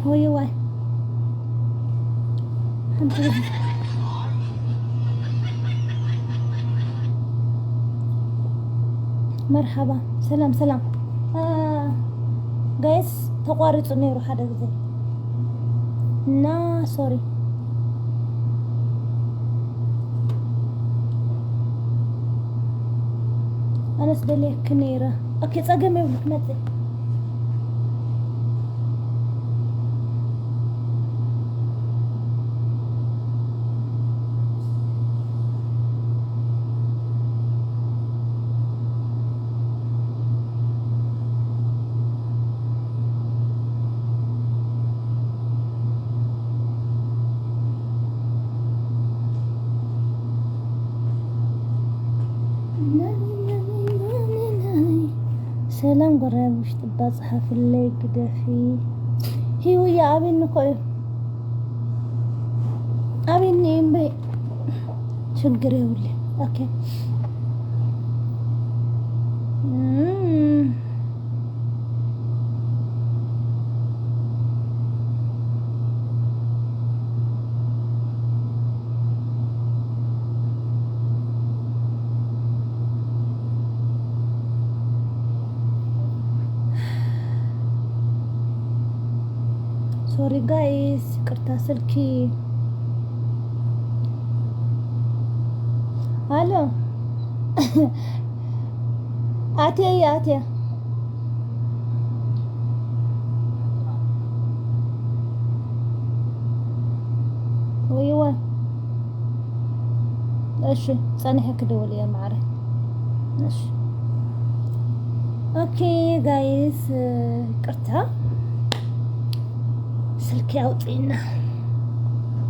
ሆይዋይ ሓንቲ መርሓባ። ሰላም ሰላም። ጋይስ ተቋሪጹ ነይሩ ሓደ ግዜ እና ሶሪ። ኣነስ ደልየኪ ነይረ። ኦኬ ጸገም የብሉ ክመጽእ። ሰላም ጎረብ ውሽጢ ባጽሓፍለይ ግደፊ። ሂውያ ኣበይኒ እኮ እዩ። ኣበይኒ እዩ እምበይ። ችግር የብሉ። ኦኬ። እም። ሶሪ ጋይስ፣ ይቅርታ ስልኪ። ኣሎ። ኣትየ እየ፣ ኣትየ። ወይዋ። እሺ፣ ጸኒሐ ክደውል እየ ማዕረ። እሺ። ኦኬ ጋይስ፣ ይቅርታ ስልኪ ኣውፅእና።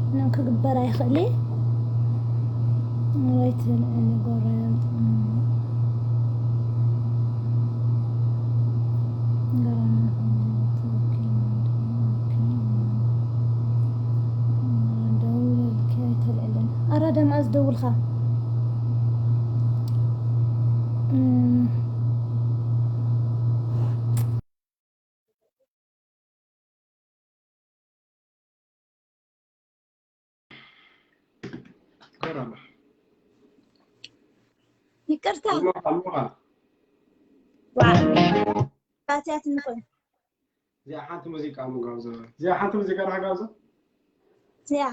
ምንም ክግበር ኣይኽእል። ወይት ንጎረም ደውለልኪ ኣይተልዕልን። ኣራዳ መኣዝ ደውልካ? እም። ይቅርታ። ዋ። ባትያት ንኾን። እዚኣ ሓንቲ ሙዚቃ ምጋብዞ። እዚኣ ሓንቲ ሙዚቃ ዳሓ ጋብዞ። እዚኣ።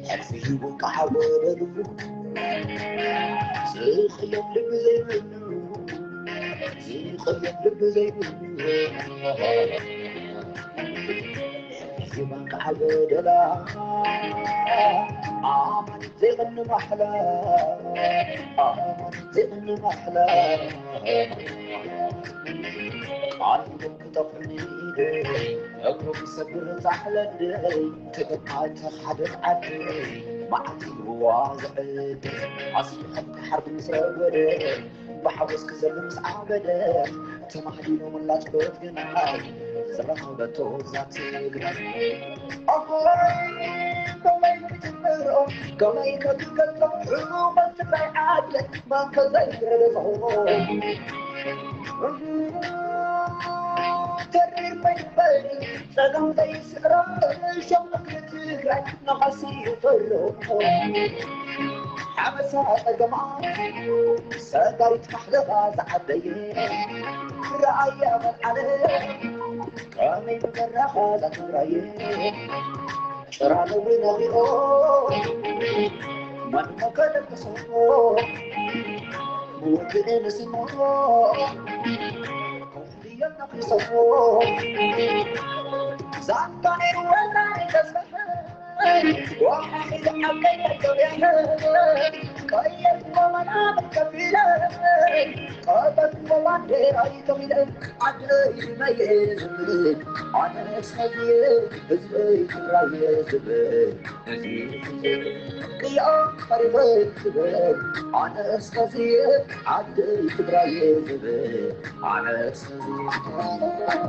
ሕልፊ ሂቡ ቃሕ በለሉ። ዝቕየም ልቢ ዘይብሉ። ዝቕየም ልቢ ዘይብሉ። ሕልፊ ሂቡ ቃሕ በደላ። ኣማን ዘይቕኒ ማሕላ። ኣማን ዘይቕኒ ማሕላ። ቃል ክጠፍኒ እግሩ ክሰብር ጻሕለደይ። ተገባእተ ሓደ ዓዲ መዓት ይዋ ዝዕድ። ኣስሊ ከም ሓርቢ ምስ ረጎደ። ብሓጎስ ክዘሉ ምስ ዓበደ። ተማህዲኑ ምላጭ በት ግናይ። ዝረኸበቶ ዛቲ ግናይ። ኣቦይ ከመይ ክጅምሮ፣ ከመይ ከትገልጾ፣ ሕቡባት ትግራይ ዓድለይ፣ ማን ከዘይረድኦ። ተሪር በይበይ፣ ጸገም ዘይስዕሮ፣ ሸም ምክሪ ትግራይ፣ ንቐሲ ይፈሮ። ሓበሳ ጸገማ፣ ሰጋሪት ማሕለኻ ዝዓበየ፣ ረኣያ መልዓለ፣ ከመይ ምበራኻ እዛ ትግራየ። ጭራ ነብሪ ነቢሮ፣ መን እሞ ከደቅሶ፣ ብውግእ ንስሞ፣ ከውሕልዮ ነኺሶ። ዛንታ ነይሩ ወናይ ተስፋ፣ ወሓሒሉ ዓቀይ ተገበያ። ቀየርኩ መናብር ከፊለ፣ ቀበርኩ ባንዴራይ ከፊለ፣ ዓደይ መየ ዝብል፣ ኣነስ ሕዝየ ህዝበይ ትግራየ ዝብል፣ እዚ ቅያ ቀሪበ ዝብል፣ ኣነስ ሕዝየ ዓደይ ትግራየ ዝብል፣ ኣነስ ሕዝየ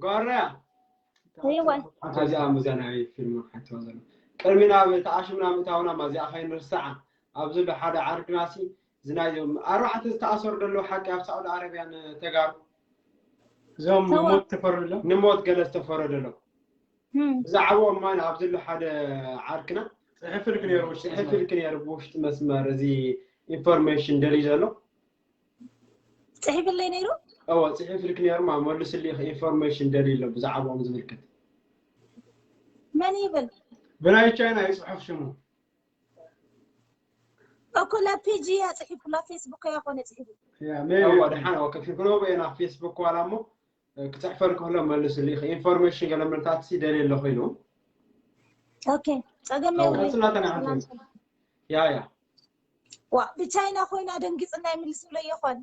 ጓራ ኣታ እዚኣ ሙዚያ ናይ ፊልም ሓትዋ ዘሎ ቅድሚ ናብ ተኣሽምና ምእታውና ማዚኣ ከይንርስዓ ኣብዚ ዶ ሓደ ዓርግናሲ ዝናይ ኣርባዕተ ዝተኣሰሩ ዘለዉ ሓቂ ኣብ ሳዑዲ ዓረብያን ተጋሩ እዞም ንሞት ተፈረደሎም ንሞት ገለ ዝተፈረደሎም እም፣ ብዛዕባኦም ማን ኣብዚ ሎ ሓደ ዓርክና ፅሕፍልክ ነይሩ ውሽጢ ፅሕፍልክ ነይሩ ብውሽጢ መስመር እዚ ኢንፎርሜሽን ደልዩ ዘሎ ፅሒፍለይ ነይሩ እወ ፅሒፍልክ ነይሩ ማ መልስልይ ኢንፎርሜሽን ደልዩ ኣሎ ብዛዕባኦም ዝምልከት መን ይብል ብናይ ቻይና ይፅሑፍ ሽሙ እኮ ላ ፔጅ እያ ፅሒፉ ላ ፌስቡክ እያ ኮነ ፅሒፉ ያ ሜቢ እወ ደሓን እወ ከፊልኩ ነበ ናብ ፌስቡክ ዋላ እሞ ክፅሕፈል ከሎ መልስልይ ኢንፎርሜሽን ገለ ምርታት ሲ ደልየ ኣሎ ኮይኑ ኦኬ ፀገም የብለይ ቀፅላ ተናሓት ያ ያ ዋ ብቻይና ኮይና ደንጊፅና ይምልስብለ ይኾን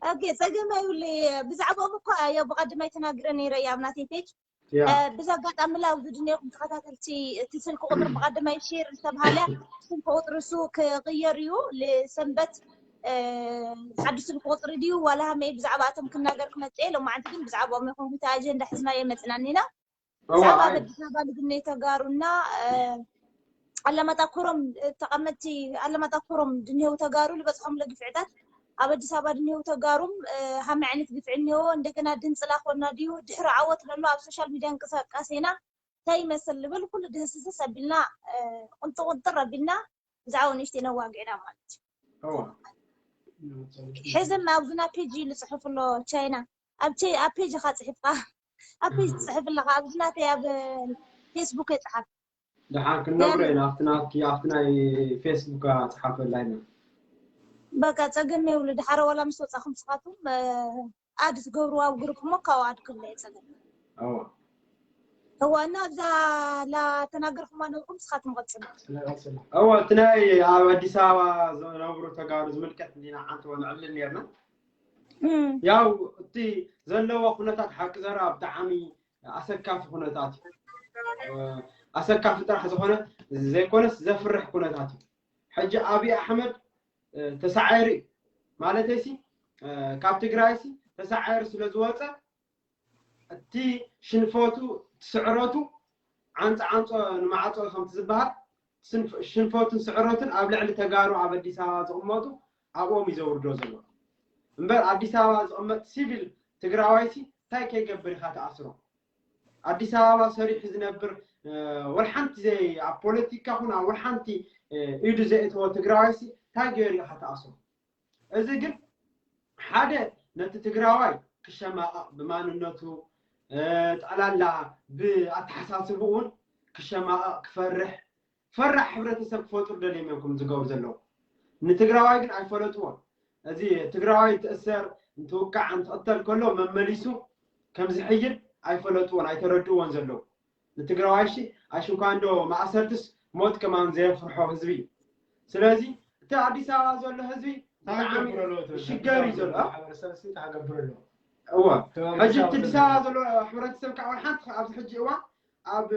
ኦኬ ፀገም የብለይ ብዛዕባኦም እኮ እየ ብቐድማይ ተናግረ ነይረ እየ ኣብ ናተይ ፔጅ ያ ብዚ ኣጋጣሚ ላ ኣብዚ ድንየኹም ተኸታተልቲ እቲ ስልኪ ቁፅሪ ብቐድማይ ሼር ዝተብሃለ ስልኪ ቁፅሪ እሱ ክቕየር እዩ ልሰንበት ሓዱሽ ስልኪ ቁፅሪ ድዩ ዋላ ሃመይ ብዛዕባ እቶም ክናገር ክመፅእ ሎማዓንቲ ግን ብዛዕባኦም ይኹን ጉታ ኣጀንዳ ሕዝናዮ መፅናኒና ብዛዕባ ኣብ ኣዲስ ኣበባ ንግነይ ተጋሩና ኣለማጣ ኮሮም ተቐመጥቲ ኣለማጣ ኮሮም ድንሄው ተጋሩ ዝበፅሖም ለግፍዕታት ኣብ ኣዲስ ኣበባ ድንሄው ተጋሩም ሃመይ ዓይነት ግፍዒ እኒሄዎ እንደገና ድንፅላ ኮና ድዩ ድሕሪ ዓወት ለሎ ኣብ ሶሻል ሚድያ እንቅስቃሴና እንታይ ይመስል ልብል ኩሉ ድህስስስ ኣቢልና ቁንጥቁንጥር ኣቢልና ብዛዕባ ንእሽተይ ነዋግዕና ማለት እዩ እዋ ሕዝም ኣብዝና ፔጅ እዩ ዝፅሕፍ ኣሎ ቻይና ኣብ ቼ- ኣብ ፔጅ ካ ፅሒፍካ ኣብ ፔጅ ትፅሕፍ ኣለካ ኣብዚ ናተይ ኣብ ፌስቡክ ይፅሓፍ ደሓን ክንነግሮ ኢና ኣብቲ ናትኪ ኣብቲ ናይ ፌስቡክ ፅሓፈላ ኢና በቃ ፀገም የብሉ ድሓረ ዋላ ምስ ወፃኩም ስኻትኩም ኣድ ትገብርዋ ኣብ ግሩፕ እሞ ካብኡ ኣድ ክብለ ፀገም እዋ እዋ እና ኣብዛ ላተናገርኩማ ነብኩም ስኻትኩም ቀፅሉ እዋ እቲ ናይ ኣብ ኣዲስ ኣበባ ዝነብሩ ተጋሩ ዝምልከት እንዲና ሓንቲ ወንዕብልን ነርና እም፣ ያው እቲ ዘለዎ ኩነታት ሓቂ ዘረባ ብጣዕሚ ኣሰካፊ ኩነታት እዩ ኣሰካፊ ጥራሕ ዝኾነ ዘይኮነስ ዘፍርሕ ኩነታት እዩ ሕጂ ኣብይ ኣሕመድ ተሳዓሪ እዩ ማለተይሲ ካብ ትግራይሲ ተሳዓሪ ስለ ዝወፀ እቲ ሽንፈቱ፣ ስዕረቱ ዓንፃ ዓንፆ ንማዕፆ ከምቲ ዝበሃል ሽንፈቱን ስዕረቱን ኣብ ልዕሊ ተጋሩ ኣብ ኣዲስ ኣበባ ዝቕመጡ ኣብኦም እዩ ዘውርዶ ዘሎ። እምበር ኣዲስ ኣበባ ዝቕመጥ ሲቪል ትግራዋይሲ እንታይ ከይገብር ኢኻ ተኣስሮ? ኣዲስ ኣበባ ሰሪሑ ዝነብር ወልሓንቲ ዘይ ኣብ ፖለቲካ ኹን ኣብ ወልሓንቲ ኢዱ ዘእተወ ትግራዋይሲ እንታይ ገይሩ ኢኻ ተኣስሮ? እዚ ግን ሓደ ነቲ ትግራዋይ ክሸማቐቕ ብማንነቱ ጠቕላላ ብኣተሓሳስብኡ እውን ክሸማቐቕ ክፈርሕ ፈራሕ ሕብረተሰብ ክፈጥሩ ደልዮም እዮም ከም ዝገብሩ ዘለዉ። ንትግራዋይ ግን ኣይፈለጥዎን። እዚ ትግራዋይ እንትእሰር እንትውቃዕ እንትቕተል ከሎ መመሊሱ ከም ዝሕይል ኣይፈለጥዎን ኣይተረድእዎን ዘለዉ። ንትግራዋይ ሺ ኣሽንኳንዶ ማእሰርትስ ሞት ከማን ዘየፍርሖ ህዝቢ እዩ። ስለዚ እቲ ኣዲስ ኣበባ ዘሎ ህዝቢ ብጣዕሚ ሽገር እዩ ዘሎ። እወ ሕጂ እቲ ኣዲስ ኣበባ ዘሎ ሕብረተሰብ ከዓ ሓንቲ ኣብዚ ሕጂ እዋን ኣብ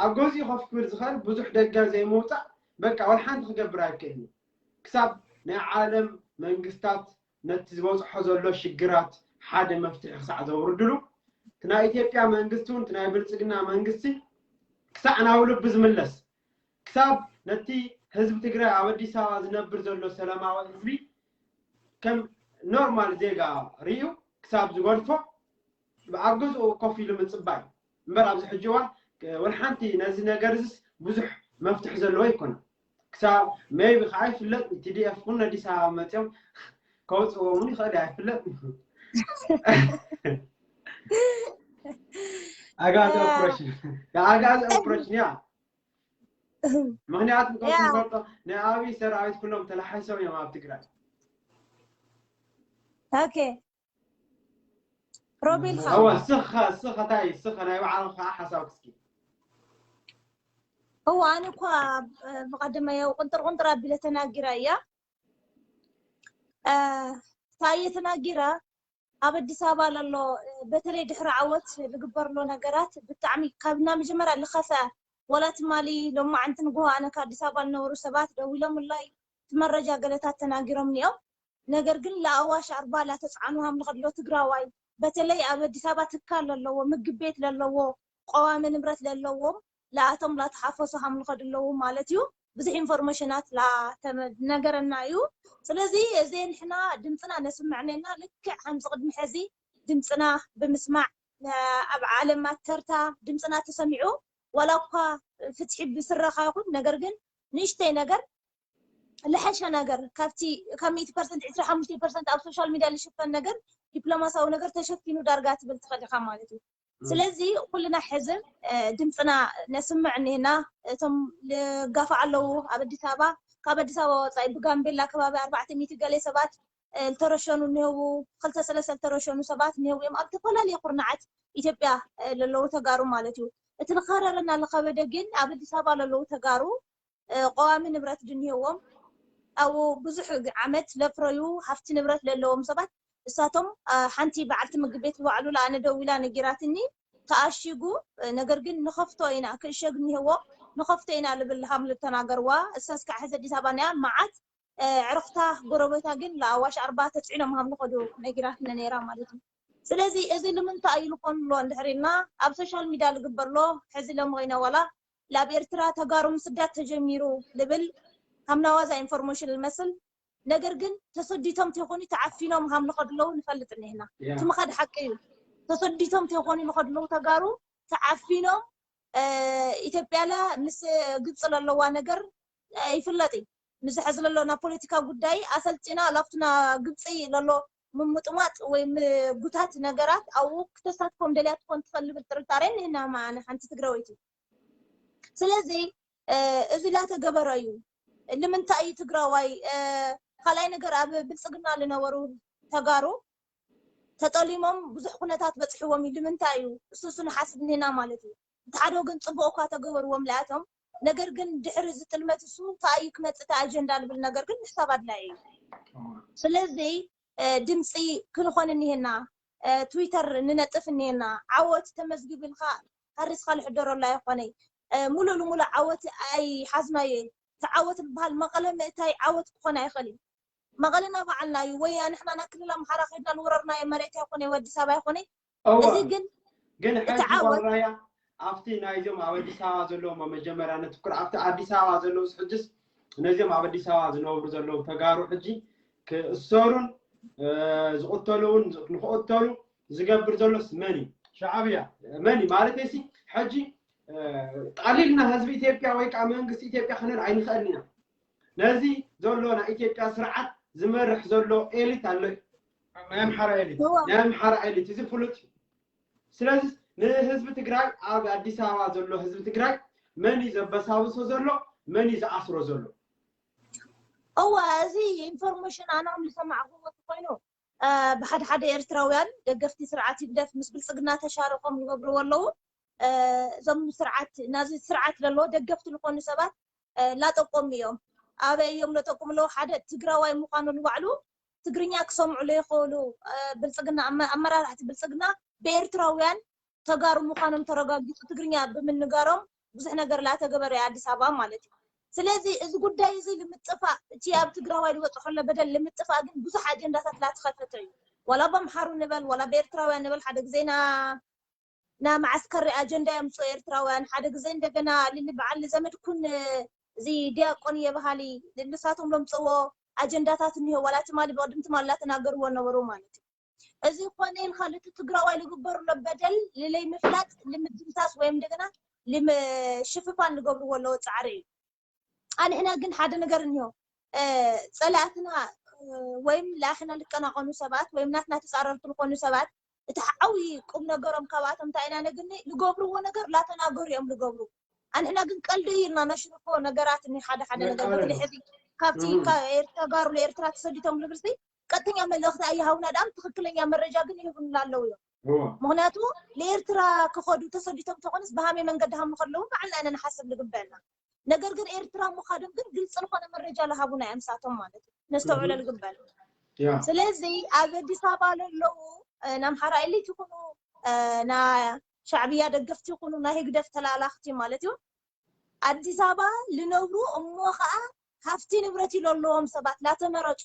ኣብ ገዚኡ ኮፍ ክብል ዝኽእል ብዙሕ ደገ ዘይምውፃእ በቃ ወላ ሓንቲ ክገብር ኣይክእልን። ክሳብ ናይ ዓለም መንግስታት ነቲ ዝበፅሖ ዘሎ ሽግራት ሓደ መፍትሒ ክሳዕ ዘውርድሉ እቲ ናይ ኢትዮጵያ መንግስቲ እውን እቲ ናይ ብልፅግና መንግስቲ ክሳዕ ናብ ልቡ ዝምለስ ክሳብ ነቲ ህዝቢ ትግራይ ኣብ ኣዲስ ኣበባ ዝነብር ዘሎ ሰላማዊ ህዝቢ ከም ኖርማል ዜጋ ርእዩ ክሳብ ዝገድፎ ኣብ ገዝኡ ኮፍ ኢሉ ምፅባይ እምበር ኣብዚ ሕጂ እዋን ወላ ሓንቲ ነዚ ነገር እዚስ ብዙሕ መፍትሒ ዘለዎ ኣይኮነን። ክሳብ ሜይቢ ከዓ ይፍለጥ ቲዲኤፍ እውን ኣዲስ ኣበባ መፅኦም ከውፅዎ እውን ይኽእል ኣይፍለጥ። ኣጋዚ ኦፕሬሽን ኣጋዚ ኦፕሬሽን ያ ምክንያቱ ንፈልጦ ናይ ኣብይ ሰራዊት ኩሎም ተላሓይሶም እዮም ኣብ ትግራይ። ኦኬ ሮቤል እወ ስኸ ስኸ ታይ ስኸ ናይ ባዕልኻ ሓሳብ እስኪ እወ ኣነ እኳ ብቀደመ ያው ቁንጥር ቁንጥር ኣቢለ ተናጊራ እያ ታየ ተናጊራ ኣብ ኣዲስ ኣበባ ለሎ በተለይ ድሕሪ ዓወት ዝግበር ሎ ነገራት ብጣዕሚ ካብ እና መጀመርያ ልኸፈ ወላ ትማሊ ሎማዓንቲ ንግሆ ኣነ ካብ ኣዲስ ኣበባ ዝነበሩ ሰባት ደዊሎምለይ እቲ መረጃ ገለታት ተናጊሮም እኒኦም ነገር ግን ለኣዋሽ ኣርባ ላተፅዓኑ ሃምልኸ ድሎ ትግራዋይ በተለይ ኣብ ኣዲስ ኣበባ ትካል ለለዎ ምግብ ቤት ለለዎ ቀዋሚ ንብረት ለለዎም ለኣቶም ላተሓፈሱ ሃምልኸ ድለዉ ማለት እዩ ብዙሕ ኢንፎርሜሽናት ላተነገረና እዩ ስለዚ እዚ ንሕና ድምፅና ነስምዕ ነና ልክዕ ከምዚ ቅድሚ ሕዚ ድምፅና ብምስማዕ ኣብ ዓለም ኣተርታ ድምፅና ተሰሚዑ ዋላ እኳ ፍትሒ ብስረኻ ይኹን ነገር ግን ንእሽተይ ነገር ልሐሸ ነገር ካብቲ ካብ ሚእቲ ፐርሰንት ዕስራ ሓሙሽተ ፐርሰንት ኣብ ሶሻል ሚድያ ልሽፈን ነገር ዲፕሎማሳዊ ነገር ተሸፊኑ ዳርጋ ትብል ትኽእል ኢኻ ማለት እዩ ስለዚ ኩልና ሕዝን ድምፅና ነስምዕ እኒህና እቶም ልጋፋ ኣለዉ ኣብ ኣዲስ ኣበባ ካብ ኣዲስ ኣበባ ወፃኢ ብጋምቤላ ከባቢ ኣርባዕተ ሚእቲ ገሌ ሰባት ዝተረሸኑ እኒህዉ ክልተ ሰለስተ ዝተረሸኑ ሰባት እኒህዉ እዮም ኣብ ዝተፈላለዩ ኩርናዓት ኢትዮጵያ ለለዉ ተጋሩ ማለት እዩ እቲ ልኸረረና ልኸበደ ግን ኣብ ኣዲስ ኣበባ ለለዉ ተጋሩ ቀዋሚ ንብረት ድንሄዎም ኣብኡ ብዙሕ ዓመት ለፍረዩ ሃፍቲ ንብረት ለለዎም ሰባት እሳቶም ሓንቲ በዓልቲ ምግቢ ቤት ዝባዕሉ ለኣነ ደው ኢላ ነጊራትኒ ተኣሺጉ ነገር ግን ንኸፍቶ ኢና ክእሸግ እኒሄዎ ንኸፍቶ ኢና ልብል ሃምሉ ተናገርዋ እሳስ ከዓ ሕዚ ኣዲስ ኣበባ ናያ መዓት ዕርኽታ ጎረቤታ ግን ለኣዋሽ ኣርባ ተፅዒኖም ሃምሉ ከዱ ነጊራትና ነይራ ማለት እዩ ስለዚ እዚ ንምንታይ እዩ ልኾን ኣሎ እንድሕር ኢልና ኣብ ሶሻል ሚድያ ልግበር ኣሎ ሕዚ ሎም ኮይነ ዋላ ላብ ኤርትራ ተጋሩ ምስዳድ ተጀሚሩ ልብል ሃምናዋዛ ኢንፎርሜሽን ልመስል ነገር ግን ተሰዲቶም ተይኮኑ ተዓፊኖም ሃም ንኸድለዉ ንፈልጥ እኒህና እቲ ምኻድ ሓቂ እዩ ተሰዲቶም ተይኮኑ ንኸድለዉ ተጋሩ ተዓፊኖም ኢትዮጵያ ላ ምስ ግብፂ ለለዋ ነገር ይፍለጥ እዩ ምዝሐ ዝለሎ ናብ ፖለቲካ ጉዳይ ኣሰልጢና ላብቱና ግብፂ ለሎ ምምጥማጥ ወይ ምጉታት ነገራት ኣብኡ ክተሳትፎም ደልያ ትኾን ትኽእል ልብል ጥርጣሬ እኒህና ማነ ሓንቲ ትግራወይቲ ስለዚ እዚ ላተገበረ እዩ ንምንታይ እዩ ትግራዋይ ካልኣይ ነገር ኣብ ብልፅግና ዝነበሩ ተጋሩ ተጠሊሞም ብዙሕ ኩነታት በፅሕዎም እዩ ንምንታይ እዩ እሱ እሱ ንሓስብ እኒና ማለት እዩ እቲ ሓደ ወገን ፅቡቅ እኳ ተገበርዎም ላያቶም ነገር ግን ድሕሪ እዚ ጥልመት እሱ እንታይ እዩ ክመፅእ እቲ ኣጀንዳ ዝብል ነገር ግን ምሕሳብ ኣድላይ እዩ ስለዚ ድምፂ ክንኾን እኒሄና ትዊተር ንነጥፍ እኒሄና ዓወት ተመዝጊቡ ኢልካ ሃሪስካ ልሕደረሉ ኣይኾነይ ሙሉእ ንሙሉእ ዓወት ኣይሓዝናዮ እቲ ዓወት ዝበሃል መቐለ ምእታይ ዓወት ክኾን ኣይኽእል እዩ መቐለና በዓልና እዩ ወይ ንሕና ናብ ክልል ኣምሓራ ከድና ንወረርናዮ መሬት ኣይኮነ ወዲ ሰብ ኣይኮነ እዚ ግን ግን ሕጂ ጓል ራያ ኣብቲ ናይዞም ኣብ ኣዲስ ኣበባ ዘለዎም መጀመርያ ነትኩር ኣብቲ ኣዲስ ኣበባ ዘለውስ ሕጅስ ነዚኦም ኣብ ኣዲስ ኣበባ ዝነብሩ ዘለዉ ተጋሩ ሕጂ ክእሰሩን ዝቕተሉ እውን ንክቕተሉ ዝገብር ዘሎስ መን እዩ? ሻዕብያ። መን እዩ ማለት ሲ ሕጂ ጠቕሊልና ህዝቢ ኢትዮጵያ ወይ ከዓ መንግስቲ ኢትዮጵያ ክንብል ኣይንኽእልን ኢና። ነዚ ዘሎ ናይ ኢትዮጵያ ስርዓት ዝመርሕ ዘሎ ኤሊት ኣሎ እዩ። ናይ ኣምሓራ ኤሊት። ናይ ኣምሓራ ኤሊት እዚ ፍሉጥ እዩ። ስለዚ ንህዝቢ ትግራይ ኣብ ኣዲስ ኣበባ ዘሎ ህዝቢ ትግራይ መን እዩ ዘበሳብሶ ዘሎ? መን እዩ ዝኣስሮ ዘሎ? እወ እዚ ኢንፎርሜሽን ኣነ ከም ዝሰማዕኩዎ እንተኮይኑ ብሓደ ሓደ ኤርትራውያን ደገፍቲ ስርዓት ህግደፍ ምስ ብልፅግና ተሻርኾም ይገብርዎ ኣለዉ። እዞም ስርዓት ናዚ ስርዓት ዘለዎ ደገፍቲ ዝኾኑ ሰባት ላጠቆሙ እዮም። ኣበይ እዮም ለጠቁሙ ኣለዉ? ሓደ ትግራዋይ ምዃኑ ንባዕሉ ትግርኛ ክሰምዑ ለይኽእሉ ብልፅግና ኣመራርሕቲ ብልፅግና ብኤርትራውያን ተጋሩ ምዃኖም ተረጋጊፁ ትግርኛ ብምንጋሮም ብዙሕ ነገር ላተገበረ ኣዲስ ኣበባ ማለት እዩ። ስለዚ እዚ ጉዳይ እዚ ልምጥፋእ እቲ ኣብ ትግራዋይ ዝበፅሖ ኣሎ በደል ልምጥፋእ ግን ብዙሕ ኣጀንዳታት ላተኸፈተ እዩ። ዋላ በምሓሩ ንበል ዋላ ብኤርትራውያን ንበል ሓደ ግዜ ና ና መዓስከሪ ኣጀንዳ የምፅኡ ኤርትራውያን ሓደ ግዜ እንደገና ልሊ በዓል ዘመድኩን እዚ ዲያቆን እየ በሃሊ ልልሳቶም ለምፅዎ ኣጀንዳታት እኒሆ ዋላ ትማሊ ብቅድም ትማሊ ላተናገርዎ ነበሩ ማለት እዩ። እዚ ኮነ ኢልካ ልቲ ትግራዋይ ልግበሩ ለበደል ልለይ ምፍላጥ ልምድምሳስ ወይም እንደገና ልምሽፍፋን ልገብርዎ ኣለዎ ፃዕሪ እዩ። ኣንሕና ግን ሓደ ነገር እኒሆ ፀላእትና ወይም ለኣሕና ልቀናቐኑ ሰባት ወይም ናትና ተፃረርቲ ልኾኑ ሰባት እቲ ዓብዪ ቁም ነገሮም ካብኣቶም እንታይ ኢና ነግኒ ልገብርዎ ነገር ላተናገሩ እዮም ልገብሩ። ኣንሕና ግን ቀልዲ እዩ ኢልና ነሽርፎ ነገራት እኒ ሓደ ሓደ ነገር በተለይ ሕዚ ካብቲ ተጋሩ ንኤርትራ ተሰዲቶም ልብልሲ ቀጥተኛ መልእኽቲ ኣይሃቡና ዳም ትኽክለኛ መረጃ ግን ይህቡና ኣለዉ እዮም። ምክንያቱ ንኤርትራ ክኸዱ ተሰዲቶም ተኾንስ ብሃመይ መንገዲ ሃም ንኸለዉ ባዕልና ኢና ንሓስብ ልግበአና። ነገር ግን ኤርትራ ምኻዶም ግን ግልፂ ዝኾነ መረጃ ልሃቡና እዮም ንሳቶም ማለት እዩ። ነስተውዕሎ ልግበአና። ስለዚ ኣብ ኣዲስ ኣበባ ለለዉ ንኣምሓራ ኤሊት ይኹኑ ና ሻዕብያ ደገፍቲ ይኹኑ ናይ ህግደፍ ተላላኽቲ ማለት እዩ ኣዲስ ኣበባ ልነብሩ እሞ ከዓ ሃፍቲ ንብረት እዩ ለለዎም ሰባት ላተመረፁ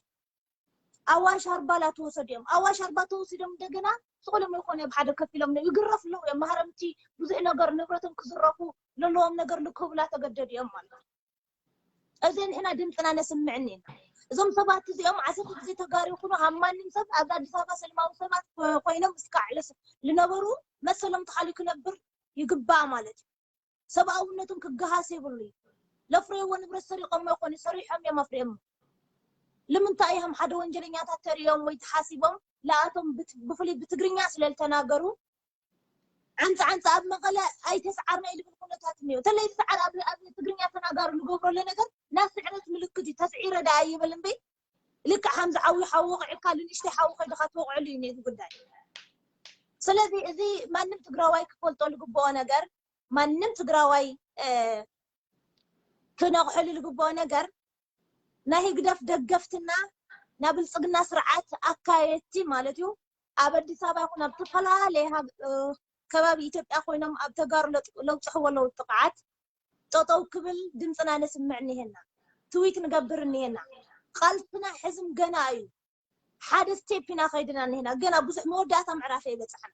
ኣዋሽ ኣርባ ላተወሰዱ እዮም። ኣዋሽ ኣርባ ተወሲዶም እንደገና ስቕሎም ይኾኑ ኣብ ሓደ ከፊሎም ነው ይግረፍ ኣለዉ እዮም። ማህረምቲ ብዙሕ ነገር ንብረቶም ክዝረፉ ለለዎም ነገር ልክህቡ ላተገደዱ እዮም ማለት እዩ። እዚ ንሕና ድምፅና ነስምዕ እኒና። እዞም ሰባት እዚኦም ዓሰርተ ግዜ ተጋሩ ይኹኑ ኣብ ማንም ሰብ ኣብ ኣዲስ ኣበባ ሰለማዊ ሰባት ኮይኖም እስካዕ ልነበሩ መሰሎም ተኻልዩ ክነብር ይግባእ ማለት እዩ። ሰብኣውነቶም ክገሃስ የብሉ እዩ። ለፍረይዎ ንብረት ሰሪቆሞ ይኮኑ ሰሪሖም እዮም ኣፍሪዮም። ልምንታይ እዮም ሓደ ወንጀለኛታት ተሪኦም ወይ ተሓሲቦም ለኣቶም ብፍሉይ ብትግርኛ ስለልተናገሩ ዓንፃ ዓንፃ ኣብ መቐለ ኣይተስዓርና ይልብል ኩነታት እኒኦ። ተለይ ተስዓር ኣብ ትግርኛ ተናጋሪ ንገብረሉ ነገር ናይ ስዕረት ምልክት እዩ። ተስዒረ ደኣ ይበል እምበይ ልክዕ ከምዚ ዓብዪ ሓዊ ወቂዕካ ንንእሽተይ ሓዊ ከይድኻ ትወቕዐሉ እዩ ነዚ ጉዳይ። ስለዚ እዚ ማንም ትግራዋይ ክፈልጦ ዝግብኦ ነገር ማንም ትግራዋይ ክነቕሐሉ ዝግብኦ ነገር ናይ ህግደፍ ደገፍትና ናይ ብልፅግና ስርዓት ኣካየድቲ ማለት እዩ ኣብ ኣዲስ ኣበባ ይኹን ኣብ ዝተፈላለየ ከባቢ ኢትዮጵያ ኮይኖም ኣብ ተጋሩ ለብፅሕዎ ኣለዉ ጥቕዓት ጠጠው ክብል ድምፅና ነስምዕ እኒሄና፣ ትዊት ንገብር እኒሄና። ቃልስና ሕዝም ገና እዩ። ሓደ ስቴፕ ኢና ከይድና እኒሄና። ገና ብዙሕ መወዳእታ ምዕራፍ ኣይበፅሓን።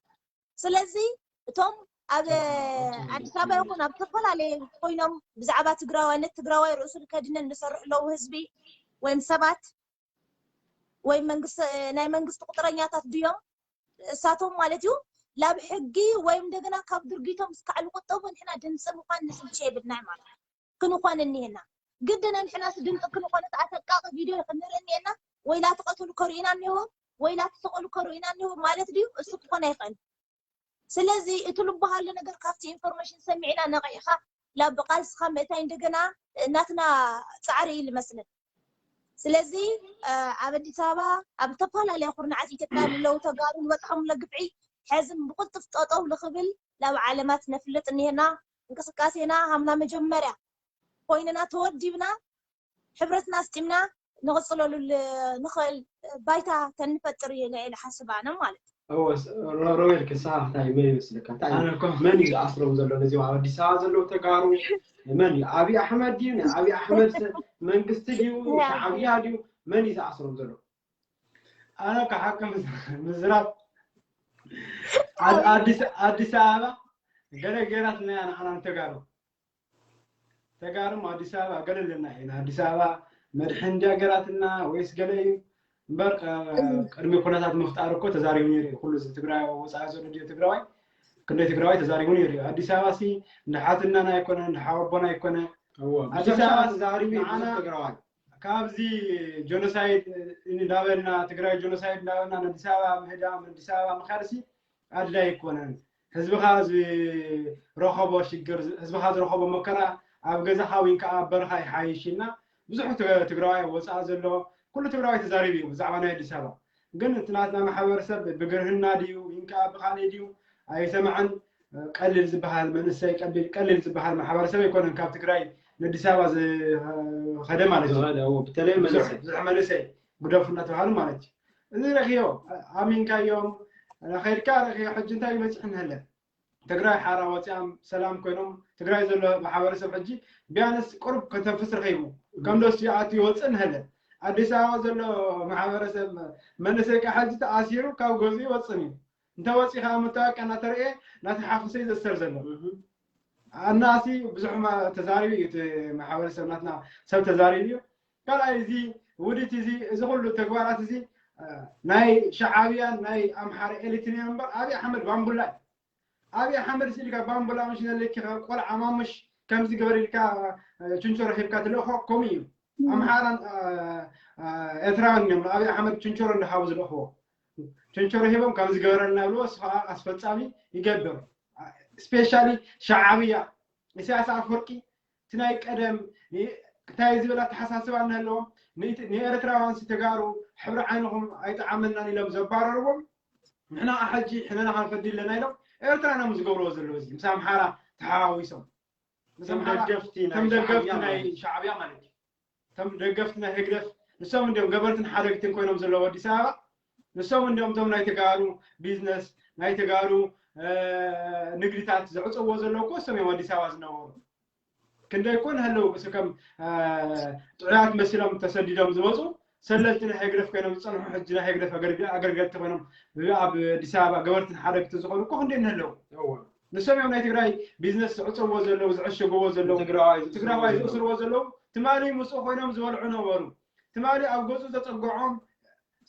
ስለዚ እቶም ኣብ ኣዲስ ኣበባ ይኹን ኣብ ዝተፈላለየ ኮይኖም ብዛዕባ ትግራዋይነት ትግራዋይ ርእሱ ልከድንን ዝሰርሑ ኣለዉ ህዝቢ ወይም ሰባት ወይም መንግስቲ ናይ መንግስቲ ቁጥረኛታት ድዮም እሳቶም ማለት እዩ ላብ ሕጊ ወይም እንደገና ካብ ድርጊቶም እስካዕ ዝቁጠቡ ንሕና ድምፂ ምኳን ንስልቸ የብልናይ ማለት እዩ። ክንኾን እኒሄና ግድን ንሕናስ ድምፂ ክንኾን እቲ ኣሰቃቂ ቪድዮ ክንርኢ እኒሄና ወይ ላትቀትሉ ከርእዩና እኒህዎም ወይ ላትሰቀሉ ከርእዩና እኒህዎም ማለት ድዩ? እሱ ክኾን ኣይኽእል። ስለዚ እቲ ልበሃሉ ነገር ካብቲ ኢንፎርሜሽን ሰሚዕና ነቒዕኻ ላብ ቃልስኻ ምእታይ እንደገና ናትና ፃዕሪ እዩ ልመስልን። ስለዚ ኣብ ኣዲስ ኣበባ ኣብ ዝተፈላለያ ኩርናዓት ኢትዮጵያ ንለው ተጋሩ ንበፅሖም ለግፍዒ ሕዝም ብቁልጥፍ ጠጠው ልኽብል ናብ ዓለማት ነፍልጥ እኒሄና። እንቅስቃሴና ሃምና መጀመርያ ኮይንና ተወዲብና ሕብረትና ኣስጢምና ንቕፅለሉ ንኽእል ባይታ ተንፈጥር እዩ ኢለ ሓስብ ኣነ ማለት እዩ። ሮቤል ክሳሕታይ መን ይመስለካ? እንታይ መን እዩ ዝኣስሮም ዘሎ ነዚም ኣብ ኣዲስ ኣበባ ዘለዉ ተጋሩ? መን እዩ ኣብይ ኣሕመድ ድዩ? ናይ ኣብይ ኣሕመድ መንግስቲ ድዩ? ሻዕብያ ድዩ? መን እዩ ዝኣስሮም ዘሎ? ኣነ ካብ ሓቂ ምዝራብ ኣድ- ኣዲስ ኣዲስ ኣበባ ገለ ገይራትና እያ ንዓና ንተጋሩ። ተጋሩ ኣዲስ ኣበባ ገለ ኣለና ኢና። ኣዲስ ኣበባ መድሕን እንድያ ገይራትና ወይስ ገለ እዩ? እምበር ቀ- ቅድሚ ኩነታት ምፍጣር እኮ ተዛሪቡ ነይሩ እዩ። ኩሉ እዚ ትግራይ ወፃኢ ዘሎ ድዮ ትግራዋይ ክንደይ ትግራዋይ ተዛሪቡ ነይሩ እዩ። ኣዲስ ኣበባ ሲ እንዳ ሓትናና ኣይኮነ እንዳ ሓወቦና ኣይኮነ። ኣዲስ ኣበባ ተዛሪቡ እዩ ንዓና ብዙሕ ትግራዋይ። ካብዚ ጆኖሳይድ እንዳበልና ትግራይ ጆኖሳይድ እንዳበልና ንኣዲስ ኣበባ ምህዳም ንኣዲስ ኣበባ ምኻድሲ ኣድላይ ኣይኮነን። ህዝብኻ ዝረኸቦ ሽግር ህዝብኻ ዝረኸቦ መከራ ኣብ ገዛኻ ወይ ከዓ ኣብ በረኻ ይሓይሽ ኢልና ብዙሕ ትግራዋይ ወፃኢ ዘሎ ኩሉ ትግራዋይ ተዛሪቡ እዩ ብዛዕባ ናይ ኣዲስ ኣበባ። ግን እቲ ናትና ማሕበረሰብ ብግርህና ድዩ ወይ ከዓ ብካሊእ ድዩ ኣይሰማዕን። ቀሊል ዝበሃል መንእሰይ ቀሊል ዝበሃል ማሕበረሰብ ኣይኮነን ካብ ትግራይ ንኣዲስ ኣበባ ዝኸደ ማለት እዩ። በተለይ ብዙሕ መንእሰይ ግደፉ እናተባሃሉ ማለት እዩ። እዚ ረኪዮ ኣሚንካዮም ከድካ ረኪዮ ሕጂ እንታይ ይበፅሕ ንህለ ትግራይ ሓራ ወፂኣም ሰላም ኮይኖም ትግራይ ዘሎ ማሕበረሰብ ሕጂ ቢያንስ ቁሩብ ከተንፍስ ረኪቡ ከም ደስ ኣቱ ይወፅእ ንህለ ኣዲስ ኣበባ ዘሎ ማሕበረሰብ መንእሰይ ካ ሕጂ ተኣሲሩ ካብ ገዝኡ ይወፅን እዩ። እንተወፂኻ መታወቂያ እናተረእየ ናተሓፈሰ እዩ ዘሰር ዘሎ። ኣናሲ ብዙሕ ተዛሪቡ እዩ እቲ ማሕበረሰብ ናትና ሰብ ተዛሪቡ እዩ። ካልኣይ እዚ ውዲት እዚ እዚ ኩሉ ተግባራት እዚ ናይ ሸዓብያን ናይ ኣምሓራ ኤሊትን እዮም እምበር ኣብይ ኣሕመድ ባምቡላ እዩ። ኣብይ ኣሕመድ ስኢልካ ባምቡላ ምሽ ነለኪ ቆልዓ ማሙሽ ከምዚ ግበር ኢልካ ችንቸሮ ሂብካ ትልእኮ ከምኡ እዩ። ኣምሓራን ኤርትራን እዮም ንኣብይ ኣሕመድ ችንቸሮ እንዳሃቡ ዝልእኽዎ። ችንቸሮ ሂቦም ከምዚ ገበረልና ብሎ እሱ ከዓ ኣስፈፃሚ ይገብር። ስፔሻሊ ሸዓብያ ኢሳያስ ኣፈወርቂ እቲ ናይ ቀደም እንታይ ዝብል ኣተሓሳስባ እናሃለዎም ንኤርትራውያን ተጋሩ ሕብሪ ዓይንኹም ኣይጠዓመናን ኢሎም ዘባረርዎም ንሕና ሕጂ ሕነና ክንፈዲ ኣለና ኢሎም ኤርትራና ዝገብርዎ ዘለዉ እዚ ምስ ኣምሓራ ተሓዋዊሶም ከም ደገፍቲ ናይ ሻዕብያ ማለት እዩ። ከም ደገፍቲ ናይ ህግደፍ ንሶም እንዲኦም ገበርትን ሓደግትን ኮይኖም ዘለዉ ኣዲስ ኣበባ ንሶም እንዲኦም እቶም ናይ ተጋሩ ቢዝነስ ናይ ተጋሩ ንግድታት ዘዕፀዎ ዘለዉ እኮ እሶም እዮም ኣዲስ ኣበባ ዝነበሩ። ክንደይ እኮ ንህለው እሱ ከም ጥዑያት መሲሎም ተሰዲዶም ዝመፁ ሰለልቲ ናይ ህግደፍ ኮይኖም ዝፀንሑ ሕጂ ናይ ህግደፍ ኣገልገልቲ ኮይኖም ኣብ ኣዲስ ኣበባ ገበርትን ሓደግትን ዝኾኑ እኮ ክንደይ ንህለው። ንሶም እዮም ናይ ትግራይ ቢዝነስ ዝዕፀዎ ዘለዉ ዝዕሸግዎ ዘለዉ ትግራዋይ ዝእስርዎ ዘለዉ ትማሊ ምስኡ ኮይኖም ዝበልዑ ነበሩ። ትማሊ ኣብ ገፁ ዘፀግዖም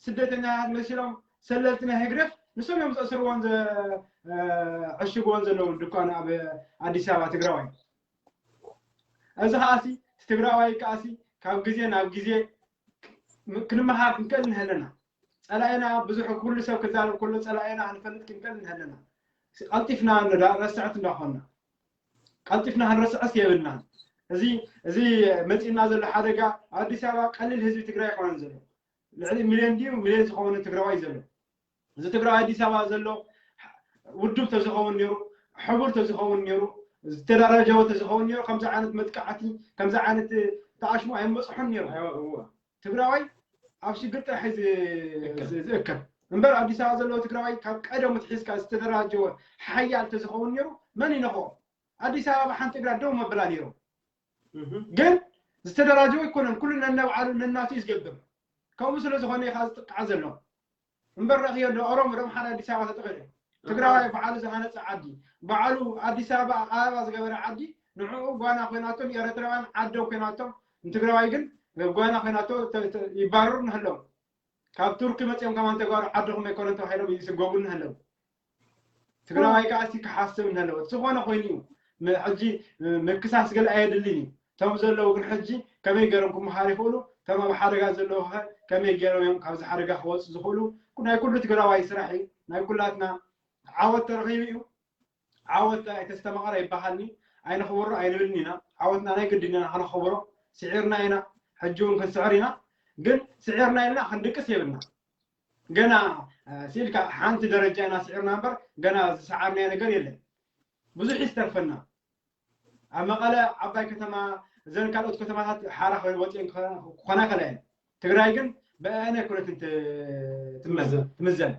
ስደተኛታት መሲሎም ሰለልቲ ናይ ህግደፍ ንሶም እዮም ዘእስርዎን ዘዕሽግዎን ዘለዉ ድኳን ኣብ ኣዲስ ኣበባ ትግራዋይ። እዚ ከዓሲ ትግራዋይ ከዓሲ ካብ ግዜ ናብ ግዜ ክንመሃር ክንክእል ንህለና ፀላኢና ብዙሕ ኩሉ ሰብ ክዛረብ ከሎ ፀላኢና ክንፈልጥ ክንክእል ንህለና ቀልጢፍና ረስዕት እንዳኾንና ቀልጢፍና ክንረስዕስ የብልናን። እዚ እዚ መፂና ዘሎ ሓደጋ ኣዲስ ኣበባ ቀሊል ህዝቢ ትግራይ ኣይኮነን ዘሎ ልዕሊ ሚልዮን ድዩ ሚልዮን ዝኸውን ትግራዋይ ዘሎ እዚ ትግራዋይ ኣዲስ ኣበባ ዘሎ ውድብ ተዝኸውን ነይሩ ሕቡር ተዝኸውን ነይሩ ዝተደራጀወ ተዝኸውን ነይሩ ከምዚ ዓይነት መጥቃዕቲ ከምዚ ዓይነት ተኣሽሙ ኣይመፅሑን ነይሩ። ትግራዋይ ኣብ ሽግር ጥራሕ ዝእከብ እምበር ኣዲስ ኣበባ ዘለዎ ትግራዋይ ካብ ቀደሙ ትሒዝካ ዝተደራጀወ ሓያል ተዝኸውን ነይሩ መን ይነኽኦ? ኣዲስ ኣበባ ሓንቲ እግራ ደው መበላ ነይሩ። ግን ዝተደራጀወ ኣይኮነን ኩሉ ነነባዕሉ ነናቱ እዩ ዝገብር። ከምኡ ስለ ዝኾነ እዩ ከዓ ዝጥቃዕ ዘሎ እምበር ረእክዮ ኣሎ ኦሮሞ ዶ ኣምሓራ ኣዲስ ኣበባ ተጠቒዑ ትግራዋይ በዓሉ ዝሃነፀ ዓዲ በዓሉ ኣዲስ ኣበባ ኣበባ ዝገበረ ዓዲ ንዕኡ ጓና ኮይናቶ ንኤረትራውያን ዓዶም ኮይናቶም ንትግራዋይ ግን ጓና ኮይናቶ ይባረሩ ንህለው። ካብ ቱርኪ መፂኦም ከማን ተጋሩ ዓድኹም ኣይኮነን ተባሂሎም ይስጎጉ ንህለው። ትግራዋይ ከዓ እስቲ ክሓስብ እንተለዎ ዝኾነ ኮይኑ እዩ ሕጂ ምክሳስ ገለ ኣየድልን እዩ። እቶም ዘለዉ ግን ሕጂ ከመይ ገይሮም ክመሃር ይኽእሉ እቶም ኣብ ሓደጋ ዘለዉ ከ ከመይ ገይሮም እዮም ካብዚ ሓደጋ ክወፁ ዝኽእሉ ናይ ኩሉ ትግራዋይ ስራሕ እዩ ናይ ኩላትና ዓወት ተረኺቡ እዩ። ዓወት ኣይተስተማቐረ ይበሃልኒ ኣይነኽብሮ ኣይንብልን ኢና። ዓወትና ናይ ግድን ኢና ከነኽብሮ ስዒርና ኢና። ሕጂ እውን ክንስዕር ኢና ግን ስዒርና ኢልና ክንድቅስ የብልና። ገና ስኢልካ ሓንቲ ደረጃ ኢና ስዒርና እምበር ገና ዝሰዓርናዮ ነገር የለን። ብዙሕ ይስተርፈና። ኣብ መቐለ ዓባይ ከተማ እዘን ካልኦት ከተማታት ሓራ ወፂአን ክኾና ይኽእላ እየን። ትግራይ ግን ብኣየናይ ኩነትን ትምዘን?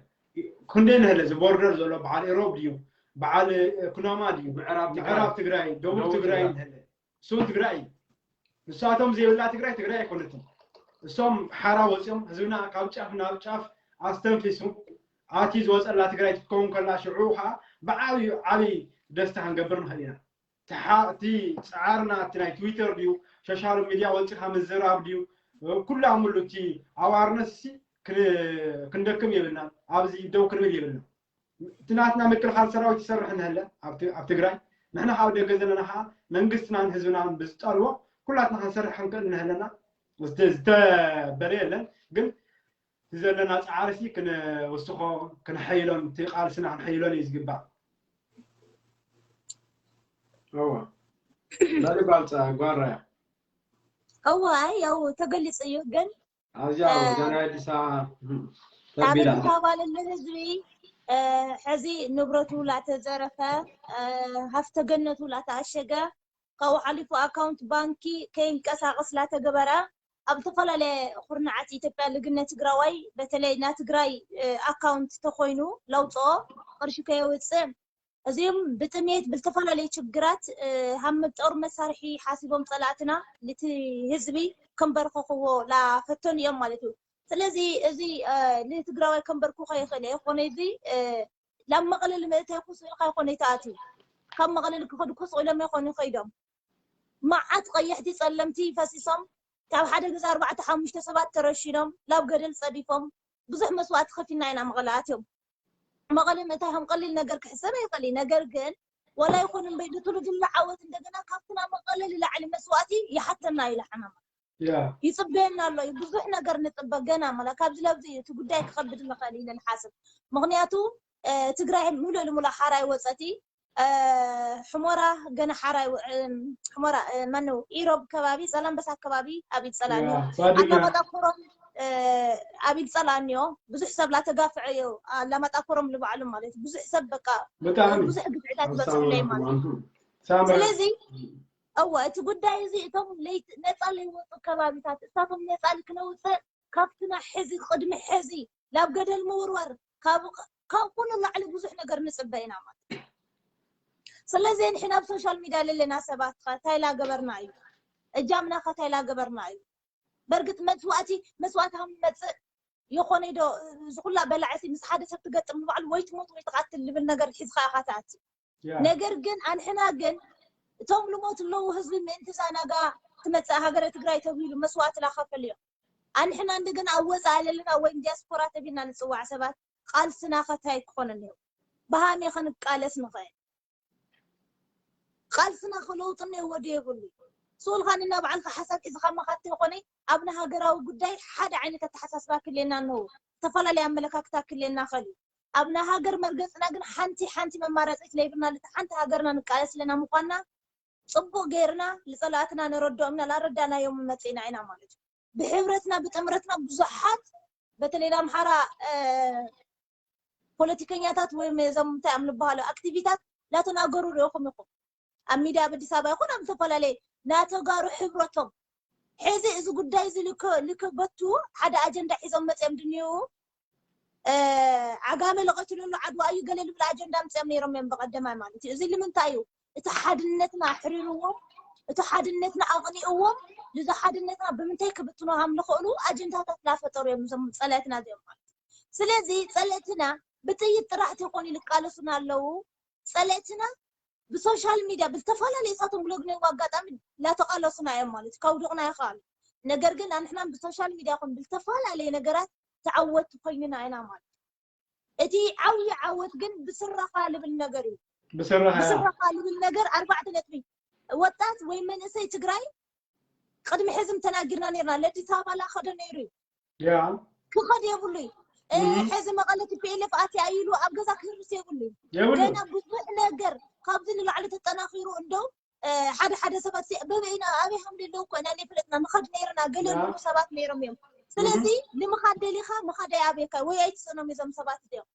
ክንደይ ንህለ እዚ ቦርደር ዘሎ በዓል ኢሮብ ድዩ በዓል ኩናማ ድዩ ምዕራብ ትግራይ ደቡብ ትግራይ ንህለ እሱ ትግራይ እዩ። ንሳቶም ዘይብላ ትግራይ ትግራይ ኣይኮነትን። እሶም ሓራ ወፂኦም ህዝብና ካብ ጫፍ ናብ ጫፍ ኣስተንፊሱ ኣቲ ዝወፀላ ትግራይ ትትከውን ከላ ሽዑ ከዓ ብዓብዩ ዓብይ ደስታ ክንገብር ንኽእል ኢና። እቲ ፃዕርና እቲ ናይ ትዊተር ድዩ ሶሻል ሚድያ ወፂኻ ምዝራብ ድዩ ኩላ ሙሉ እቲ ኣዋርነስ ሲ ክንደክም የብልናን። ኣብዚ ደው ክንብል የብልና። እቲ ናትና ምክልኻል ሰራዊት ይሰርሕ እንሀለ ኣብ ትግራይ ንሕና ካብ ደገ ዘለና ከዓ መንግስትናን ህዝብናን ብዝጠልቦ ኩላትና ክንሰርሕ ክንክእል እንሀለና ዝተበለ የለን። ግን እቲ ዘለና ፃዕሪ ሲ ክንውስኾ ክነሐይሎን እቲ ቃልስና ክንሐይሎን እዩ ዝግባእ። እዋ ላሊ ባልፃ ጓራ እያ። እዋይ ያው ተገሊፁ እዩ ግን ኣብዚኣ እዛ ናይ ኣዲስ ኣበባ ኣብ ኣዲስ ኣበባ ለለ ህዝቢ ሕዚ ንብረቱ ላተዘረፈ ሃፍተ ገነቱ ላተኣሸገ ካብኡ ሓሊፉ ኣካውንት ባንኪ ከይንቀሳቀስ ላተገበረ ኣብ ዝተፈላለየ ኩርናዓት ኢትዮጵያ ልግነ ትግራዋይ በተለይ ናይ ትግራይ ኣካውንት ተኮይኑ ለውፅኦ ቅርሺ ከየውፅእ እዚም ብጥሜት ብዝተፈላለዩ ችግራት ሃም ጦር መሳርሒ ሓሲቦም ፀላእትና ንቲ ህዝቢ ከንበርከክዎ ላፈተኑ እዮም ማለት እዩ። ስለዚ እዚ ንትግራዋይ ከንበርክኮ ይኽእል እየ ኮነ እዚ ላብ መቐለሊ ምእታይ ኩስኢልካ ይኮነ ይተኣትዩ ካብ መቐለሊ ክኸዱ ኩስቕ ኢሎም ይኮኑ ከይዶም መዓት ቀይሕቲ ፀለምቲ ፈሲሶም ካብ ሓደ ገዛ ኣርባዕተ ሓሙሽተ ሰባት ተረሺኖም ላብ ገደል ፀዲፎም ብዙሕ መስዋእቲ ከፊልና ኢና መቐለ ኣትዮም። መቐለ ምእታይ ከም ቀሊል ነገር ክሕሰብ ኣይኽእል እዩ። ነገር ግን ዋላ ይኹን እምበይ ንትውልዲ ንዓወት እንደገና ካብቲ ናብ መቐለ ንላዕሊ መስዋእቲ ይሓተና እዩ ለሓመማ ይፅበየና ኣሎ እዩ ብዙሕ ነገር ንፅበ ገና መላ ካብዚ ለብዚ እዩ እቲ ጉዳይ ክኸብድ ንኽእል ኢለ ንሓስብ። ምኽንያቱ ትግራይ ሙሉእ ልሙሉእ ሓራይ ወፀቲ ሕሞራ ገና ሓራይ ሕሞራ ማነው ኢሮብ ከባቢ ዛላምበሳ ከባቢ ኣብ ኢድ ፀላእኒ ኣለማጣ ኮሮም ኣብ ኢድ ፀላእኒዮ ብዙሕ ሰብ ላተጋፍዐ እዩ ኣለማጣ ኮሮም ልባዕሉ ማለት ብዙሕ ሰብ በቃ ብዙሕ ግፍዕታት በፅሕለይ ማለት ስለዚ እወ እቲ ጉዳይ እዚ እቶም ነፃ ለይወጡ ከባቢታት እሳቶም ነፃ ልክነውፅእ ካብትና ሕዚ ቅድሚ ሕዚ ናብ ገደል ምውርዋር ካብ ኩሉ ላዕሊ ብዙሕ ነገር ንፅበ ኢና ማለት ስለዚ ንሕና ኣብ ሶሻል ሚድያ ለለና ሰባት ከ እንታይ ላገበርና እዩ እጃምና ከ እንታይ ላገበርና እዩ በርግጥ መስዋእቲ መስዋእቲ ከም መፅእ የኾነ ዶ እዚ ኩላ በላዕሲ ምስ ሓደ ሰብ ትገጥም ንባዕሉ ወይ ትሞት ወይ ትቃትል ልብል ነገር ሒዝካ ኢካ ትኣቲ ነገር ግን ኣንሕና ግን እቶም ልሞት ኣለዉ ህዝቢ ምእንቲ ዛናጋ ትመፅእ ሃገረ ትግራይ ተብሂሉ መስዋእቲ ላከፈል እዮም ኣንሕና እንደገና ኣብ ወፃኢ ኣለና ወይም ዲያስፖራ ተቢልና ንፅዋዕ ሰባት ቃልስና ከታይ ክኾነ ነይሩ ብሃሜ ክንቃለስ ንኽእል ቃልስና ክለውጥ እኒኦ ወዲ የብሉ ስኡልካ ንና በዓልካ ሓሳብ ሒዝካ መኻት ተይኮነ ኣብ ንሃገራዊ ጉዳይ ሓደ ዓይነት ኣተሓሳስባ ክልየና ኣለዎ ዝተፈላለዩ ኣመለካክታ ክልየና ኸል ኣብ ናይ ሃገር መርገፅና ግን ሓንቲ ሓንቲ መማረፂት ለይብልና ልቲ ሓንቲ ሃገርና ንቃለስ ኣለና ምኳንና ፅቡቅ ገይርና ልፀላእትና ነረድኦምና ላረዳናዮም መፅእና ኢና ማለት እዩ ብሕብረትና ብጥምረትና ብዙሓት በተለይ ኣምሓራ ፖለቲከኛታት ወይም እዞም እንታይ እዮም ዝበሃሉ ኣክቲቪታት ላተናገሩ ሪኦኹም ኢኹም ኣብ ሚድያ ኣብ ኣዲስ ኣበባ ይኹን ኣብ ዝተፈላለየ ናይ ተጋሩ ሕብረቶም ሕዚ እዚ ጉዳይ እዚ ልከበቱ ሓደ ኣጀንዳ ሒዞም መፅኦም ድንኡ ዓጋመ ለቐትለሉ ዓድዋ እዩ ገለ ልብል ኣጀንዳ ምፅኦም ነይሮም እዮም ብቀደማይ ማለት እዩ እዚ ልምንታይ እዩ እቲ ሓድነትና ኣሕሪርዎም እቲ ሓድነትና ኣቕኒእዎም ልዚ ሓድነትና ብምንታይ ክብትኖ ሃም ንኽእሉ ኣጀንዳታት ላፈጠሩ እዮም እዞም ፀላእትና እዚኦም ማለት ስለዚ ፀለእትና ብጥይት ጥራሕ ተይኮኑ ልቃለሱና ኣለዉ ፀለእትና ብሶሻል ሚድያ ብዝተፈላለዩ እሳቶም ብለግነዎ ኣጋጣሚ ላተቃለሱና እዮም ማለት ከውድቕና ይኽኣሉ ነገር ግን ኣንሕና ብሶሻል ሚድያ ኮን ብዝተፈላለዩ ነገራት ተዓወቱ ኮይንና ኢና ማለት እቲ ዓብዪ ዓወት ግን ብስረኻ ልብል ነገር እዩ ብስረኻ ልብል ነገር ኣርባዕተ ነጥቢ ወጣት ወይ መንእሰይ ትግራይ ቅድሚ ሕዝም ተናጊርና ነርና ለዲስ ኣበባ ላኸደ ነይሩ እዩ ክኸድ የብሉ እዩ ሕዚ መቐለ ቲፒኤልኤፍ ኣትያ ኢሉ ኣብ ገዛ ክህርስ የብሉ እዩ ገና ብዙሕ ነገር ካብዚ ንላዕሊ ተጠናኺሩ እንደው ሓደ ሓደ ሰባት በበይና ኣበይ ከም ደለዉ ኮይና ነይፈለጥና ንኸድ ነይርና ገለ ንብሉ ሰባት ነይሮም እዮም ስለዚ ንምኻድ ደሊኻ ምኻድ ኣይኣብየካ ወይ ኣይትፅዕኖም እዞም ሰባት እዚኦም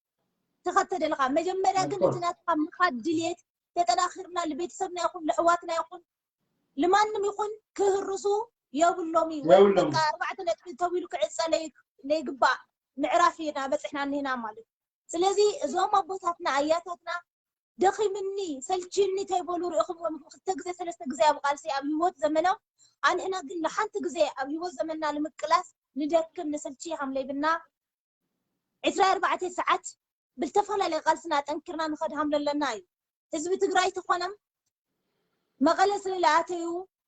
ትኸድ ተደልኻ መጀመርያ ግን እቲ ናትካ ምኻድ ድልየት ተጠናኺርና ንቤተሰብና ይኹን ንሕዋትና ይኹን ንማንም ይኹን ክህርሱ የብሎም እዩ ወይ በቃ ኣርባዕተ ነጥቢ ተዊሉ ክዕፀ ለይግባእ ምዕራፍ ኢና በፅሕና እኒህና ማለት ስለዚ እዞም ኣቦታትና ኣያታትና ደኺምኒ ሰልችኒ ተይበሉ ርኢኹምዎም ክልተ ግዜ ሰለስተ ግዜ ኣብ ቃልሲ ኣብ ህይወት ዘመኖም ኣንሕና ግን ንሓንቲ ግዜ ኣብ ህይወት ዘመንና ንምቅላስ ንደክም ንሰልቺ ከም ለይብልና ዕስራ ኣርባዕተ ሰዓት ብልተፈላለየ ቃልስና ጠንኪርና ንኸድ ሃምለ ኣለና እዩ። ህዝቢ ትግራይ ተኾነም መቐለ ስለ ለኣተዩ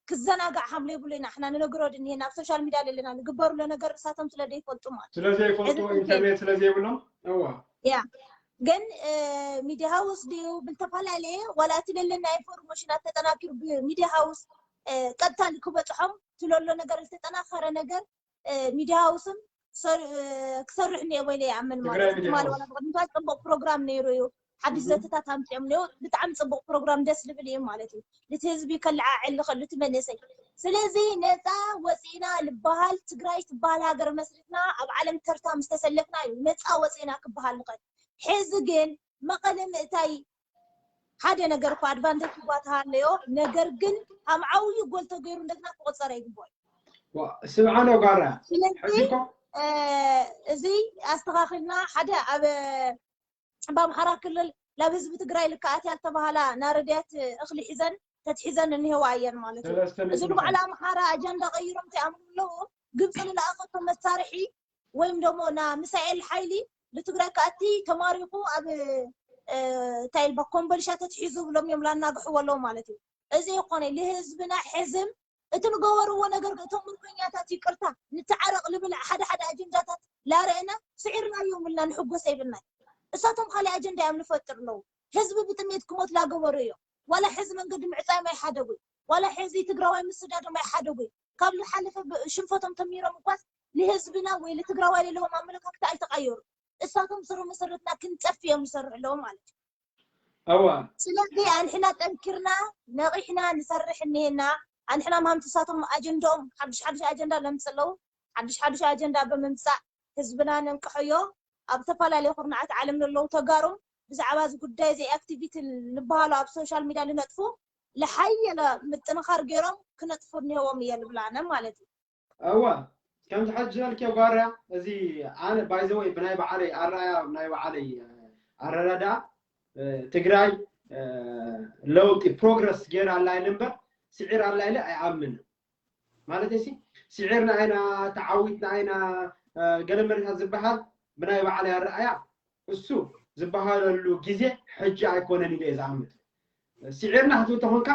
ክዘናጋዕ ሃምለ ይብሉ ኢና። ሕና ንነግሮ ድንሄና ኣብ ሶሻል ሚድያ ለለና ንግበሩ ለነገር እሳቶም ስለ ዘይፈልጡ ማለት ስለ ዘይፈልጡ ኢንተርኔት ስለ ዘይብሎም እዋ ያ ግን ሚድያ ሃውስ ድዩ ብልተፈላለየ ዋላ እቲ ለለና ኢንፎርሜሽናት ተጠናኪሩ ብሚድያ ሃውስ ቀጥታ ክበፅሖም ትለሎ ነገር ዝተጠናኸረ ነገር ሚድያ ሃውስን ክሰርሕ እኒኦ ወይ ይኣምን ማለት ትማል ዋላ ብቅድሚታት ፅቡቅ ፕሮግራም ነይሩ እዩ። ሓድሽ ዘተታት ኣምፅኦም ነይሩ። ብጣዕሚ ፅቡቅ ፕሮግራም ደስ ዝብል እዩ ማለት እዩ። እቲ ህዝቢ ከለዓዕል ዝኽእል እቲ መንእሰይ። ስለዚ ነፃ ወፂና ልበሃል ትግራይ ትበሃል ሃገር መስሪትና ኣብ ዓለም ተርታ ምስ ተሰለፍና እዩ ነፃ ወፂና ክበሃል ንኽእል። ሕዚ ግን መቐለ ምእታይ ሓደ ነገር እኮ ኣድቫንቴጅ እኳ ተሃለዮ ነገር ግን ከም ዓብዩ ጎል ተገይሩ እንደገና ክቆፀር ይግባእ። ስምዓኖ ጋራ ስለዚ እዚ ኣስተኻኺልና ሓደ ኣብ ኣብ ኣምሓራ ክልል ናብ ህዝቢ ትግራይ ልክኣት ያልተባሃላ ናረድያት እኽሊ ሒዘን ተትሒዘን እኒሄዋ እየን ማለት እዩ። እዚ ንባዕሉ ኣምሓራ ኣጀንዳ ቀይሮም ተኣምኑ ኣለዉ ግብፂ ንለኣኸቶ መሳርሒ ወይም ደሞ ና ሚሳኤል ሓይሊ ንትግራይ ከኣቲ ተማሪኹ ኣብ እንታይ ኢልባ ኮምቦልሻ ተትሒዙ ብሎም እዮም ላናግሕዎ ኣለዉ ማለት እዩ። እዚ ይኾነ ልህዝብና ሕዝም እቲ ንገበርዎ ነገር እቶም ምርኮኛታት ይቅርታ ንተዓረቕ ልብል ሓደ ሓደ ኣጀንዳታት ላረእና ስዒርናዮም ኢልና ንሕጎስ ኣይብልናይ። እሳቶም ካልእ ኣጀንዳ እዮም ንፈጥር ኣለዉ። ህዝቢ ብጥሜት ክሞት ላገበሩ እዮም። ዋላ ሕዚ መንገዲ ምዕፃዮም ኣይሓደጉይ። ዋላ ሕዚ ትግራዋይ ምስዳዶም ኣይሓደጉይ። ካብ ዝሓለፈ ሽንፈቶም ተሚሮም እኳስ ንህዝብና ወይ ንትግራዋይ ዘለዎም ኣመለካክታ ኣይተቃየሩ። እሳቶም ስሩ መሰረትና ክንጠፍ እዮም ይሰርሑ ኣለዉ ማለት እዩ። እዋ ስለዚ ኣንሕና ጠንኪርና ነቂሕና ንሰርሕ እኒሄና። ኣንሕና ማምትሳቶም ኣጀንዳኦም ሓዱሽ ሓዱሽ ኣጀንዳ ለምፅ ኣለዉ። ሓዱሽ ሓዱሽ ኣጀንዳ ብምምፃእ ህዝብና ነንቅሐዮ። ኣብ ዝተፈላለዩ ኩርናዓት ዓለም ዘለዉ ተጋሩ ብዛዕባ እዚ ጉዳይ እዚ ኣክቲቪቲ ዝበሃሉ ኣብ ሶሻል ሚድያ ዝነጥፉ ለሓየለ ምጥንኻር ገይሮም ክነጥፉ እኒሄዎም እየ ልብላነ ማለት እዩ። እዋ ከምዚ ሕጂ ዝበልክዮ ጓርያ እዚ ኣነ ባይዘወይ ብናይ በዓለይ ኣረኣያ ናይ በዓለይ ኣረዳድኣ ትግራይ ለውጢ ፕሮግረስ ገይራ ኣላ ኢለ እምበር ስዒራ ኣላ ኢለ ኣይኣምንን። ማለት ሲ ስዒርና ኢና ተዓዊትና ኢና ገለ መሬታት ዝበሃል ብናይ በዓለይ ኣረኣያ እሱ ዝበሃለሉ ግዜ ሕጂ ኣይኮነን ኢለ እየ ዝኣምን። ስዒርና ክትብል ተኾንካ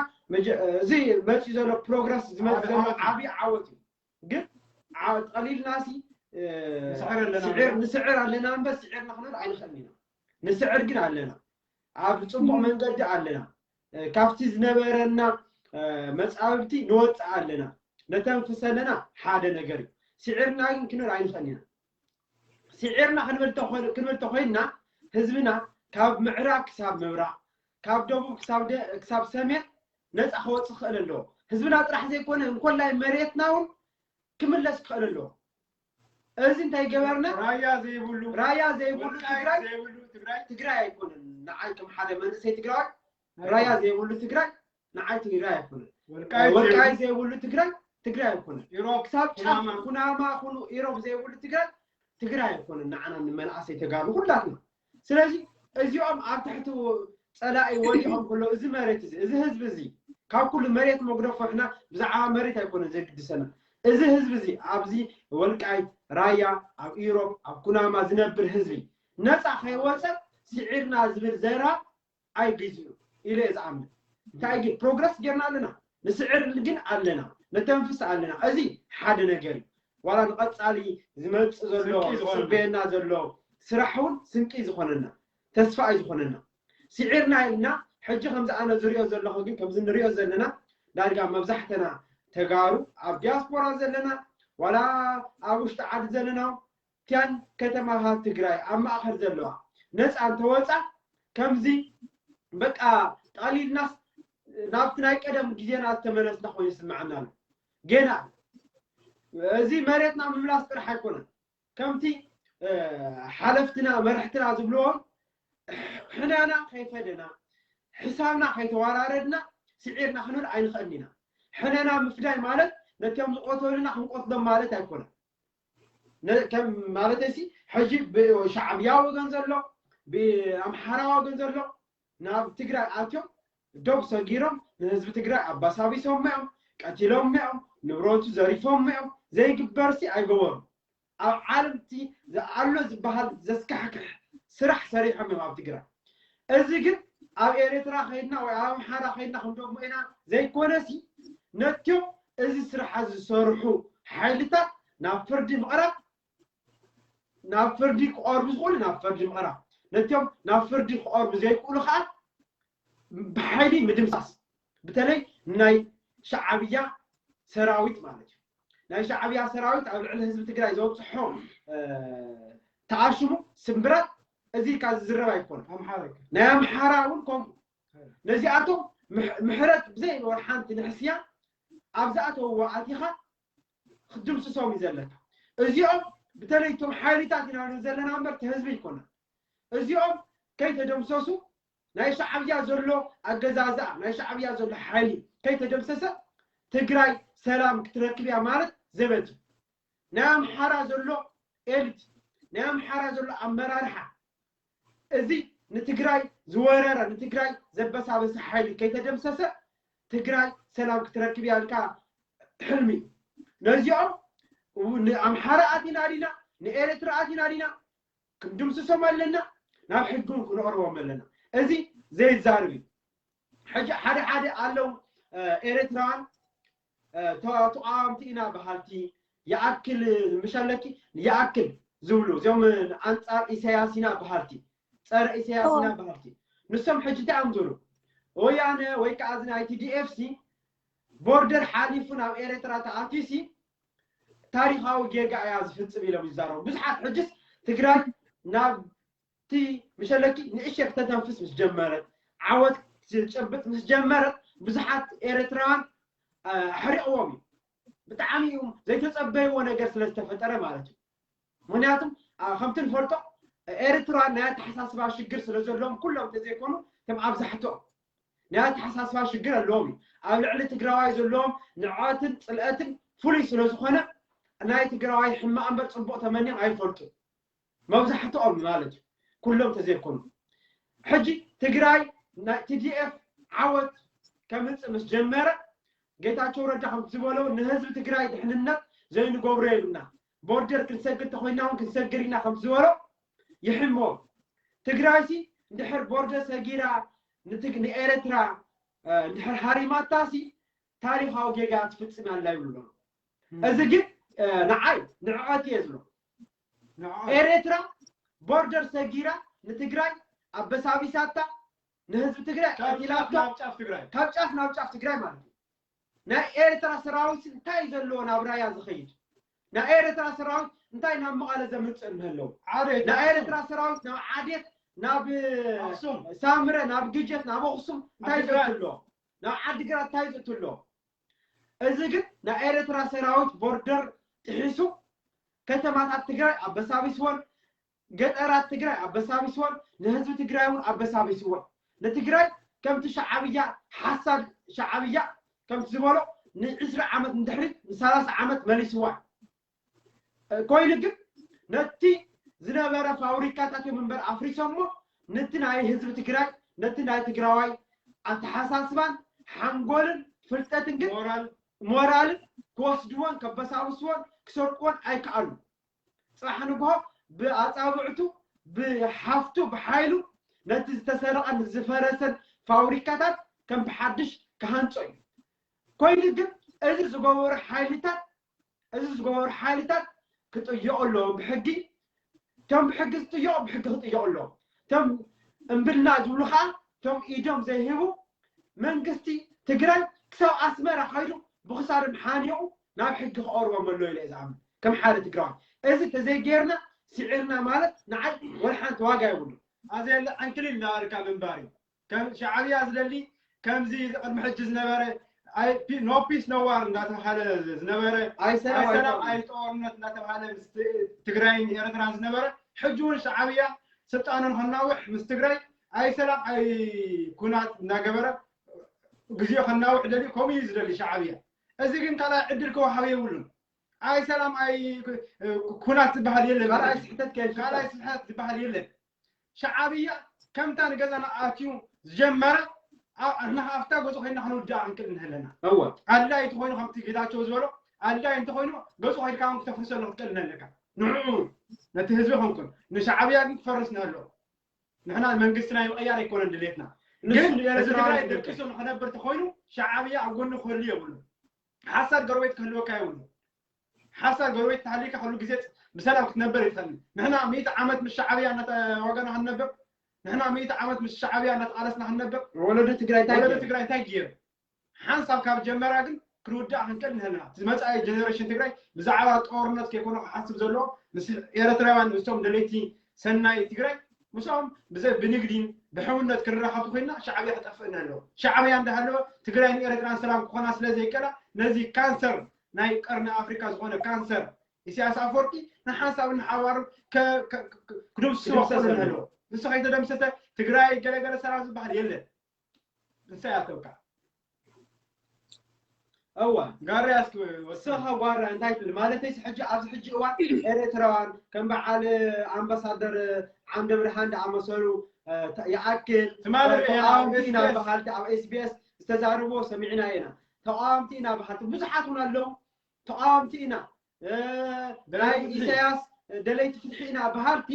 እዚ መፂኡ ዘሎ ፕሮግረስ ዝመፅእ ዘሎ ዓብዪ ዓወት እዩ። ግን ቀሊልና ሲ ንስዕር ኣለና እምበር ስዒርና ክንብል ኣይንኽእልን ኢና። ንስዕር ግን ኣለና፣ ኣብ ፅቡቅ መንገዲ ኣለና። ካብቲ ዝነበረና መፃብብቲ ንወፅእ ኣለና፣ ነተንፍስ ኣለና። ሓደ ነገር እዩ። ስዒርና ግን ክንብል ኣይንኽእልን ኢና። ስዒርና ክንብል ተኾይንና ህዝብና ካብ ምዕራብ ክሳብ ምብራቅ ካብ ደቡብ ክሳብ ሰሜን ነፃ ክወፅእ ክኽእል ኣለዎ። ህዝብና ጥራሕ ዘይኮነ እንኮላይ መሬትና እውን ክምለስ ክኽእል ኣለዎ። እዚ እንታይ ገበርና? ራያ ዘይብሉ ራያ ዘይብሉ ትግራይ ትግራይ ኣይኮነን። ንዓይ ከም ሓደ መንእሰይ ትግራዋይ ራያ ዘይብሉ ትግራይ ንዓይ ትግራይ ኣይኮነን። ወልቃይት ዘይብሉ ትግራይ ትግራይ ኣይኮነን። ኢሮብ ክሳብ ጫፍ ኩናማ ኩኑ ኢሮብ ዘይብሉ ትግራይ ትግራይ ኣይኮነን። ንዓና ንመንእሰይ ተጋሩ ሁላትና። ስለዚ እዚኦም ኣብ ትሕቲ ፀላኢ ወዲቖም ከሎ እዚ መሬት እዚ እዚ ህዝቢ እዚ ካብ ኩሉ መሬት መጉደፎ ሕና ብዛዕባ መሬት ኣይኮነን ዘግድሰና። እዚ ህዝቢ እዚ ኣብዚ ወልቃይት ራያ ኣብ ኢሮብ ኣብ ኩናማ ዝነብር ህዝቢ ነፃ ከይወፀ ስዒርና ዝብል ዘራ ኣይግዝኡ ኢለ እየ ዝኣምን። እንታይ ግን ፕሮግረስ ጌርና ኣለና፣ ንስዕር ግን ኣለና፣ ነተንፍስ ኣለና። እዚ ሓደ ነገር እዩ። ዋላ ንቐፃሊ ዝመፅእ ዘሎ ዝፅበየና ዘሎ ስራሕ እውን ስንቂ ዝኾነና ተስፋ እዩ ዝኾነና። ስዒርና ኢልና ሕጂ ከምዚ ኣነ ዝሪኦ ዘለኹ ግን ከምዚ ንሪኦ ዘለና ዳርጋ መብዛሕተና ተጋሩ ኣብ ዲያስፖራ ዘለና ዋላ ኣብ ውሽጢ ዓዲ ዘለና እቲኣን ከተማታት ትግራይ ኣብ ማእኸል ዘለዋ ነፃ እንተወፃ ከምዚ በቃ ጠሊልናስ ናብቲ ናይ ቀደም ግዜና ዝተመለስና ኮይኑ ይስምዓና ኣሎ። ገና እዚ መሬትና ምምላስ ጥራሕ ኣይኮነን። ከምቲ ሓለፍትና መራሕትና ዝብልዎም ሕነና ከይፈደና ሕሳብና ከይተወራረድና ስዒርና ክንብል ኣይንኽእልን ኢና። ሕነና ምፍዳይ ማለት ነቲኦም ዝቆተሉና ክንቆትሎም ማለት ኣይኮነን። ከም ማለት ሲ ሕጂ ብሻዕብያ ወገን ዘሎ ብኣምሓራ ወገን ዘሎ ናብ ትግራይ ኣትዮም ዶብ ሰጊሮም ንህዝቢ ትግራይ ኣባሳቢሶም እዮም፣ ቀቲሎም እዮም፣ ንብረቱ ዘሪፎም እዮም። ዘይግበር ሲ ኣይገበሩ። ኣብ ዓለምቲ ኣሎ ዝበሃል ዘስካሕክሕ ስራሕ ሰሪሖም እዮም ኣብ ትግራይ። እዚ ግን ኣብ ኤርትራ ከይድና ወይ ኣብ ኣምሓራ ከይድና ክንደግሞ ኢና ዘይኮነሲ፣ ነቲኦም እዚ ስራሕ ዝሰርሑ ሓይልታት ናብ ፍርዲ ምቕራብ፣ ናብ ፍርዲ ክቐርቡ ዝኽእሉ ናብ ፍርዲ ምቕራብ፣ ነቲኦም ናብ ፍርዲ ክቐርቡ ዘይክእሉ ከዓ ብሓይሊ ምድምሳስ፣ በተለይ ናይ ሻዕብያ ሰራዊት ማለት እዩ። ናይ ሻዕብያ ሰራዊት ኣብ ልዕሊ ህዝቢ ትግራይ ዘብፅሖ ተኣሽሙ ስምብራት እዚ ኢልካ ዝዝረብ ኣይኮነን። ናይ ኣምሓራ እውን ከምኡ። ነዚኣቶም ምሕረት ብዘይ ሓንቲ ንሕስያ ኣብ ዝኣተውዎ ኣቲኻ ክትድምስሶም እዩ ዘለካ። እዚኦም በተለይ እቶም ሓይልታት ኢና ዘለና እምበር ህዝቢ ኣይኮነን። እዚኦም ከይተደምሰሱ ናይ ሻዕብያ ዘሎ ኣገዛዝኣ፣ ናይ ሻዕብያ ዘሎ ሓይሊ ከይተደምሰሰ ትግራይ ሰላም ክትረክብ እያ ማለት ዘበት እዩ። ናይ ኣምሓራ ዘሎ ኤሊት፣ ናይ ኣምሓራ ዘሎ ኣመራርሓ እዚ ንትግራይ ዝወረረ ንትግራይ ዘበሳበሰ ሓይሊ ከይተደምሰሰ ትግራይ ሰላም ክትረክብ እያ ኢልካ ሕልሚ እዩ። ነዚኦም ንኣምሓራ ኣቲና ዲና ንኤርትራ ኣቲና ዲና ክንድምስሶም ኣለና፣ ናብ ሕጊ እውን ክነቕርቦም ኣለና። እዚ ዘይዛርብ እዩ። ሕጂ ሓደ ሓደ ኣለዉ ኤርትራውያን ተቃወምቲ ኢና በሃልቲ ይኣክል ምሸለኪ ይኣክል ዝብሉ እዚኦም ኣንፃር ኢሳያስ ኢና በሃልቲ ጸረ ኢሳያስ ኢና በሃልቲ ንሶም ሕጂ እንታይ እዮም ዝብሉ? ወያነ ወይ ከዓ እዚ ናይ ቲዲኤፍ ሲ ቦርደር ሓሊፉ ናብ ኤርትራ ተኣትዩ ሲ ታሪኻዊ ጌጋ እያ ዝፍፅም ኢሎም ይዛረቡ። ብዙሓት ሕጅስ ትግራይ ናብቲ ምሸለኪ ንእሸ ክተተንፍስ ምስ ጀመረት ዓወት ትጨብጥ ምስ ጀመረት ብዙሓት ኤርትራውያን ኣሕሪቕዎም እዩ። ብጣዕሚ እዩ ዘይተፀበይዎ ነገር ስለዝተፈጠረ ማለት እዩ። ምክንያቱም ከምቲ ንፈልጦ ኤርትራ ናይ ኣተሓሳስባ ሽግር ስለዘለዎም ኩሎም እንተዘይኮኑ ከም ኣብዛሕትኦም ናይ ኣተሓሳስባ ሽግር ኣለዎም እዩ። ኣብ ልዕሊ ትግራዋይ ዘለዎም ንዕቀትን ፅልአትን ፍሉይ ስለዝኾነ ናይ ትግራዋይ ሕማቕ እምበር ፅቡቕ ተመንዮም ኣይፈልጡ መብዛሕትኦም ማለት እዩ። ኩሎም ተዘይኮኑ ሕጂ ትግራይ ናይ ቲዲኤፍ ዓወት ከምፅእ ምስ ጀመረ ጌታቸው ረዳ ከም ዝበሎ ንህዝቢ ትግራይ ድሕንነት ዘይንገብሮ የብልና። ቦርደር ክንሰግር ተኮይና እውን ክንሰግር ኢና ከም ዝበሎ ይሕሞ። ትግራይሲ እንድሕር ቦርደር ሰጊራ ንኤርትራ እንድሕር ሃሪማታሲ ታሪኻዊ ጌጋ ትፍፅም ኣላ ይብሉ። እዚ ግን ንዓይ ንዕቐት እየ ዝብሎ። ኤርትራ ቦርደር ሰጊራ ንትግራይ ኣበሳቢሳታ ንህዝቢ ትግራይ ቀቲላቶ ካብ ጫፍ ናብ ጫፍ ትግራይ ማለት እዩ። ናይ ኤርትራ ሰራዊት እንታይ ዘለዎ ናብ ራያ ዝኸይድ ናይ ኤርትራ ሰራዊት እንታይ ናብ መቐለ ዘምፅእ እንህለው ናይ ኤርትራ ሰራዊት ናብ ዓዴት ናብ ሳምረ ናብ ግጀት ናብ ኣክሱም እንታይ ዘእትሎ ናብ ዓዲግራት እንታይ ዘእትሎ እዚ ግን ናይ ኤርትራ ሰራዊት ቦርደር ጥሒሱ ከተማታት ትግራይ ኣበሳቢስወን ገጠራት ትግራይ ኣበሳቢስወን ንህዝቢ ትግራይ እውን ኣበሳቢስወን ንትግራይ ከምቲ ሻዕብያ ሓሳድ ሻዕብያ ከምቲ ዝበሎ ንዕስራ ዓመት ንድሕሪት ንሰላሳ ዓመት መሊስዋ ኮይኑ ግን ነቲ ዝነበረ ፋብሪካታት እዮም እምበር ኣፍሪሶሞ ነቲ ናይ ህዝቢ ትግራይ ነቲ ናይ ትግራዋይ ኣተሓሳስባን ሓንጎልን ፍልጠትን ግን ሞራልን ክወስድዎን ከበሳብስዎን ክሰርቅዎን ኣይከኣሉ። ፅባሕ ንግሆ ብኣፃብዕቱ ብሓፍቱ ብሓይሉ ነቲ ዝተሰረቐን ዝፈረሰን ፋብሪካታት ከም ብሓድሽ ክሃንፆ እዩ። ኮይኑ ግን እዚ ዝገበሩ ሓይልታት እዚ ዝገበሩ ሓይልታት ክጥየቑ ኣለዎም ብሕጊ። እቶም ብሕጊ ዝጥየቑ ብሕጊ ክጥየቑ ኣለዎም። እቶም እምብልና ዝብሉ ከዓ እቶም ኢዶም ዘይህቡ መንግስቲ ትግራይ ክሳብ ኣስመራ ከይዱ ብክሳዶም ሓኒቑ ናብ ሕጊ ክቐርቦም ኣሎ ኢለ እየ ዝኣምን ከም ሓደ ትግራዋይ። እዚ ተዘይጌርና ስዒርና ማለት ንዓይ ወላ ሓንቲ ዋጋ የብሉ። ኣዘየለ ዕንክሊል እናበልካ ምንባር እዩ። ከም ሻዕብያ ዝደሊ ከምዚ ቅድሚ ሕጂ ዝነበረ no peace no war እንዳተባሃለ ዝነበረ ኣይሰላም ኣይጦርነት እንዳተባሃለ ትግራይን ኤርትራን ዝነበረ ሕጂ እውን ሻዕብያ ስልጣኑ ንከናውሕ ምስ ትግራይ ኣይ ሰላም ኣይ ኩናት እናገበረ ግዜኡ ከናውሕ ደልዩ ከምኡ እዩ ዝደሊ ሻዕብያ። እዚ ግን ካልኣይ ዕድል ክወሃብ የብሉን። ኣይ ሰላም ኣይ ኩናት ዝበሃል የለን። ካልኣይ ስሕተት ዝበሃል የለን። ሻዓብያ ከምታ ንገዛና ኣትዩ ዝጀመረ ንሓፍታ ገፁ ኮይና ክንውዳእ ክንክእል ንህለና። ኣድላይ እንተኮይኑ ከምቲ ጌታቸው ዝበሎ ኣድላይ እንተኮይኑ ገፁ ኮይድካ እውን ክተፍርሰሉ ክትክእል ንህለካ። ንዕኡ ነቲ ህዝቢ ከምኩን ንሻዓብያ ግን ክፈርስ ንህሎ። ንሕና መንግስቲ ናይ ምቕያር ኣይኮነን ድሌትና። ንሱ ግን ንኤርትራ እዚ ትግራይ ይደግፍ። ደቂሱ ንክነብር ተኾይኑ ሻዕብያ ኣብ ጎኒ ክህሉ የብሉ። ሓሳድ ጎረቤት ክህልወካ የብሉ። ሓሳድ ጎረቤት ተሃሊካ ኩሉ ግዜ ብሰላም ክትነበር ይትኽእል። ንሕና ሚእቲ ዓመት ምስ ሻዕብያ እናተዋጋና ክንነብር፣ ንሕና ሚእቲ ዓመት ምስ ሻዕብያ እናተቓለስና ክንነብር፣ ወለዶ ትግራይ እንታይ ወለዶ ገይሩ? ትግራይ እንታይ ገይሩ? ሓንሳብ ካብ ጀመራ ግን ክንውዳእ ክንክእል ንህልና። እቲ መጻኢ ጀነሬሽን ትግራይ ብዛዕባ ጦርነት ከይኮነ ክሓስብ ዘለዎ ምስ ኤርትራውያን ምስቶም ደለይቲ ሰናይ ትግራይ ምስኦም ብዘ ብንግዲን ብሕውነት ክንራኸብ ኮይና ሻዕብያ ክጠፍእ ኣለዎ። ሻዕብያ እንዳሃለወ ትግራይን ኤርትራን ሰላም ክኾና ስለ ዘይከላ ነዚ ካንሰር ናይ ቀርኒ ኣፍሪካ ዝኾነ ካንሰር ኢሳያስ ኣፈወርቂ ንሓንሳብን ንሓዋሩን ክድምስስዎ ክኽእሉ ኣለዎ። ንሱ ከይተደምሰሰ ትግራይ ገለገለ ሰላም ዝበሃል የለን። እንታይ ኣተውካ? እዋ ጋሪ ኣስኪ ንስኻ ጓራ እንታይ ትብል ማለተይስ፣ ሕጂ ኣብዚ ሕጂ እዋን ኤርትራውያን ከም በዓል ኣምባሳደር ዓምደ ብርሃን ዝኣመሰሉ ይኣክል ትማሊ ተቃወምቲ ኢና በሃልቲ ኣብ ኤስቢኤስ ዝተዛረብዎ ሰሚዕና ኢና። ተቃወምቲ ኢና በሃልቲ ብዙሓት እውን ኣለዉ። ተቃወምቲ ኢና ናይ ኢሳያስ ደለይቲ ፍትሒ ኢና በሃልቲ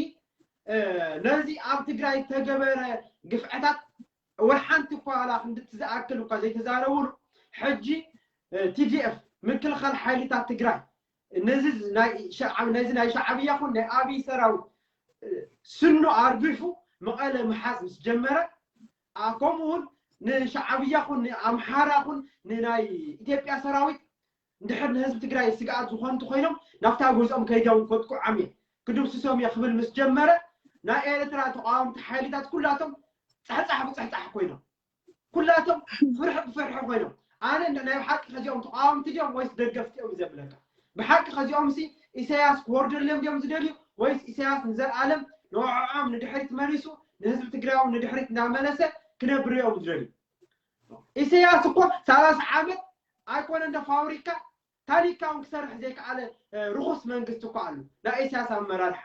ነዚ ኣብ ትግራይ ዝተገበረ ግፍዕታት ወላ ሓንቲ እኳ ዋላ ክንድቲ ዝኣክል እኳ ዘይተዛረብሉ፣ ሕጂ ቲዲኤፍ ምክልኻል ሓይልታት ትግራይ ነዚ ናይ ሻዕብ ነዚ ናይ ሻዕብያ ኹን ናይ ኣብይ ሰራዊት ስኑ ኣርግፉ መቐለ ምሓዝ ምስ ጀመረ፣ ከምኡ እውን ንሻዕብያ ኹን ንኣምሓራ ኹን ንናይ ኢትዮጵያ ሰራዊት እንድሕር ንህዝቢ ትግራይ ስግኣት ዝኾኑ እንተኾይኖም ናብታ ገዝኦም ከይዶም ከጥቅዖም እየ ክድምስሶም እየ ክብል ምስ ጀመረ ናይ ኤርትራ ተቃወምቲ ሓይልታት ኩላቶም ጻሕጻሕ ብጻሕጻሕ ኮይኖም ኩላቶም ፍርሒ ብፍርሒ ኮይኖም ኣነ ናይ ብሓቂ ከዚኦም ተቃወምቲ ድዮም ወይስ ደገፍቲ እዮም ዘብለካ ብሓቂ ከዚኦም ሲ ኢሳያስ ክወርደሎም ድዮም ዝደልዩ ወይስ ኢሳያስ ንዘለኣለም ንዕዖም ንድሕሪት መሊሱ ንህዝቢ ትግራይ ንድሕሪት እናመለሰ ክነብር እዮም ዝደልዩ ኢሳያስ እኮ ሰላሳ ዓመት ኣይኮነ እንደ ፋብሪካ ታኒካ እውን ክሰርሕ ዘይከኣለ ርኹስ መንግስቲ እኮ ኣሎ ናይ ኢሳያስ ኣመራርሓ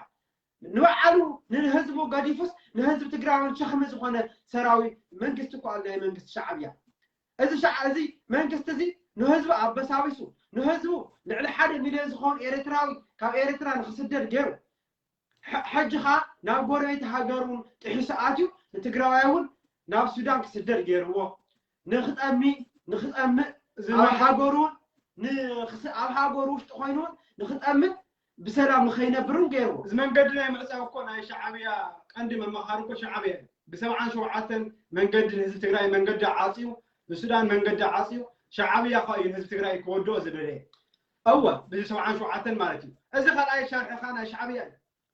ንባዕሉ ንህዝቡ ገዲፉስ ንህዝቢ ትግራይ እውን ሸኽሚ ዝኾነ ሰራዊት መንግስቲ እኮ ኣሎ ናይ መንግስቲ ሻዕብያ እዚ ሻዕ እዚ መንግስቲ እዚ ንህዝቡ ኣበሳቢሱ ንህዝቡ ልዕሊ ሓደ ሚልዮን ዝኸውን ኤርትራዊ ካብ ኤርትራ ንክስደድ ገይሩ ሕጂ ኸዓ ናብ ጎረቤት ሃገር እውን ጥሒሱ ኣትዩ ንትግራዋይ እውን ናብ ሱዳን ክስደድ ገይርዎ ንክጠሚ ንክጠምእ ኣብ ሃገሩ እውን ኣብ ሃገሩ ውሽጢ ኮይኑ እውን ንክጠምእ ብሰላም ንከይነብር እውን ገይርዎ። እዚ መንገዲ ናይ ምዕፃው እኮ ናይ ሻዕብያ ቀንዲ መማኻሪ እኮ ሻዕብያ እዩ። ብሰብዓን ሸውዓተን መንገዲ ንህዝቢ ትግራይ መንገዲ ዓፅዩ ንሱዳን መንገዲ ዓፅዩ ሻዕብያ ኸ እዩ ንህዝቢ ትግራይ ክወድኦ ዝደለየ። እወ ብዚ ሰብዓን ሸውዓተን ማለት እዩ። እዚ ካልኣይ ሸርሒ ኸ ናይ ሻዕብያ እዩ።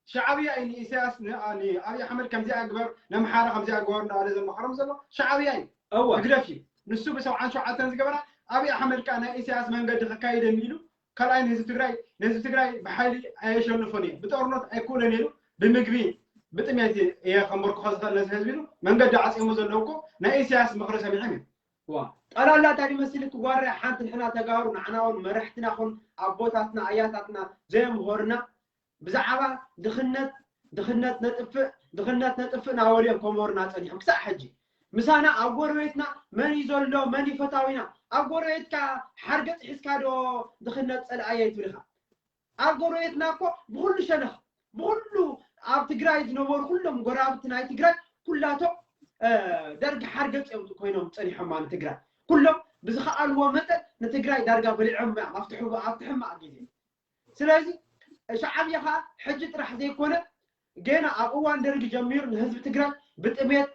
ሻዕብያ እዩ ንኢሳያስ ንኣብይ ኣሕመድ ከምዚኣ ግበር ነምሓራ ከምዚኣ ግበር እንዳበለ ዘማኽሮም ዘሎ ሻዕብያ እዩ። እወ ህግደፍ እዩ። ንሱ ብሰብዓን ሸውዓተን ዝገበራ ኣብይ ኣሕመድ ከዓ ናይ ኢሳያስ መንገዲ ከካይደኒ ኢሉ ካልኣይ ንህዝቢ ትግራይ ንህዝቢ ትግራይ ብሓይሊ ኣየሸንፎን እየ ብጦርነት ኣይክእሎን ኢሉ ብምግቢ ብጥሜት እየ ከንበርክኾ ዝኽእል ነዚ ህዝቢ ኢሉ መንገዲ ዓፅዮሞ ዘለዉ እኮ ናይ ኢሳያስ ምኽሪ ሰሚዖም እዮም። ዋ ጠላላ እንታይ ይመስል ክጓረ ሓንቲ ንሕና ተጋሩ ንዓና እውን መራሕትና ኹን ኣቦታትና ኣያታትና ዘየምሆርና ብዛዕባ ድኽነት ድኽነት ነጥፍእ ድኽነት ነጥፍእ ናበሉ እዮም ከመሩና ፀኒሖም ክሳዕ ሕጂ ምሳና ኣብ ጎረቤትና መን እዩ ዘሎ መን እዩ ፈታዊና ኣብ ጎረቤትካ ሓርገፅ ሒዝካ ዶ ድኽነት ፀልኣየ ትብል ኢኻ ኣብ ጎረቤትና እኮ ብኩሉ ሸነኽ ብኩሉ ኣብ ትግራይ ዝነበሩ ኩሎም ጎረባብቲ ናይ ትግራይ ኩላቶም ደርጊ ሓርገፅ እዮም ኮይኖም ፀኒሖማ ንትግራይ ኩሎም ብዝኸኣልዎ መጠን ንትግራይ ዳርጋ በሊዖም ኣብቲ ሕማቕ ግዜ ስለዚ ሻዕብያ ከዓ ሕጂ ጥራሕ ዘይኮነ ገና ኣብ እዋን ደርጊ ጀሚሩ ንህዝቢ ትግራይ ብጥሜት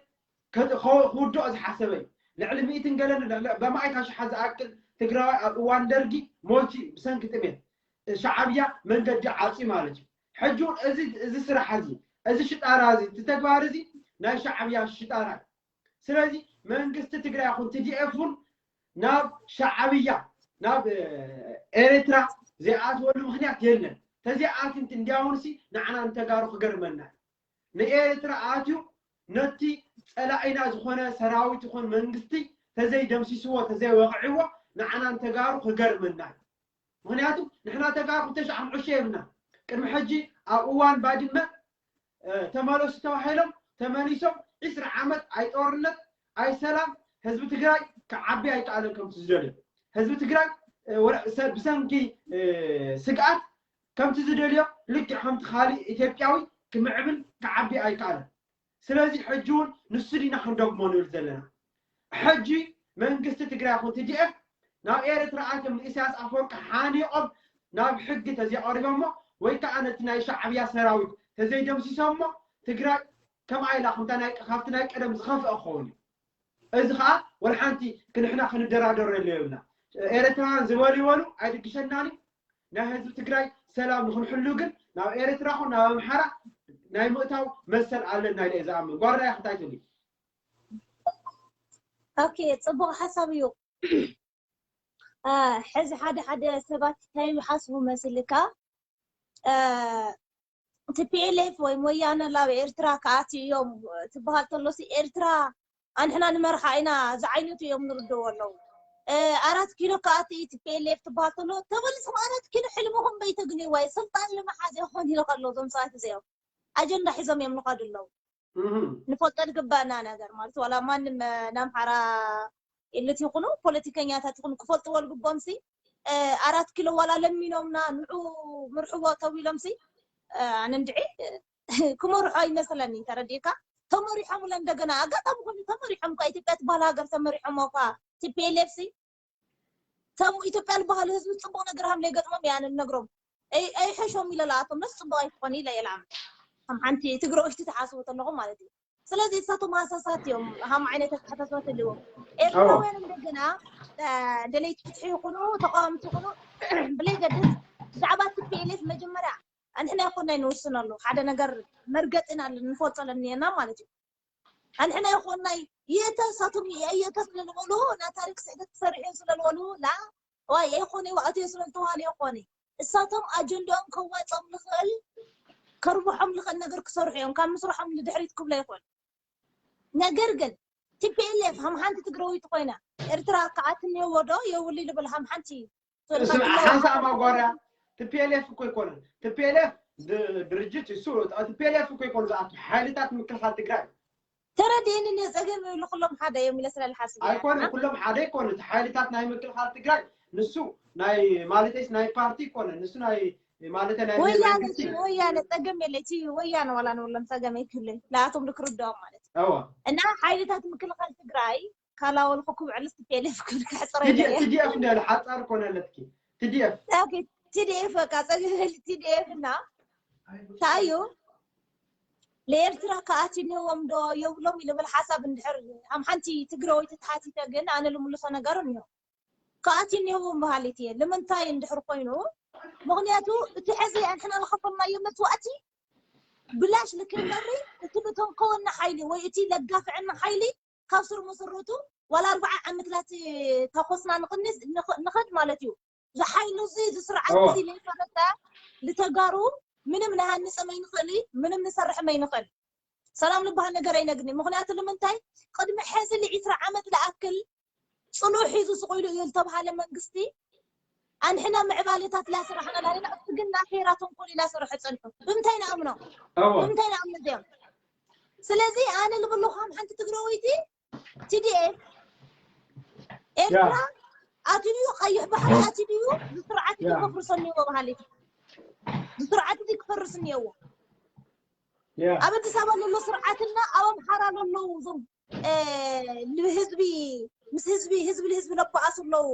ክውድኦ ዝሓሰበ እዩ። ልዕሊ ሚእትን ገለን በማእት ኣሽሓት ዝኣክል ትግራዋይ ኣብ እዋን ደርጊ ሞይቱ እዩ ብሰንኪ ጥሜት። ሻዕብያ መንገዲ ዓፅዩ ማለት እዩ። ሕጂ እውን እዚ ስራሕ እዚ፣ እዚ ሽጣራ እዚ፣ እቲ ተግባር እዚ ናይ ሻዕብያ ሽጣራ እዩ። ስለዚ መንግስቲ ትግራይ ይኹን ቲ ዲ ኤፍ እውን ናብ ሻዕብያ ናብ ኤርትራ ዘይኣትወሉ ምኽንያት የለን። ተዘይኣትዩ እንድያውንሲ ንዓና ንተጋሩ ክገርመና እዩ። ንኤርትራ ኣትዩ ነቲ ፀላኢና ዝኾነ ሰራዊት ይኹን መንግስቲ ተዘይደምሲስዎ ተዘይወቕዕዎ ንዓና ንተጋሩ ክገርመና እዩ። ምኽንያቱ ንሕና ተጋሩ ክልተ ሺሕ ሓሙሽተ የብልና። ቅድሚ ሕጂ ኣብ እዋን ባድመ ተመለሱ ተባሂሎም ተመሊሶም ዒስራ ዓመት ኣይጦርነት ኣይሰላም ህዝቢ ትግራይ ክዓቢ ኣይከኣለን ከምቲ ዝደልዮ ህዝቢ ትግራይ ብሰንኪ ስግኣት ከምቲ ዝደልዮ ልክዕ ከምቲ ካሊእ ኢትዮጵያዊ ክምዕብል ክዓቢ ኣይከኣለን። ስለዚ ሕጂ እውን ንሱ ዲና ክንደግሞ ንብል ዘለና። ሕጂ መንግስቲ ትግራይ ይኹን ቲ ዲ ኤፍ ናብ ኤርትራ ኣትዮም ንኢሳያስ ኣፈወርቂ ሓኒቖም ናብ ሕጊ ተዘይቐሪቦሞ ወይ ከዓ ነቲ ናይ ሻዕብያ ሰራዊት ተዘይደምሲሶሞ ትግራይ ከምኣ ኢላ ከምታ ናይ ካብቲ ናይ ቀደም ዝኸፍአ ክኸውን እዩ። እዚ ከዓ ወላ ሓንቲ ክንሕና ክንደራደረሉ የብልና። ኤርትራውያን ዝበሉ ይበሉ ኣይድግሸናን እዩ። ናይ ህዝቢ ትግራይ ሰላም ንክንሕሉ ግን ናብ ኤርትራ ኹን ናብ ኣምሓራ ናይ ምእታው መሰል ኣለና ኢለ እየ ዝኣምን። ጓርዳያ ክታይ ትብሊ? ኦኬ፣ ፅቡቅ ሓሳብ እዩ። ሕዚ ሓደ ሓደ ሰባት እንታይ ይሓስቡ መስልካ? ቲ ፒ ኤል ኤፍ ወይ ወያነ ላብ ኤርትራ ክኣትዩ እዮም ትበሃል ተሎሲ ኤርትራ ኣንሕና ንመርሓ ኢና ዝዓይነቱ እዮም ንርድዎ ኣለዉ። ኣራት ኪሎ ክኣቲ ቲ ፒ ኤል ኤፍ ትበሃል ተሎ ተመልስኹም ኣራት ኪሎ ሕልምኹም በይተግንይዋ እዩ ስልጣን ንምሓዝ ይኾን ኢለ ከሎ እዞም ሰባት እዚኦም ኣጀንዳ ሒዞም እዮም ንኸዱ ኣለዉ። ንፈልጦ ዝግባእና ነገር ማለት ዋላ ማንም ናምሓራ ኢሉት ይኹኑ ፖለቲከኛታት ይኹኑ ክፈልጥዎ ዝግቦም ሲ ኣራት ኪሎ ዋላ ለሚኖምና ንዑ ምርሕዎ ተዊሎም ሲ ኣነ እንድዒ ክመርሖ ይመስለኒ ተረዲእካ ተመሪሖም ለ እንደገና ኣጋጣሚ ኮይኑ ተመሪሖም እኳ ኢትዮጵያ ትበሃል ሃገር ተመሪሖም እኳ ቲፒኤልኤፍ ሲ ተሙ ኢትዮጵያ ዝበሃሉ ህዝቢ ፅቡቅ ነገር ሃም ለይገጥሞም እያ ንነግሮም ኣይሐሾም ኢለ ለኣቶም ነስ ፅቡቅ ኣይትኾን ኢለ የልዓም ከም ሓንቲ ትግራዎይቲ ተሓስቡ ተለኹም ማለት እዩ ስለዚ እሳቶም ሃሳሳት እዮም ሃም ዓይነት ኣተሓሳስባ ተልዎም ኤርትራውያን እንደገና ደለይቲ ፍትሒ ይኹኑ ተቃወምቲ ይኹኑ ብለይ ገድስ ብዛዕባ ቲፒኤልኤፍ መጀመርያ ኣንሕና ይኮናይ ንውስነሉ ሓደ ነገር መርገጢና ንፈልፀለኒየና ማለት እዩ ኣንሕና ይኮናይ ይእተ እሳቶም ይእየተ ስለዝበሉ ና ታሪክ ስሕተት ክሰርሕ እዮም ስለዝበሉ ላ ዋይ ኣይኮነ ዋእትዮ ስለዝተባሃሉ ይኮነ እሳቶም ኣጀንዳኦም ከዋፀም ዝኽእል ከርብሖም ዝኽእል ነገር ክሰርሑ እዮም ካብ ምስርሖም ንድሕሪት ክብሎ ይኽእል ነገር ግን ቲፒኤልኤፍ ሃም ሓንቲ ትግራዊት ኮይና ኤርትራ ክኣትኒ ወዶ የውሊ ልብል ሃም ሓንቲ ሓንሳ ኣማጓርያ ቲፒኤልኤፍ እኮ ይኮነ ቲፒኤልኤፍ ድርጅት እሱ ቲፒኤልኤፍ እኮ ይኮነ ዝኣቱ ሓይልታት ምክልኻል ትግራይ ተረዲእኒ ጸገም ይብሉ ኩሎም ሓደ እዮም ኢለ ስለ ዝሓስብ ኣይኮነ ኩሎም ሓደ ይኮነ ሓይልታት ናይ ምክልኻል ትግራይ ንሱ ናይ ማለተይስ ናይ ፓርቲ ይኮነ ንሱ ናይ ማለት ናይ ወያነ ወያነ ጸገም የለ እቲ ወያነ ዋላ ንብሎም ጸገም ኣይክህልን ንኣቶም ክርድኦም ማለት እዩ እና ሓይልታት ምክልኻል ትግራይ ካላወልኩ ክውዕልስ ቲፒኤልኤፍ ክብል ክሕፅረ ቲዲኤፍ እንዲ ሓፃር ኮነ ኣለትኪ ቲዲኤፍ ቲዲኤፍ በቃ ጸገም ቲዲኤፍ እና ታዩ ለኤርትራ ከኣትንዎም ዶ የብሎም ይልብል ሓሳብ እንድሕር ኣብ ሓንቲ ትግራወይቲ ተሓቲተ ግን ኣነ ልምልሶ ነገርን እዮም ከኣትንዎም በሃሊት እየ ንምንታይ እንድሕር ኮይኑ ምክንያቱ እቲ ሕዚ ኣንሕና ዝኸፈልናዮ መስዋእቲ ብላሽ ልክንበሪ እቲ ልተንከወና ሓይሊ ወይ እቲ ለጋፍዐና ሓይሊ ካብ ስር መሰረቱ ዋላ ኣርባዓ ዓመት ላት ተኮስና ንኽድ ማለት እዩ ዝሓይሉ እዚ ዝስርዓት እዚ ለይፈረሰ ልተጋሩ ምንም ንሃንፅም ኣይንኽእል ምንም ንሰርሕም ኣይንኽእል ሰላም ዝበሃል ነገር ኣይነግኒ ምክንያቱ ንምንታይ ቅድሚ ሕዚ ል ዒስራ ዓመት ዝኣክል ፅኑዕ ሒዙ ስቕ ኢሉ እዩ ዝተብሃለ መንግስቲ ኣንሕና ምዕባለታት ላስራሕና ላና እሱ ግን ናሴራ ተንኮል ኢላ ስርሑ ፀንሑ ብምንታይ ንኣምኖ ብምንታይ ንኣምኖ እዚኦም ስለዚ ኣነ ልብልኹም ሓንቲ ትግራወይቲ ቲዲኤፍ ኤርትራ ኣትድዩ ቀይሕ ባሕሪ ኣትድዩ ስርዓት ክፈርስ እኒዎ በሃሊት ስርዓት እዚ ክፈርስ እኒዎ ኣብ ኣዲስ ኣበባ ዘሎ ስርዓትና ኣብ ኣምሓራ ዘለዉ እዞም ህዝቢ ምስ ህዝቢ ህዝቢ ንህዝቢ ነባኣሱ ኣለዉ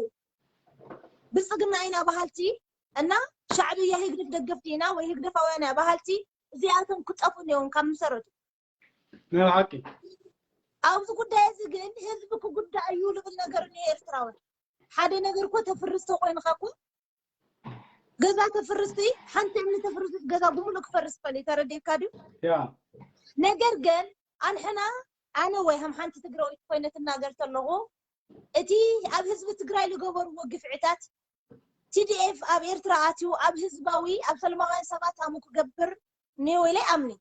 ብልፅግና ኢና በሃልቲ እና ሻዕብያ ህግደፍ ደገፍቲ ኢና ወይ ህግደፋውያን ኢና በሃልቲ እዚኣቶም ክጠፉ እኒዎም ካብ መሰረቱ ናይ ሓቂ ኣብዚ ጉዳይ እዚ ግን ህዝቢ ክጉዳእ እዩ ልብል ነገር እኒኦ ኤርትራውያን ሓደ ነገር እኮ ተፍርስ ተኮይንካ እኮ ገዛ ተፍርስቲ ሓንቲ እምኒ ተፍርስስ ገዛ ብሙሉእ ክፈርስ ይኽእል እዩ ተረዲእካ ድዩ ያ ነገር ግን ኣንሕና ኣነ ወይ ከም ሓንቲ ትግራዊት ኮይነ ትናገር ተለኹ እቲ ኣብ ህዝቢ ትግራይ ዝገበርዎ ግፍዕታት ቲዲኤፍ ኣብ ኤርትራ ኣትዩ ኣብ ህዝባዊ ኣብ ሰለማውያን ሰባት ኣሙ ክገብር እኒኦ ኢለ ኣምኒ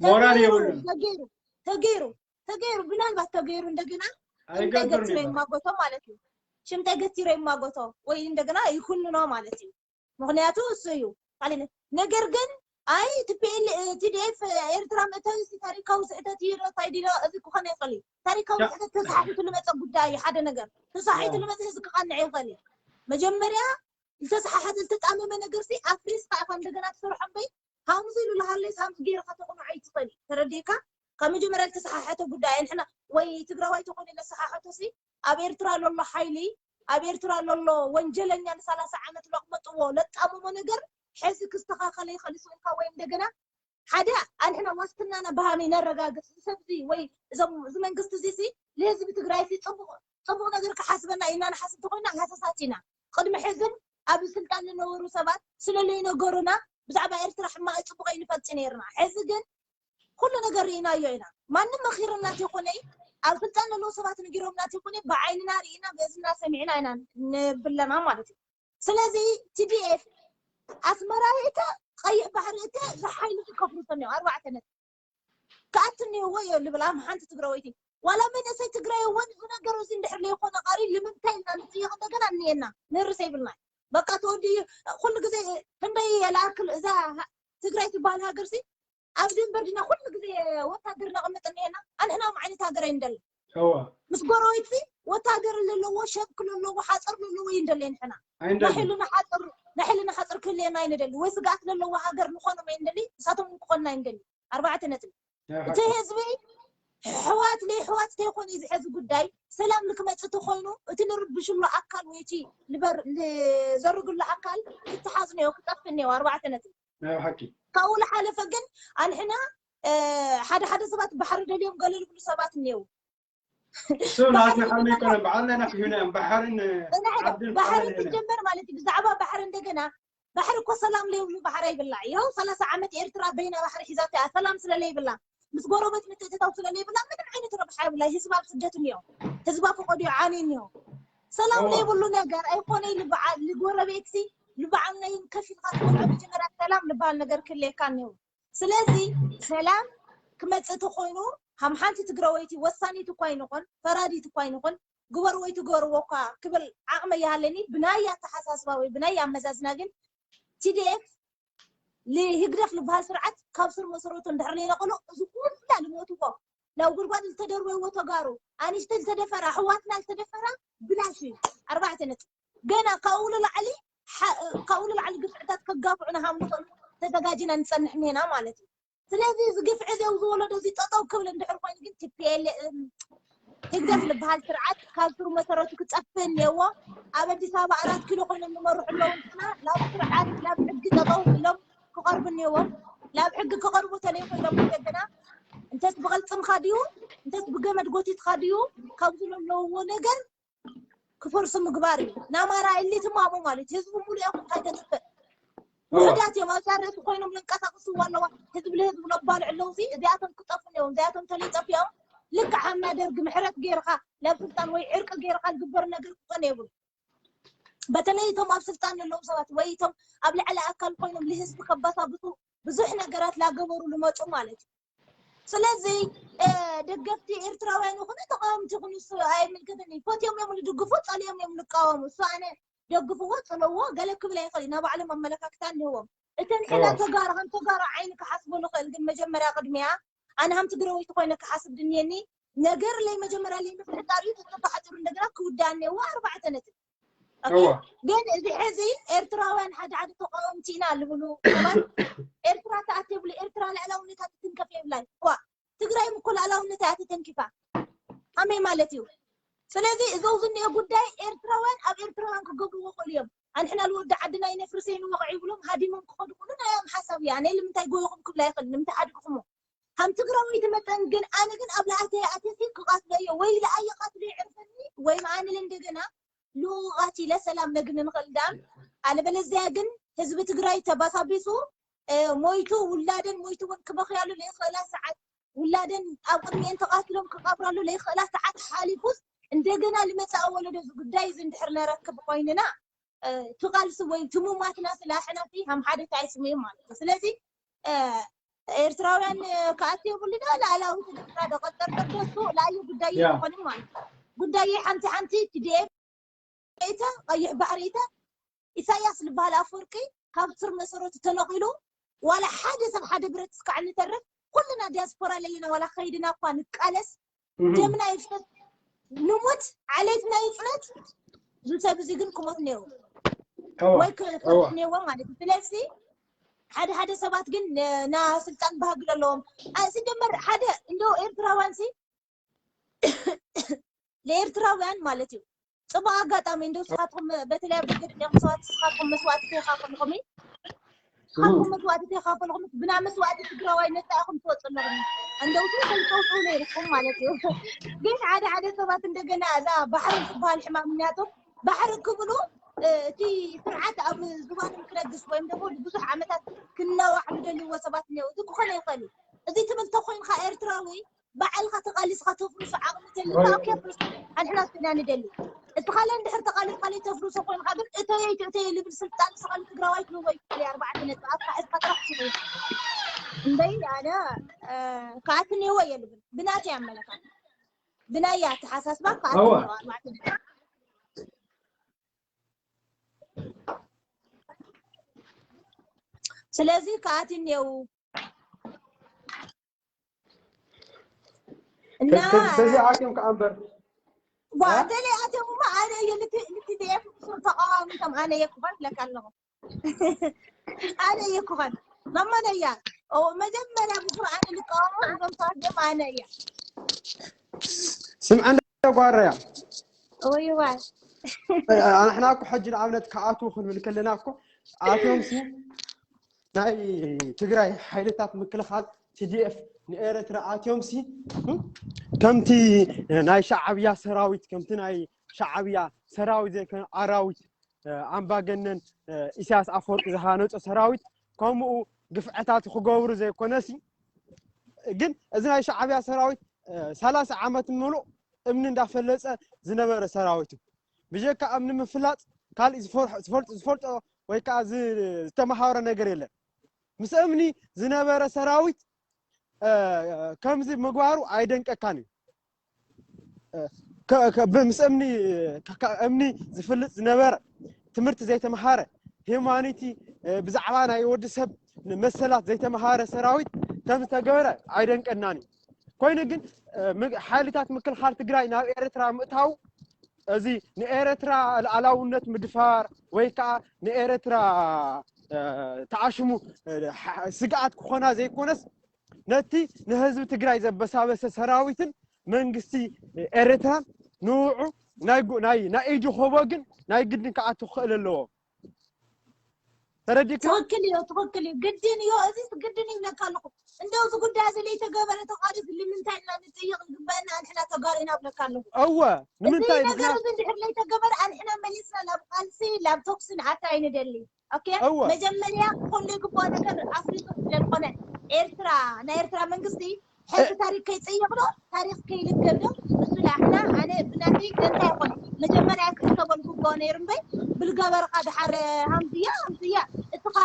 ሞራል የብሉን ተገይሩ ተገይሩ ተገይሩ ምናልባት ተገይሩ እንደገና ሽምታይ ገቲሮ ይማጎቶ ማለት እዩ ሽምታይ ገቲሮ ይማጎቶ ወይ እንደገና ይኩንኖ ማለት እዩ ምክንያቱ እሱ እዩ ካሊነ ነገር ግን ኣይ ቲፒኤል ቲዲኤፍ ኤርትራ ምእታዊ እዚ ታሪካዊ ስሕተት እዩ ዶ እንታይ ዲሎ እዚ ክኾነ ይኽእል እዩ ታሪካዊ ስሕተት ተሳሒቱ ልመፀ ጉዳይ እዩ ሓደ ነገር ተሳሒቱ ልመፀ ህዝቢ ክቐንዕ ይኽእል እዩ መጀመርያ ዝተሰሓሓተ ዝተጣመመ ነገር ሲ ኣፍሪስካ ኢኻ እንደገና ትሰርሖ እምበይ ሃምዚ ኢሉ ልሃለይ ሃምዚ ገይርካ ተቕንዖ ኣይትኽእል እዩ ተረዲእካ ካብ መጀመርያ ዝተሰሓሓተ ጉዳይ ንሕና ወይ ትግራዋይ ተኾይኑ ለሰሓሓቶ ሲ ኣብ ኤርትራ ለሎ ሓይሊ ኣብ ኤርትራ ለሎ ወንጀለኛ ንሰላሳ ዓመት ለቕመጥዎ ለጣምሞ ነገር ሕዚ ክስተኻኸለ ይኽእል ይስእልካ ወይ እንደገና ሓደ ኣንሕና ዋስትናና ብሃመይ ነረጋግጽ እዚ ሰብዚ ወይ እዞም እዚ መንግስቲ እዚ ሲ ንህዝቢ ትግራይ ሲ ጽቡቕ ጽቡቕ ነገር ክሓስበና ኢና ንሓስብ ተኾይና ሃሰሳት ኢና ቅድሚ ሕዝን ኣብ ስልጣን ዝነበሩ ሰባት ስለለይነገሩና ብዛዕባ ኤርትራ ሕማቕ ጽቡቕ ኣይንፈልጥ ነርና ሕዚ ግን ኩሉ ነገር ርኢናዮ ኢና ማንም መኺርና ተይኮነይ ኣብ ስልጣን ዘለዉ ሰባት ነጊሮምና ተይኮነይ ብዓይንና ርኢና ብእዝና ሰሚዕና ኢና ንብለና ማለት እዩ ስለዚ ቲዲኤፍ ኣስመራ ርእተ ቀይሕ ባሕሪ እተ ዝሓይሉ ዝከፍሩ ሰሚዑ ኣርባዕተ ነጥቢ ክኣትኒ እዎ እዮ ልብል ኣም ሓንቲ ትግራወይቲ ዋላ መንእሰይ ትግራይ እውን እዚ ነገር እዚ እንድሕር ለይኮነ ቃሪ ልምንታይ ኢልና ንፅየቕ እንደገና እኒኤና ንርስ ይብልና በቃ ተወዲ ኩሉ ግዜ ክንደይ የለኣክል እዛ ትግራይ ትበሃል ሃገር ሲ ኣብ ድንበር ድና ኩሉ ግዜ ወታደር ነቕምጥ እኒኤና ኣንሕና ም ዓይነት ሃገር ኣይንደልን ምስ ጎረቤት ሲ ወታደር ለለዎ ሸብክ ለለዎ ሓፀር ለለዎ ይንደል ንሕና ናሕልና ሓፅር ክህልየና ኣይንደሊ ወይ ስግኣት ለለዎ ሃገር ንኾኖም ኣይንደሊ ንሳቶም ክኾንና ኣይንደሊ ኣርባዕተ ነጥቢ እቲ ህዝቢ ሕዋት ለይሕዋት ተይኮነ እዚ ሕዚ ጉዳይ ሰላም ንክመፅእ ተኮይኑ እቲ ንርብሽሉ ኣካል ወይ እቲ ንበር- ንዘርግሉ ኣካል ክተሓዝ ነዮ ክጠፍእ ነዮ ኣርባዕተ ነጥቢ ናይ ሓቂ ካብኡ ዝሓለፈ ግን ኣንሕና ሓደ ሓደ ሰባት ባሕሪ ደልዮም ገለ ዝብሉ ሰባት እኒው እሱ ናትና ሓመይ ኮነ በዓል ናይ ናክዩና እዮም ባሕርን ዓድን ባሕሪ ባሕሪ ትጀመር ማለት እዩ ብዛዕባ ባሕሪ እንደገና ባሕሪ እኮ ሰላም ለይብሉ ባሕሪ ይብላ ይኸው ሰላሳ ዓመት ኤርትራ በይና ባሕሪ ሒዛቶ እያ ሰላም ስለለይብላ ምስ ጎረበት ምትእትታው ስለለይብላ ምንም ዓይነት ረብሓ የብላ ህዝባ ኣብ ስደት እኒኦ ህዝባ ፈቆዲዮ ዓንዩ እኒኦ ሰላም ለይብሉ ነገር ኣይኮነይ ልበዓል ንጎረቤትሲ ልበዓል ናይ ከፊልካ ትመልዖ መጀመርያ ሰላም ልበሃል ነገር ክልየካ እኒኦ ስለዚ ሰላም ክመፅእ ተኮይኑ ከም ሓንቲ ትግራወይቲ ወሳኒት እኳ ይንኾን ፈራዲት እኳ ይንኾን ግበርዎ ኣይትግበርዎ እኳ ክብል ዓቕሚ ኣይሃለኒ ብናይ ኣተሓሳስባ ወይ ብናይ ኣመዛዝና ግን ቲዲኤፍ ንህግደፍ ዝበሃል ስርዓት ካብ ስር መሰረቱ እንድሕር ዘይነቐሎ እዚ ኩላ ዝሞትዎ ናብ ጉድጓድ ዝተደርበይዎ ተጋሩ ኣንሽቲ ዝተደፈራ ኣሕዋትና ዝተደፈራ ብላሽ እዩ ኣርባዕተ ነጥቢ ገና ካብኡ ንላዕሊ ካብኡ ንላዕሊ ግፍዕታት ከጋፍዑ ንሃም ንኽእሉ ተዘጋጅና ንፀንሕ ኔና ማለት እዩ ስለዚ እዚ ግፍዒ እዚ ኣብዚ ወለዶ እዚ ጠጠው ክብል እንድሕር ኮይኑ ግን ቲፒኤልኤም ህግደፍ ዝበሃል ስርዓት ካብ ስሩ መሰረቱ ክጠፍእ እኒአዎ ኣብ ኣዲስ ኣበባ ኣራት ኪሎ ኮይኖም ዝመርሑ ኣለዉ እንትና ናብ ስርዓት ናብ ሕጊ ጠጠው ኢሎም ክቐርቡ እኒአዎም ናብ ሕጊ ክቐርቡ ተለይኮይኖም እንደገና እንተስ ብቐልፅምካ ድዩ እንተስ ብገመድ ጎቲትካ ድዩ ካብዚ ዘለውዎ ነገር ክፈርሱ ምግባር እዩ። ናማራ እሊ ትማሙ ማለት ህዝቡ ሙሉ ያኹም ካይተጥፍእ ውሕዳት እዮም ኣብዛ ርእሲ ኮይኖም ለንቀሳቅስዎ ኣለዋ ህዝብ ለህዝብ ለባልዕ ኣለዉ ሲ እዚኣቶም ክጠፉ ነዮም እዚኣቶም ተለይጠፊኦም ልክዕ ሃምና ደርግ ምሕረት ገይርካ ናብ ስልጣን ወይ ዕርቂ ገይርካ ዝግበር ነገር ክኾነ የብሉ በተለይ እቶም ኣብ ስልጣን ዘለዉ ሰባት ወይ እቶም ኣብ ልዕሊ ኣካል ኮይኖም ልህዝቢ ከባሳብሱ ብዙሕ ነገራት ላገበሩ ልመፁ ማለት እዩ ስለዚ ደገፍቲ ኤርትራውያን ይኹኑ ተቃወምቲ ይኹኑ እሱ ኣይምልከተኒ ፈትዮም እዮም ልድግፉ ፀልዮም እዮም ልቃወሙ እሱ ኣነ ደግፍዎ ፀለዎ ገለ ክብል ኣይኽእል ኢና ባዕሎም ኣመለካክታ እንህዎም እተን ሕና ተጋሩ ከም ተጋሩ ዓይኒ ክሓስቡ ንኽእል ግን መጀመርያ ቅድሚያ ኣነ ከም ትግራወይቲ ኮይነ ክሓስብ ድንየኒ ነገር ለይ መጀመርያ ለይ ምፍሕጣር እዩ ተተባሓጢሩ እንደገና ክውዳእ እኒአዎ ኣርባዕተ ነጥብ ግን እዚ ሕዚ ኤርትራውያን ሓደ ሓደ ተቃወምቲ ኢና ልብሉ ሰባት ኤርትራ ተኣትየ ብሉ ኤርትራ ልዕላውነታ ትትንከፍ የብላን ዋ ትግራይ እኮ ልዕላውነታ እያ ተተንኪፋ ከመይ ማለት እዩ ስለዚ እዞም ዝኒኦ ጉዳይ ኤርትራውያን ኣብ ኤርትራውያን ክገብርዎ ክእሉ እዮም ኣንሕና ልወዲ ዓድና ይነፍርሰ ይንወቕዕ ይብሎም ሃዲሞም ክኸዱ ክእሉ ናይ እዮም ሓሳብ እያ ኣነ ልምንታይ ጎይኹም ክብላ ይኽእል ንምንታይ ሓዲግኹሞ ከም ትግራወይቲ መጠን ግን ኣነ ግን ኣብ ለኣተየ ኣትየሲ ክቃትሎ እየ ወይ ለኣየ ቃትሎ ይዕርፈኒ ወይ መኣንል እንደገና ልኡቃት ኢለ ሰላም ነግኒ ንኽእል ዳም ኣለበለዚያ ግን ህዝቢ ትግራይ ተባሳቢሱ ሞይቱ ውላደን ሞይቱ እውን ክበኽያሉ ለይኽእላ ሰዓት ውላደን ኣብ ቅድሚኤን ተቃትሎም ክቀብራሉ ለይኽእላ ሰዓት ሓሊፉስ እንደገና ልመፅኣ ወለዶ እዚ ጉዳይ እዚ እንድሕር ነረክብ ኮይንና ትቃልሲ ወይ ትሙማትና ስለ ኣሕናፊ ከም ሓደ ታይስሙ እዩ ማለት እዩ ስለዚ ኤርትራውያን ክኣትየብሉ ዶ ላዕላዊት ኤርትራ ዶ ቀጠርጠር ዶ እሱ ላዩ ጉዳይ ይኾንም ማለት እዩ ጉዳይ ሓንቲ ሓንቲ ቲዲኤፍ እተ ቀይሕ ባሕሪ እተ ኢሳያስ ዝበሃል ኣፈወርቂ ካብ ስር መሰረቱ ተነቒሉ ዋላ ሓደ ሰብ ሓደ ብረት እስካዕ ንተርፍ ኩልና ዲያስፖራ ለይና ዋላ ከይድና እኳ ንቃለስ ደምና ይፍሰስ ንሙት ዓሌትና ይፅነት ዝሰብ እዚ ግን ክሞት ነይሩ ወይ ክሞት ነይዎ ማለት እዩ ስለዚ ሓደ ሓደ ሰባት ግን ን- ና ስልጣን ባህግል ኣለዎም። አ- ሲጀመር ሓደ እንዶ ኤርትራውያን ሲ ለኤርትራውያን ማለት እዩ። ጽቡቅ ኣጋጣሚ እንደው ስኻትኩም በተለይ ኣብ ገገድ ዲኹም መስዋእቲ ስኻትኩም መስዋእቲ ተኻፈልኹም ስኻትኩም መስዋእቲ ተኻፈልኹም ብና መስዋእቲ ትግራዋይ ነጻ ኢኹም ትወጽኡ ኣለኹም። እንደው ተውጡ ነይርኩም ማለት እዩ። ግን ሓደ ሓደ ሰባት እንደገና እዛ ባሕሪ ዝበሃል ሕማም ምክንያቱ ባሕሪ ክብሉ እቲ ስርዓት ኣብ ዝባኖም ክነግስ ወይም ደግሞ ብዙሕ ዓመታት ክነዋሕ ዝደልይዎ ሰባት እኒው። እዚ ክኾነ ይኽእል እዩ። እዚ ትብል ተኮይንካ ኤርትራዊ ባዕልካ ተቃሊስካ ተፍርሶ ዓቕሚ ተልካ ኣኪያ ፍርሶ። ኣንሕና ስና ንደሊ እስኻለ እንድሕር ተቃሊስካ ለይ ተፍርሶ ኮይንካ ግን እተየ እተየ ልብል ስልጣን ስኻለ ትግራዋይ ክህቦ ይክእል ኣርባዕተ ነጥቢ ኣስካ ሕዝካ ጥራሕ ትኽእል እምበይ ኣነ ከኣትንየዎ እየ ልብል ብናተይ ኣመለካት ብናይ ኣተሓሳስባ ከኣትንየዎ ኣርባዕተ ነጥቢ ስለዚ ከኣትንየው እና ተዚኣትዮም ከዓ እምበር ተለይ ኣትዮም እሞ ኣነ እየ ልትዲኤፍ ተቃዋሚ ከም ኣነ እየ ክኾን ለካ ኣለኹ ኣነ እየ ክኾን መመነያ መጀመርያ ብስሩ ኣነ ልቃወሞ እዞም ሰባት ዞም ኣነ እየ ስምዐ እንዳ ጓረያ ወይዋይ ኣሕና እኮ ሕጂ ንኣብነት ክኣትዉ ክንብል ከለና እኮ ኣትዮም ሲ ናይ ትግራይ ሓይልታት ምክልኻል ቲዲኤፍ ንኤረትራ ኣትዮም ሲ ከምቲ ናይ ሻዓብያ ሰራዊት ከምቲ ናይ ሻዓብያ ሰራዊት ዘይኮነ ኣራዊት ኣምባገነን ኢሳያስ ኣፈወርቂ ዝሃነፆ ሰራዊት ከምኡ ግፍዕታት ክገብሩ ዘይኮነሲ ግን እዚ ናይ ሻዓብያ ሰራዊት ሰላሳ ዓመት ምሉእ እምኒ እንዳፈለፀ ዝነበረ ሰራዊት እዩ። ብጀካ እምኒ ምፍላፅ ካልእ ዝፈልጦ ወይ ከዓ ዝተመሃረ ነገር የለን። ምስ እምኒ ዝነበረ ሰራዊት ከምዚ ምግባሩ ኣይደንቀካን እዩ። ምስ እምኒ እምኒ ዝፍልጥ ዝነበረ ትምህርቲ ዘይተምሃረ ሂማኒቲ ብዛዕባ ናይ ወዲ ሰብ መሰላት ዘይተምሃረ ሰራዊት ከም ዝተገበረ ኣይደንቀናን እዩ። ኮይኑ ግን ሓይልታት ምክልኻል ትግራይ ናብ ኤርትራ ምእታው እዚ ንኤረትራ ልኣላውነት ምድፋር ወይ ከዓ ንኤረትራ ተኣሽሙ ስግኣት ክኾና ዘይኮነስ ነቲ ንህዝቢ ትግራይ ዘበሳበሰ ሰራዊትን መንግስቲ ኤረትራን ንውዑ ናይ ኢዱ ኮቦ ግን ናይ ግድን ክኣቱ ክኽእል ኣለዎ። ተረዲካ? ትኽክል እዩ፣ ትኽክል እዩ። ግድን እዩ፣ እዚ ግድን እዩ ይብለካ ኣለኹ። እንደው እዚ ጉዳይ እዚ ለይተገበረ ተቃሊስ ንምንታይ ኢና ንጥይቕ ዝግበአና ኣንሕና ተጋሩ ኢና ብለካ ኣለኹ። እወ ንምንታይ ነገር እዚ እንድሕር ለይተገበረ ኣንሕና መሊስና ናብ ቃልሲ ናብ ተኩሲ ንኣታ ኣይንደሊ። ኦኬ መጀመርያ ኩሉ ግቦ ነገር ኣፍሪጡ ስለዝኾነ ኤርትራ ናይ ኤርትራ መንግስቲ ሕዚ ታሪክ ከይፅየቕ ዶ ታሪክ ከይልገብ ዶ እሱ ላሕና ኣነ ብናተይ ደንታ ይኾነ መጀመርያ ክተበልኩ እኮ ነይሩ እምበይ ብልገበርካ ድሓር ሃምዝያ ሃምዝያ እትኻ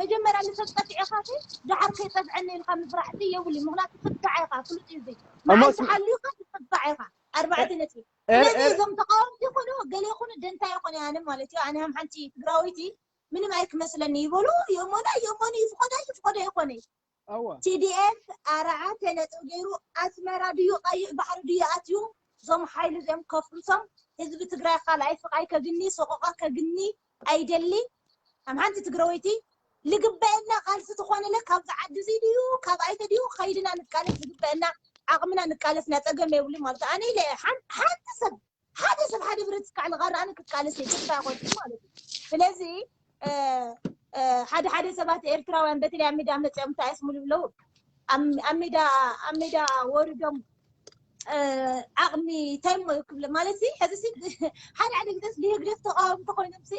መጀመርያ ንሰብ ጠፊዕኻ ሲ ድሓር ከይጠፍዐኒ ኢልካ ምፍራሕ ሲ የብሉ ምክንያቱ ክትካዓ ኢኻ ፍሉጥ እዩ እዚ መዓልቲ ሓልዩካ ክትጥፋዕ ኢኻ ኣርባዕተ ነጥቢ ስለዚ እዞም ተቃወምቲ ይኹኑ ገለ ይኹኑ ደንታ ይኾነ ኣነ ማለት እዩ ኣነ ሃም ሓንቲ ትግራወይቲ ምንም ኣይክመስለኒ ይበሉ የሞና የሞኑ ይፍቆዶ ይፍቆዶ ይኾነ ኣዋ ቲዲኤፍ ኣርባዕተ ነጥቢ ገይሩ ኣስመራ ድዩ ቀይሕ ባሕሪ ድዩ ኣትዩ እዞም ሓይሊ እዚኦም ከፍርሶም ህዝቢ ትግራይ ካልኣይ ስቃይ ከግኒ ሰቆቃ ከግኒ ኣይደሊ ከም ሓንቲ ትግራወይቲ ልግበአና ቃልሲ ዝኾነለ ካብዚ ዓዲ እዚ ድዩ ካብ ኣይተ ድዩ ከይድና ንቃለስ ዝግበአና ዓቕምና ንቃለስ ኢና ፀገም የብሉ ማለት እዩ ኣነ ኢለ ሓንቲ ሰብ ሓደ ሰብ ሓደ ብረት ዝካዕ ልቐር ኣነ ክቃለስ እየ ተስፋ ይቆርጥ ማለት እዩ ስለዚ ሓደ ሓደ ሰባት ኤርትራውያን በተለይ ኣብ ሜዳ መፅኦም እንታይ ኣስምሉ ብለው ኣብ ሜዳ ኣብ ሜዳ ወሪዶም ዓቕሚ እንታይ ሞ ክብለ ማለት ሲ ሕዚ ሲ ሓደ ሓደ ግደስ ብህግደፍ ተቃወምቲ ኮይኖም ሲ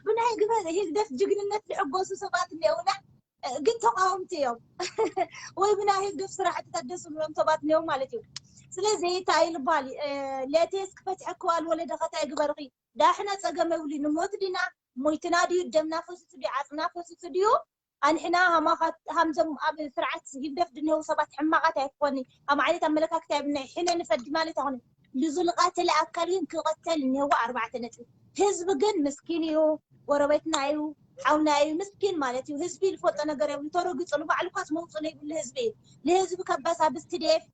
ብናይ ግበ ህግደፍ ጅግንነት ዝሕጎሱ ሰባት እኒኦውና ግን ተቃወምቲ እዮም ወይ ብናይ ህግደፍ ስራሕትታት ደስ ዝብሎም ሰባት እኒኦም ማለት እዩ ስለዚ እንታይ ልባል ለቴስ ክፈትሐ ክዋል ወለደ ከታይ ግበርኺ ዳሕና ፀገም የብሉ ንሞት ዲና ሞይትና ድዩ ደምና ፈሲሱ ድዩ ዓፅና ፈሲሱ ድዩ ኣንሕና ሃማኻት ሃምዞም ኣብ ስርዓት ህግደፍ ድንሄው ሰባት ሕማቓት ኣይኮኒ ኣብ ዓይነት ኣመለካክታ የብልና ሕነ ንፈዲ ማለት ኣይኮነ ልዙልቃተለ ኣካል ግን ክቐተል እኒሄዎ ኣርባዕተ ነጥቢ ህዝቢ ግን ምስኪን እዩ ጎረቤትና እዩ ሓውና እዩ ምስኪን ማለት እዩ ህዝቢ ዝፈልጦ ነገር የብሉ ተረግፁ ንባዕሉ ኳስ መውፅኡ ዘይብሉ ህዝቢ እዩ ንህዝቢ ከበሳብስ ትዴፍ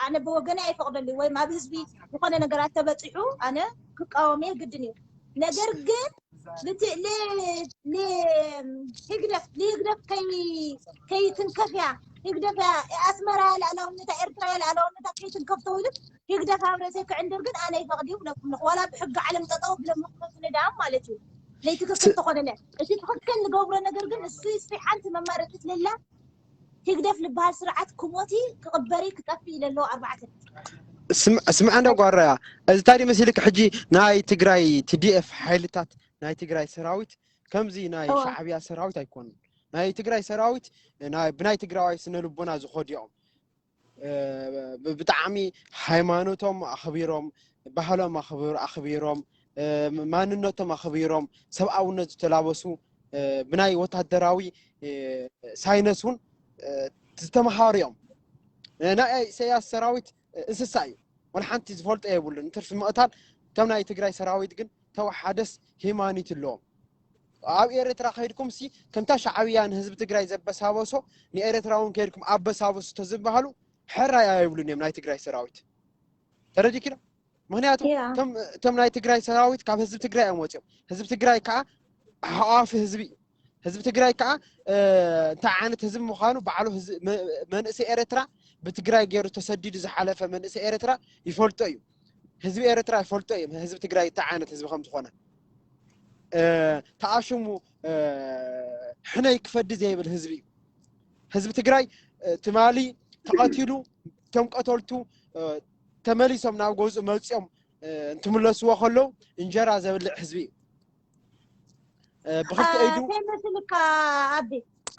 ኣነ ብወገነ ኣይፈቅደሉ ወይም ኣብ ህዝቢ ዝኾነ ነገራት ተበፂሑ ኣነ ክቃወም እየ ግድን እዩ ነገር ግን ልቲ- ል- ል- ህግደፍ ልህግደፍ ከይ- ከይትንከፍያ ህግደፍ ኣስመራ ልኣላውነታ ኤርትራ ልኣላውነታ ከይትንከፍ ተውልት ህግደፍ ኣብ ረእሰይ ክዕንድር ግን ኣነ ይፈቕድ እዩ ብለኩም ኣለኹ። ዋላ ብሕጊ ዓለም ጠጠው ብለኩም ንዳም ማለት እዩ። ለይትክክል ተኾነለ እቲ ትኽክል ንገብሮ ነገር ግን እሱ ይስፊ ሓንቲ መማረፂት ለላ ህግደፍ ልበሃል ስርዓት ክሞቲ ክቕበሪ ክጠፍእ ኢለ ኣለዎ ኣርባዕተ ስምዐ እንደ ጓራያ እዚ ታዲ መሲልክ ሕጂ ናይ ትግራይ ቲዲኤፍ ሓይልታት ናይ ትግራይ ሰራዊት ከምዚ ናይ ሻዕብያ ሰራዊት ኣይኮኑን። ናይ ትግራይ ሰራዊት ብናይ ትግራዋይ ስነ ልቦና ዝኸዱ እዮም። ብጣዕሚ ሃይማኖቶም ኣኽቢሮም፣ ባህሎም ኣኽቢሮም፣ ማንነቶም ኣኽቢሮም፣ ሰብኣውነት ዝተላበሱ ብናይ ወታደራዊ ሳይነስ እውን ዝተምሃሩ እዮም። ናይ ኢሳያስ ሰራዊት እንስሳ እዩ። ወላ ሓንቲ ዝፈልጦ የብሉን። ንትርፊ ምቕታል ከም ናይ ትግራይ ሰራዊት ግን ተወሓደስ ሂማኒት ኣለዎም። ኣብ ኤርትራ ከይድኩም ሲ ከምታ ሻዕብያ ንህዝቢ ትግራይ ዘበሳበሶ ንኤርትራ እውን ከይድኩም ኣበሳበሱ ተዝበሃሉ ሕራይ ኣይብሉን እዮም ናይ ትግራይ ሰራዊት። ተረዲኪ ዶ? ምክንያቱ እቶም ናይ ትግራይ ሰራዊት ካብ ህዝቢ ትግራይ እዮም ወፂኦም። ህዝቢ ትግራይ ከዓ ሓቋፊ ህዝቢ እዩ። ህዝቢ ትግራይ ከዓ እንታይ ዓይነት ህዝቢ ምዃኑ ባዕሉ መንእሰይ ኤርትራ ብትግራይ ገይሩ ተሰዲዱ ዝሓለፈ መንእሰይ ኤርትራ ይፈልጦ እዩ። ህዝቢ ኤርትራ ይፈልጦ እዮም ህዝቢ ትግራይ እንታይ ዓይነት ህዝቢ ከም ዝኾነ። ተኣሽሙ ሕነይ ክፈዲ ዘይብል ህዝቢ እዩ። ህዝቢ ትግራይ ትማሊ ተቐቲሉ እቶም ቀተልቱ ተመሊሶም ናብ ገዝኡ መፅኦም እንትምለስዎ ከለዉ እንጀራ ዘብልዕ ህዝቢ እዩ። ብክልተ ኢዱ ከይመስልካ ኣቢ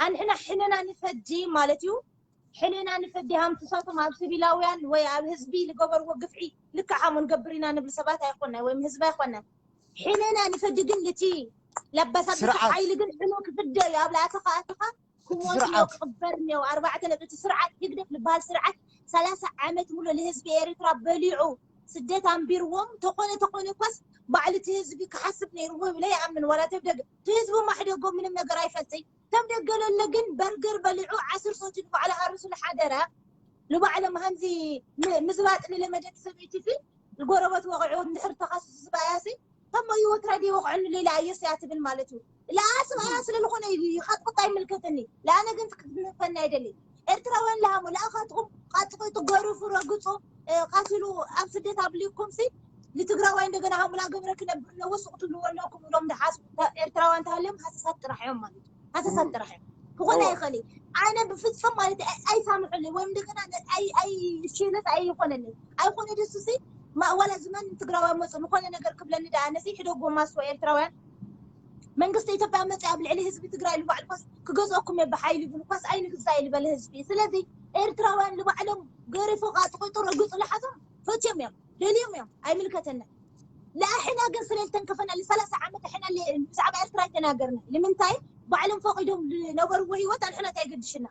ኣንሕና ሕነና ንፈዲ ማለት እዩ። ሕነና ንፈዲ ሃምትሳቶም ኣብ ስቢላውያን ወይ ኣብ ህዝቢ ዝገበርዎ ግፍዒ ልክዕ ሃሞ ንገብር ኢና ንብል ሰባት ኣይኮና ወይም ህዝቢ ኣይኮና። ሕነና ንፈዲ ግን ልቲ ለበሳት ሓይሊ ግን ሕኖ ክፍደ እዩ። ኣብ ላእተኻ ኣተኻ ክሞት ነው ክቕበር ነው። ኣርባዕተ ነጥብ እቲ ስርዓት ህግደፍ ዝበሃል ስርዓት ሰላሳ ዓመት ሙሉ ንህዝቢ ኤርትራ በሊዑ ስደት ኣንቢርዎም ተኾነ ተኾነ እኳስ ባዕሉ እቲ ህዝቢ ክሓስብ ነይርዎ ብለ ይኣምን። ዋላ ተብደግ እቲ ህዝቢ ማሕደጎ ምንም ነገር ኣይፈልጥይ። ተብደገ ለለ ግን በርገር በሊዑ ዓስር ሰቲ ንባዕሉ ሃርሱ ንሓደረ ንባዕሎም ሃምዚ ምዝባጥ ንለመደት ሰበይቲ ሲ ንጎረበት ወቕዑ እንድሕር ተኻስሱ ዝበኣያሲ ከሞ ይወትራ ዲ ወቕዑ ንሌላ ኣየስያ ትብል ማለት እዩ። ለኣስ ኣያ ስለ ዝኾነ ይኸጥቅጥ ኣይምልከተኒ። ለኣነ ግን ክትንፈና ኣይደሊ ኤርትራውያን ለሃሙ ለኣኻትኩም ቃጥቂጡ ገሪፉ ረግፁ ቃትሉ ኣብ ስደት ኣብሊኩም ሲ ንትግራዋይ እንደገና ሃሙላ ገብረ ክነብር ነዎ ሱቕ ትብልዎ ኣለኩም ኢሎም ድሓስ ኤርትራውያን ተሃልዮም ሃሰሳት ጥራሕ እዮም ማለት እዩ። ሃሰሳት ጥራሕ እዮም ክኾነ ይኽእል እዩ። ኣነ ብፍፅም ማለት እዩ ኣይሳምሐሉ ወይም እንደገና ኣይሽለት ኣይኾነኒ ኣይኾነ ደሱ ሲ ዋላ ዝመን ትግራዋይ መፁ ዝኾነ ነገር ክብለኒ ደኣ ነሲ ሕደጎ ማስዋ ኤርትራውያን መንግስቲ ኢትዮጵያ መፂ ኣብ ልዕሊ ህዝቢ ትግራይ ልባዕልኳስ ክገዝኦኩም እየ ብሓይሊ ብልኳስ ኣይንግዛእ ልበለ ህዝቢ። ስለዚ ኤርትራውያን ልባዕሎም ገሪፉ ቃጥቂጡ ረግፁ ልሓዞም ፈትዮም እዮም ደልዮም እዮም ኣይምልከተና። ለኣሕና ግን ስለልተንከፈና ለ30 ዓመት ኣሕና ብዛዕባ ኤርትራ ኣይተናገርና። ንምንታይ ባዕሎም ፈቂዶም ዝነበርዎ ህይወት ኣንሕና እንታይ ገድሽና?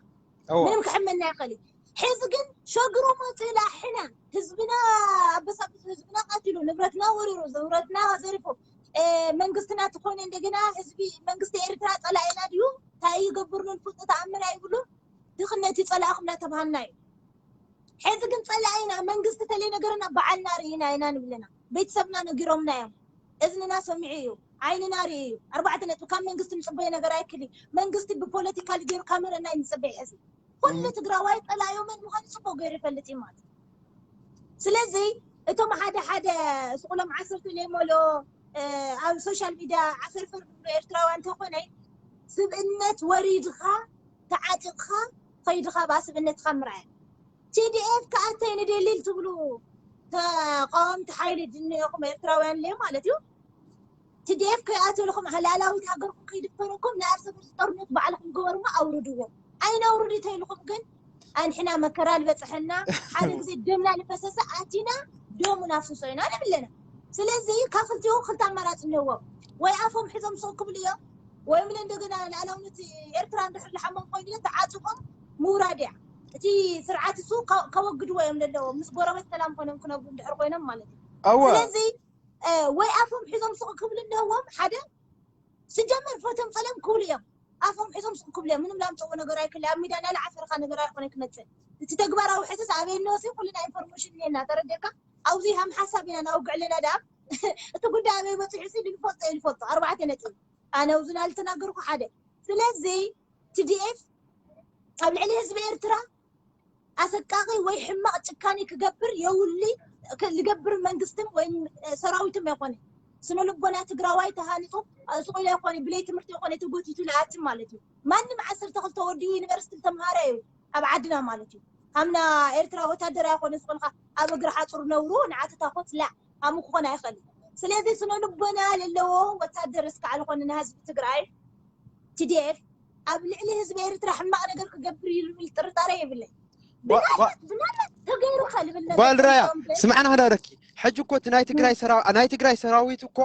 ምንም ክሕመና ይኽእል እዩ። ሕዚ ግን ሸግሮ መፅኡ ለኣሕና ህዝብና ኣበሳብሱ ህዝብና ቀቲሉ ንብረትና ወሪሩ ንብረትና ዘሪፉ መንግስትና ትኾነ እንደገና ህዝቢ መንግስቲ ኤርትራ ፀላኢና ድዩ? እንታይ ይገብር ንልፍጡ ተኣምር ኣይብሉ ድኽነት ይፀላእኹም እናተባሃልና እዩ። ሕዚ ግን ፀላኢና መንግስቲ ተለይ ነገርና በዓልና ርኢና ኢና ንብለና ቤተሰብና ነጊሮምና እዮም። እዝንና ሰሚዑ እዩ ዓይንና ርኢ እዩ። ኣርባዕተ ነጥቢ ካብ መንግስቲ ንፅበዮ ነገር ኣይክል መንግስቲ ብፖለቲካ ልገይሩ ካሜረና እዩ ንፅበይ ሕዚ ኩሉ ትግራዋይ ፀላዮ መን ምዃኑ ፅቡቅ ገይሩ ይፈልጥ እዩ ማለት ስለዚ እቶም ሓደ ሓደ ስቁሎም ዓሰርተ ለይመልኦ ኣብ ሶሻል ሚድያ ዓፈርፈር ዝብሉ ኤርትራውያን እንተኾነ ስብእነት ወሪድኻ ተዓጢቕኻ ከይድኻ ብኣ ስብእነትኻ ምርኣያ ቲዲኤፍ ክኣተይ ንደሊ ትብሉ ተቃወምቲ ሓይሊ ድንኹም ኤርትራውያን ለ ማለት እዩ ቲዲኤፍ ከይኣተልኹም ላላዊት ሃገርኩም ከይድፈረኩም ንኣርሰ ጦርነት ባዕልኹም ገበርሞ ኣውርድዎ ኣይነውርድ ተይልኹም ግን ኣንሕና መከራ ዝበፅሐና ሓደ ግዜ ደምና ንፈሰሰ ኣቲና ደሙ ናፍስሶ ኢና ንብለና ስለዚ ካብ ክልቲኡ ክልተ ኣማራፂ እኒህዎም ወይ ኣፎም ሕዞም ስቕ ክብሉ እዮም ወይም እንደገና ልኣላውነት ኤርትራ እንድሕር ልሓሞም ኮይኑ ተዓፅቆም ምውራድ እያ እቲ ስርዓት እሱ ከወግድዎ እዮም ዘለዎ ምስ ጎረበት ሰላም ኮይኖም ክነብሩ እንድሕር ኮይኖም ማለት እዩ ስለዚ ወይ ኣፎም ሒዞም ስቕ ክብሉ ኣለዎም ሓደ ስጀመር ፈቶም ፀለም ክብሉ እዮም ኣፎም ሒዞም ስቕ ክብሉ እዮም ምንም ላምፀዎ ነገር ኣይክለ ኣብ ሚዳ ናይ ለዓፈርካ ነገር ኣይኮነ ክመፅእ እቲ ተግባራዊ ሕዝስ ኣበይ እነወሲ ኩልና ኢንፎርሜሽን እኒና ተረደካ ኣብዚ ሃም ሓሳብ ኢና ናውግዕ ኣለና ደኣ እቲ ጉዳይ ኣበይ በፂሑ ሲ ንፈልጦ ይንፈልጦ ኣርባዕተ ነጥቢ ኣነ ኣብዚ ናልተናገርኩ ሓደ ስለዚ ቲዲኤፍ ኣብ ልዕሊ ህዝቢ ኤርትራ ኣሰቃቂ ወይ ሕማቕ ጭካኔ ክገብር የውሊ ዝገብር መንግስትን ወይ ሰራዊትም ኣይኮነ ስነ ልቦና ትግራዋይ ተሃኒፁ ስቁኢሉ ኣይኮነ ብለይ ትምህርቲ ይኮነ ተጎቲቱ ልኣቲ ማለት እዩ ማንም ዓሰርተ ክልተ ወዲኡ ዩኒቨርሲቲ ተምሃረ እዩ ኣብ ዓድና ማለት እዩ ሃምና ኤርትራ ወታደር ኣይኮነ ስቁልካ ኣብ እግሪ ሓፁር ነብሩ ንዓትታ ኮት ላ ኣሙ ክኾን ኣይኽእል ስለዚ ስነ ልቦና ለለዎ ወታደር እስካዕ ዝኾነ ንህዝቢ ትግራይ ቲዲኤፍ ኣብ ልዕሊ ህዝቢ ኤርትራ ሕማቕ ነገር ክገብር እዩ ዝብል ጥርጣረ የብለይ ብናት ብናት ተገይሩ ከልብል ነገር ጓል ራያ ስምዓና ክዳረኪ ሕጂ እኮ እቲ ናይ ትግራይ ሰራዊት ናይ ትግራይ ሰራዊት እኮ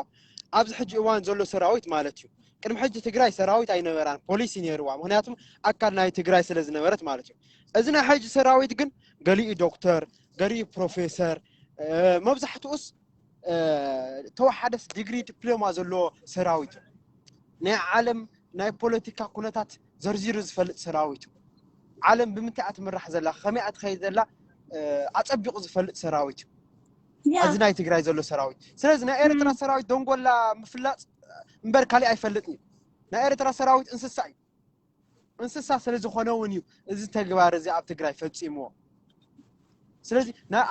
ኣብዚ ሕጂ እዋን ዘሎ ሰራዊት ማለት እዩ ቅድሚ ሕጂ ትግራይ ሰራዊት ኣይነበራን ፖሊሲ ነይርዋ ምክንያቱም ኣካል ናይ ትግራይ ስለ ዝነበረት ማለት እዩ እዚ ናይ ሕጂ ሰራዊት ግን ገሊኡ ዶክተር ገሊኡ ፕሮፌሰር መብዛሕትኡስ ተወሓደስ ዲግሪ ዲፕሎማ ዘለዎ ሰራዊት ናይ ዓለም ናይ ፖለቲካ ኩነታት ዘርዚሩ ዝፈልጥ ሰራዊት ዓለም ብምንታይ እያ ትምራሕ ዘላ ከመይ እያ ትኸይድ ዘላ ኣፀቢቑ ዝፈልጥ ሰራዊት እዚ ናይ ትግራይ ዘሎ ሰራዊት ስለዚ ናይ ኤርትራ ሰራዊት ደንጎላ ምፍላጥ እምበር ካሊእ ኣይፈልጥን እዩ ናይ ኤርትራ ሰራዊት እንስሳ እዩ እንስሳ ስለ ዝኾነ እውን እዩ እዚ ተግባር እዚ ኣብ ትግራይ ፈፂምዎ ስለዚ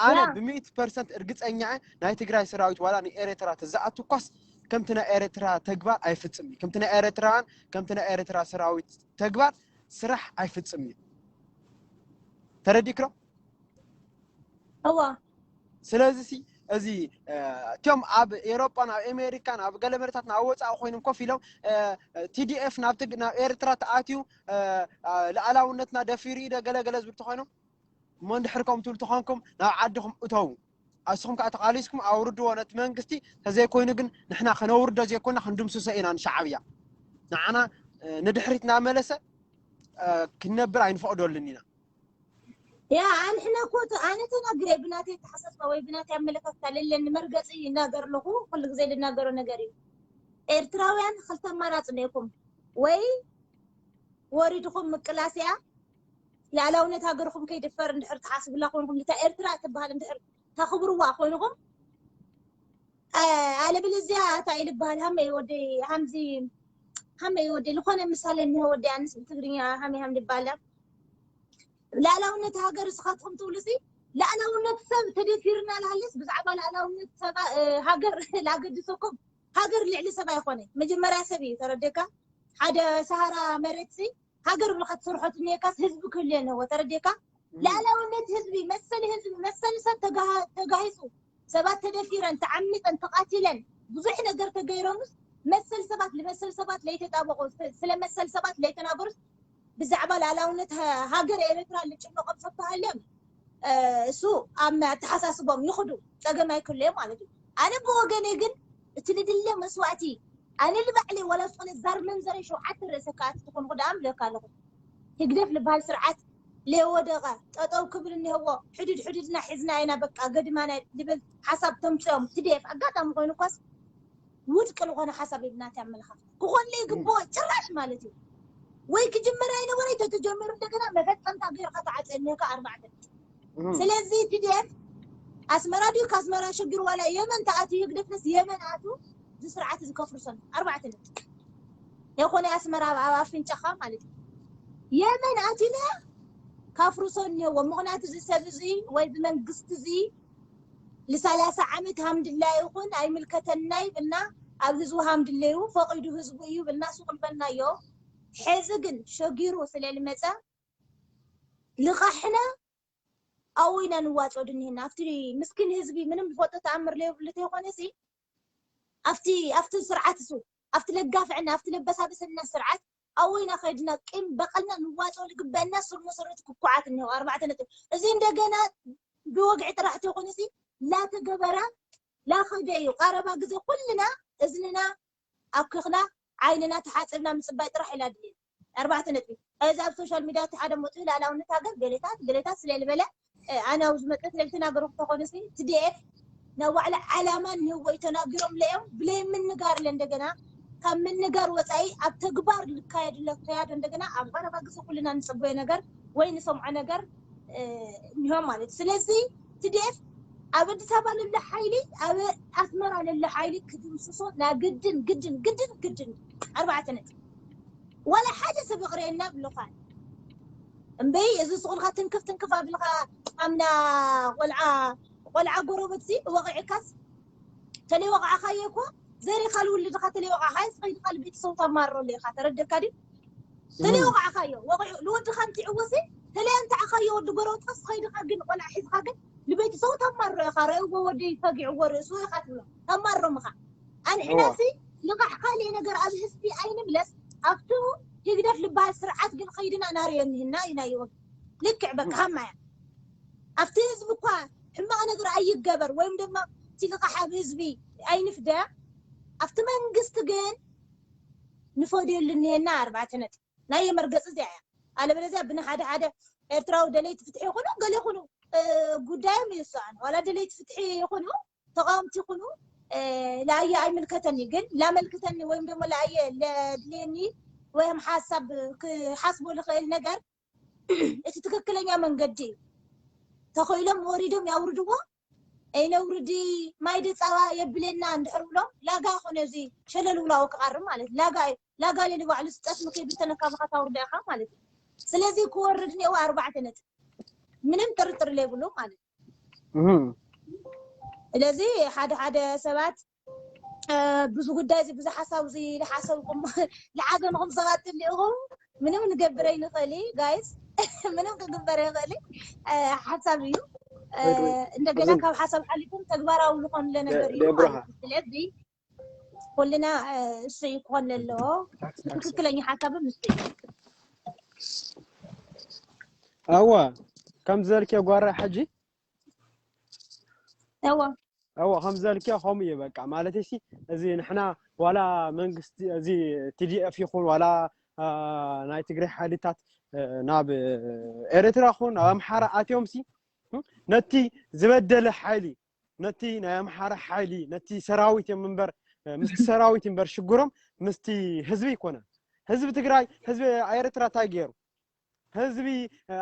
ኣነ ብምእት ፐርሰንት እርግፀኛ ናይ ትግራይ ሰራዊት ዋላ ንኤርትራ ተዝኣቱ እኳስ ከምቲ ናይ ኤርትራ ተግባር ኣይፍፅም እዩ ከምቲ ናይ ኤርትራውያን ከምቲ ናይ ኤርትራ ሰራዊት ተግባር ስራሕ ኣይፍፅም እዩ ተረዲክሮ እዋ ስለዚ ሲ እዚ እቲኦም ኣብ ኤሮጳን ኣብ ኣሜሪካን ኣብ ገለ መሬታት ናብ ወፃኢ ኮይኖም ኮፍ ኢሎም ቲዲኤፍ ናብ ኤርትራ ተኣትዩ ልኣላውነትና ደፊሩ ኢደ ገለገለ ዝብል ተኮይኖም እሞ እንድሕር ከም ትብል ተኾንኩም ናብ ዓድኹም እተዉ ኣስኹም ከዓ ተቃሊስኩም ኣውርድዎ ነቲ መንግስቲ ተዘይኮይኑ ግን ንሕና ከነውርዶ ዘይኮና ክንድምስሶ ኢና ንሻዓብያ ንዓና ንድሕሪት እናመለሰ ክንነብር ኣይንፈቅደሉን ኢና ያ ኣንሕና እኮ ኣነ ተናግረ ብናተይ ተሓሳስባ ወይ ብናተይ ኣመለካክታ ለለኒ መርገፂ ይናገር ኣለኹ ኩሉ ግዜ ልናገሮ ነገር እዩ ኤርትራውያን ክልተ ኣማራፂ ነይኩም ወይ ወሪድኹም ምቅላስ እያ ልኣላውነት ሃገርኹም ከይድፈር እንድሕር ትሓስብላ ኮይንኩም ልታ ኤርትራ ትበሃል እንድሕር ተኽብርዋ ኮይንኹም ኣለብልዝያ እታ ኢልበሃል ሃመይ ወደይ ሃምዚ ሃመይ ወደይ ዝኾነ ምሳሌ እኒሆ ወደይ ኣንስ ብትግርኛ ሃመይ ሃም ልበሃል ላዕላውነት ሃገር እስኻትኩም ትብሉ ሲ ላዕላውነት ሰብ ተደፊርና ላሃለስ ብዛዕባ ላዕላውነት ሰብ ሃገር ላገድሰኩም ሃገር ልዕሊ ሰብ ኣይኮነ መጀመርያ ሰብ እዩ ተረደካ ሓደ ሰሃራ መሬት ሲ ሃገር ብልካ ትሰርሖ ትኒካስ ህዝቢ ክህልዮ ኣለዎ ተረደካ ላዕላውነት ህዝቢ መሰል ህዝቢ መሰል ሰብ ተጋሂፁ ሰባት ተደፊረን ተዓሚፀን ተቃቲለን ብዙሕ ነገር ተገይሮምስ መሰል ሰባት ልመሰል ሰባት ለይተጣበቁ ስለ መሰል ሰባት ለይተናገሩስ ብዛዕባ ላዕላውነት ሃገር ኤርትራ ልጭነቆም ሰብ ተሃልዮም እሱ ኣብ ኣተሓሳስቦም ይኽዱ ፀገም ኣይክልዮ ማለት እዩ ኣነ ብወገነይ ግን እቲ ልድለ መስዋእቲ ኣነ ልባዕለይ ዋላ ዝኾነ ዛር መንዘረይ ሸውዓተ ርእሰ ከኣቲ ትኾንኩ ደኣ ምለካ ኣለኹ ህግደፍ ልበሃል ስርዓት ለወደቐ ጠጠው ክብል እኒሀዎ ሕድድ ሕድድና ሒዝና ኢና በቃ ገድማና ልብል ሓሳብ ተምፅኦም ትዴፍ ኣጋጣሚ ኮይኑ ኳስ ውድቂ ዝኾነ ሓሳብ ይብናት ኣመለኻኽታ ክኾን ለይግብኦ ጭራሽ ማለት እዩ ወይ ክጅመር ኣይነበረ ተተጀመሩ እንደገና መፈፀምታ ገይርካ ተዓፀ እኒሀካ ኣርባዕተ ስለዚ ትዴፍ ኣስመራ ድዩ ካስመራ ሽግር ዋላ የመን ተኣትዩ ህግደፍስ የመን ኣቱ እዚ ስርዓት እዚ ከፍርሶ ኣሎ ኣርባዕተ ነጥቢ የኾነ ኣስመራ ኣብ ኣፍንጫኻ ማለት እዩ የመን ኣቲና ካፍርሶ እኒሀዎ ምኽንያቱ እዚ ሰብ እዚ ወይ ብመንግስቲ እዚ ልሰላሳ ዓመት ሃምድላ ይኹን ኣይምልከተና ይብልና ኣብ ህዝቡ ሃምድለዩ ፈቂዱ ህዝቡ እዩ ይብልና ሱቅ ልበልናዮ ሕዚ ግን ሸጊሩ ስለልመፀ ልቃሕና ኣው ኢና ንዋፅኦ ድኒህና ኣብቲ ምስኪን ህዝቢ ምንም ዝፈልጦ ተኣምር ለየብሉ ተይኮነ ሲ ኣብቲ ኣብቲ ስርዓት እሱ ኣብቲ ለጋፍዕና ኣብቲ ለበሳበሰና ስርዓት ኣው ኢና ከይድና ቂም በቀልና ንዋፅኦ ልግበአና ስር መሰረቱ ክኩዓት እኒሆ ኣርባዕተ ነጥብ እዚ እንደገና ብወግዒ ጥራሕ ተይኮነ ሲ ላተገበረ ላኸደ እዩ ቀረባ ግዜ ኩልና እዝንና ኣብክኽና ዓይንና ተሓፅብና ምፅባይ ጥራሕ ኢላ ድልየት ኣርባዕተ ነጥቢ እዚ ኣብ ሶሻል ሚድያ እቲ ሓደ መፅኡ ላእላውነት ሃገር ገሌታት ገሌታት ስለልበለ ኣነ ኣብ ዝመፀት ለልተናገሩ ክተኾነ ሲ ትዲኤፍ ናይ ባዕላ ዓላማ እኒህዎ እዩ ተናጊሮም ለዮም ብለይ ምንጋር ለ እንደገና ካብ ምንጋር ወፃኢ ኣብ ተግባር ልካየድ ለክያዶ እንደገና ኣብ ቀረባ ግዜ ኩልና ንፅበዮ ነገር ወይ ንሰምዖ ነገር እኒሆም ማለት እዩ ስለዚ ትዲኤፍ ኣብ ኣዲስ ኣበባ ለለ ሓይሊ ኣብ ኣስመራ ለለ ሓይሊ ክድምስሶ ና ግድን ግድን ግድን ግድን ኣርባዕተ ነጥብ ዋላ ሓደ ሰብ ይቕረየና ብለኳን እምበይ እዚ ስቑልካ ትንክፍ ትንክፍ ኣብልካ ኣምና ቆልዓ ቆልዓ ጎረበት ሲ ወቕዕካስ ተለይ ወቕዓኻዮ እኮ ዘሪኻ ልውልድኻ ተለይ ወቕዓኻዮ ስኸይድካ ልቤተሰቡ ተማርረሉ ኢኻ ተረደካ ድዩ ተለይ ወቕዓኻዮ ወቕዑ ልወድኻ እንትዕወሲ ተለይ ኣንተዓኻዮ ወዲ ጎረበትካ ስኸይድካ ግን ቆልዓ ሒዝካ ግን ልቤተሰቡ ተማርሮ ኢኻ ረእዎ ወደይ ፈጊዕዎ ርእሱ ኢኻ ትብሎ ተማርሮምኻ ኣንሕናሲ ልቓሕ ካልእ ነገር ኣብ ህዝቢ ኣይንምለስ ኣብቱ ህግደፍ ልበሃል ስርዓት ግን ኸይድና ናርዮ እኒህና ኢናዮ ልክዕ በቃ ሃማያ ኣብቲ ህዝቢ እኳ ሕማቕ ነገር ኣይገበር ወይም ድማ እቲ ልቓሕ ኣብ ህዝቢ ኣይንፍደ ኣብቲ መንግስቲ ግን ንፈድየሉ እኒሄና ኣርባዕተ ነጥብ ናይ መርገፂ እዚኣ እያ ኣለበለዚያ ብንሓደ ሓደ ኤርትራዊ ደለይቲ ፍትሒ ይኹኑ ገለ ይኹኑ ጉዳዮም ይስኣን ዋላ ደለይቲ ፍትሒ ይኹኑ ተቃወምቲ ይኹኑ ለኣየ ኣይምልከተኒ ግን ላመልክተኒ ወይም ደግሞ ለኣየ ለድልየኒ ወይም ሓሳብ ክሓስቦ ልኽእል ነገር እቲ ትክክለኛ መንገዲ እዩ ተኸኢሎም ወሪዶም ያውርድዎ ኣይነውርዲ ማይ ደፃዋ የብለና እንድሕር ብሎም ላጋ ይኮነ እዚ ሸለል ውላው ክቃርም ማለት ላጋ እዩ ላጋ ለሊ ባዕሉ ስጠት ምክብተነካ ብካ ታውርዳ ኢካ ማለት እዩ ስለዚ ክወርድ ኔዋ ኣርባዕተ ነጥብ ምንም ጥርጥር ለይብሉ ማለት ስለዚ ሓደ ሓደ ሰባት ብዙ ጉዳይ እዚ ብዙ ሓሳብ እዚ ዝሓሰብኩም ዝሓዘንኹም ሰባት ትልኢኹም ምንም ንገብር ኣይንኽእል ጋይስ ምንም ክግበር ይኽእል ሓሳብ እዩ እንደገና ካብ ሓሳብ ሓሊፉም ተግባራዊ ዝኾኑለ ነገር እዩ ስለዚ ኩልና እሱ እዩ ክኾን ዘለዎ ትክክለኛ ሓሳብ ምስ ኣዋ ከም ዘልኪ ጓራ ሕጂ እዋ እዋ ከም ዘልኪ ከምኡ እዩ በቃ ማለት ሲ እዚ ንሕና ዋላ መንግስቲ እዚ ቲዲኤፍ ይኹን ዋላ ናይ ትግራይ ሓይልታት ናብ ኤርትራ ኹን ናብ ኣምሓራ ኣትዮም ሲ ነቲ ዝበደለ ሓይሊ ነቲ ናይ ኣምሓራ ሓይሊ ነቲ ሰራዊት እዮም እምበር ምስቲ ሰራዊት እምበር ሽግሮም ምስቲ ህዝቢ ይኮነ ህዝቢ ትግራይ ህዝቢ ኤርትራ እንታይ ገይሩ ህዝቢ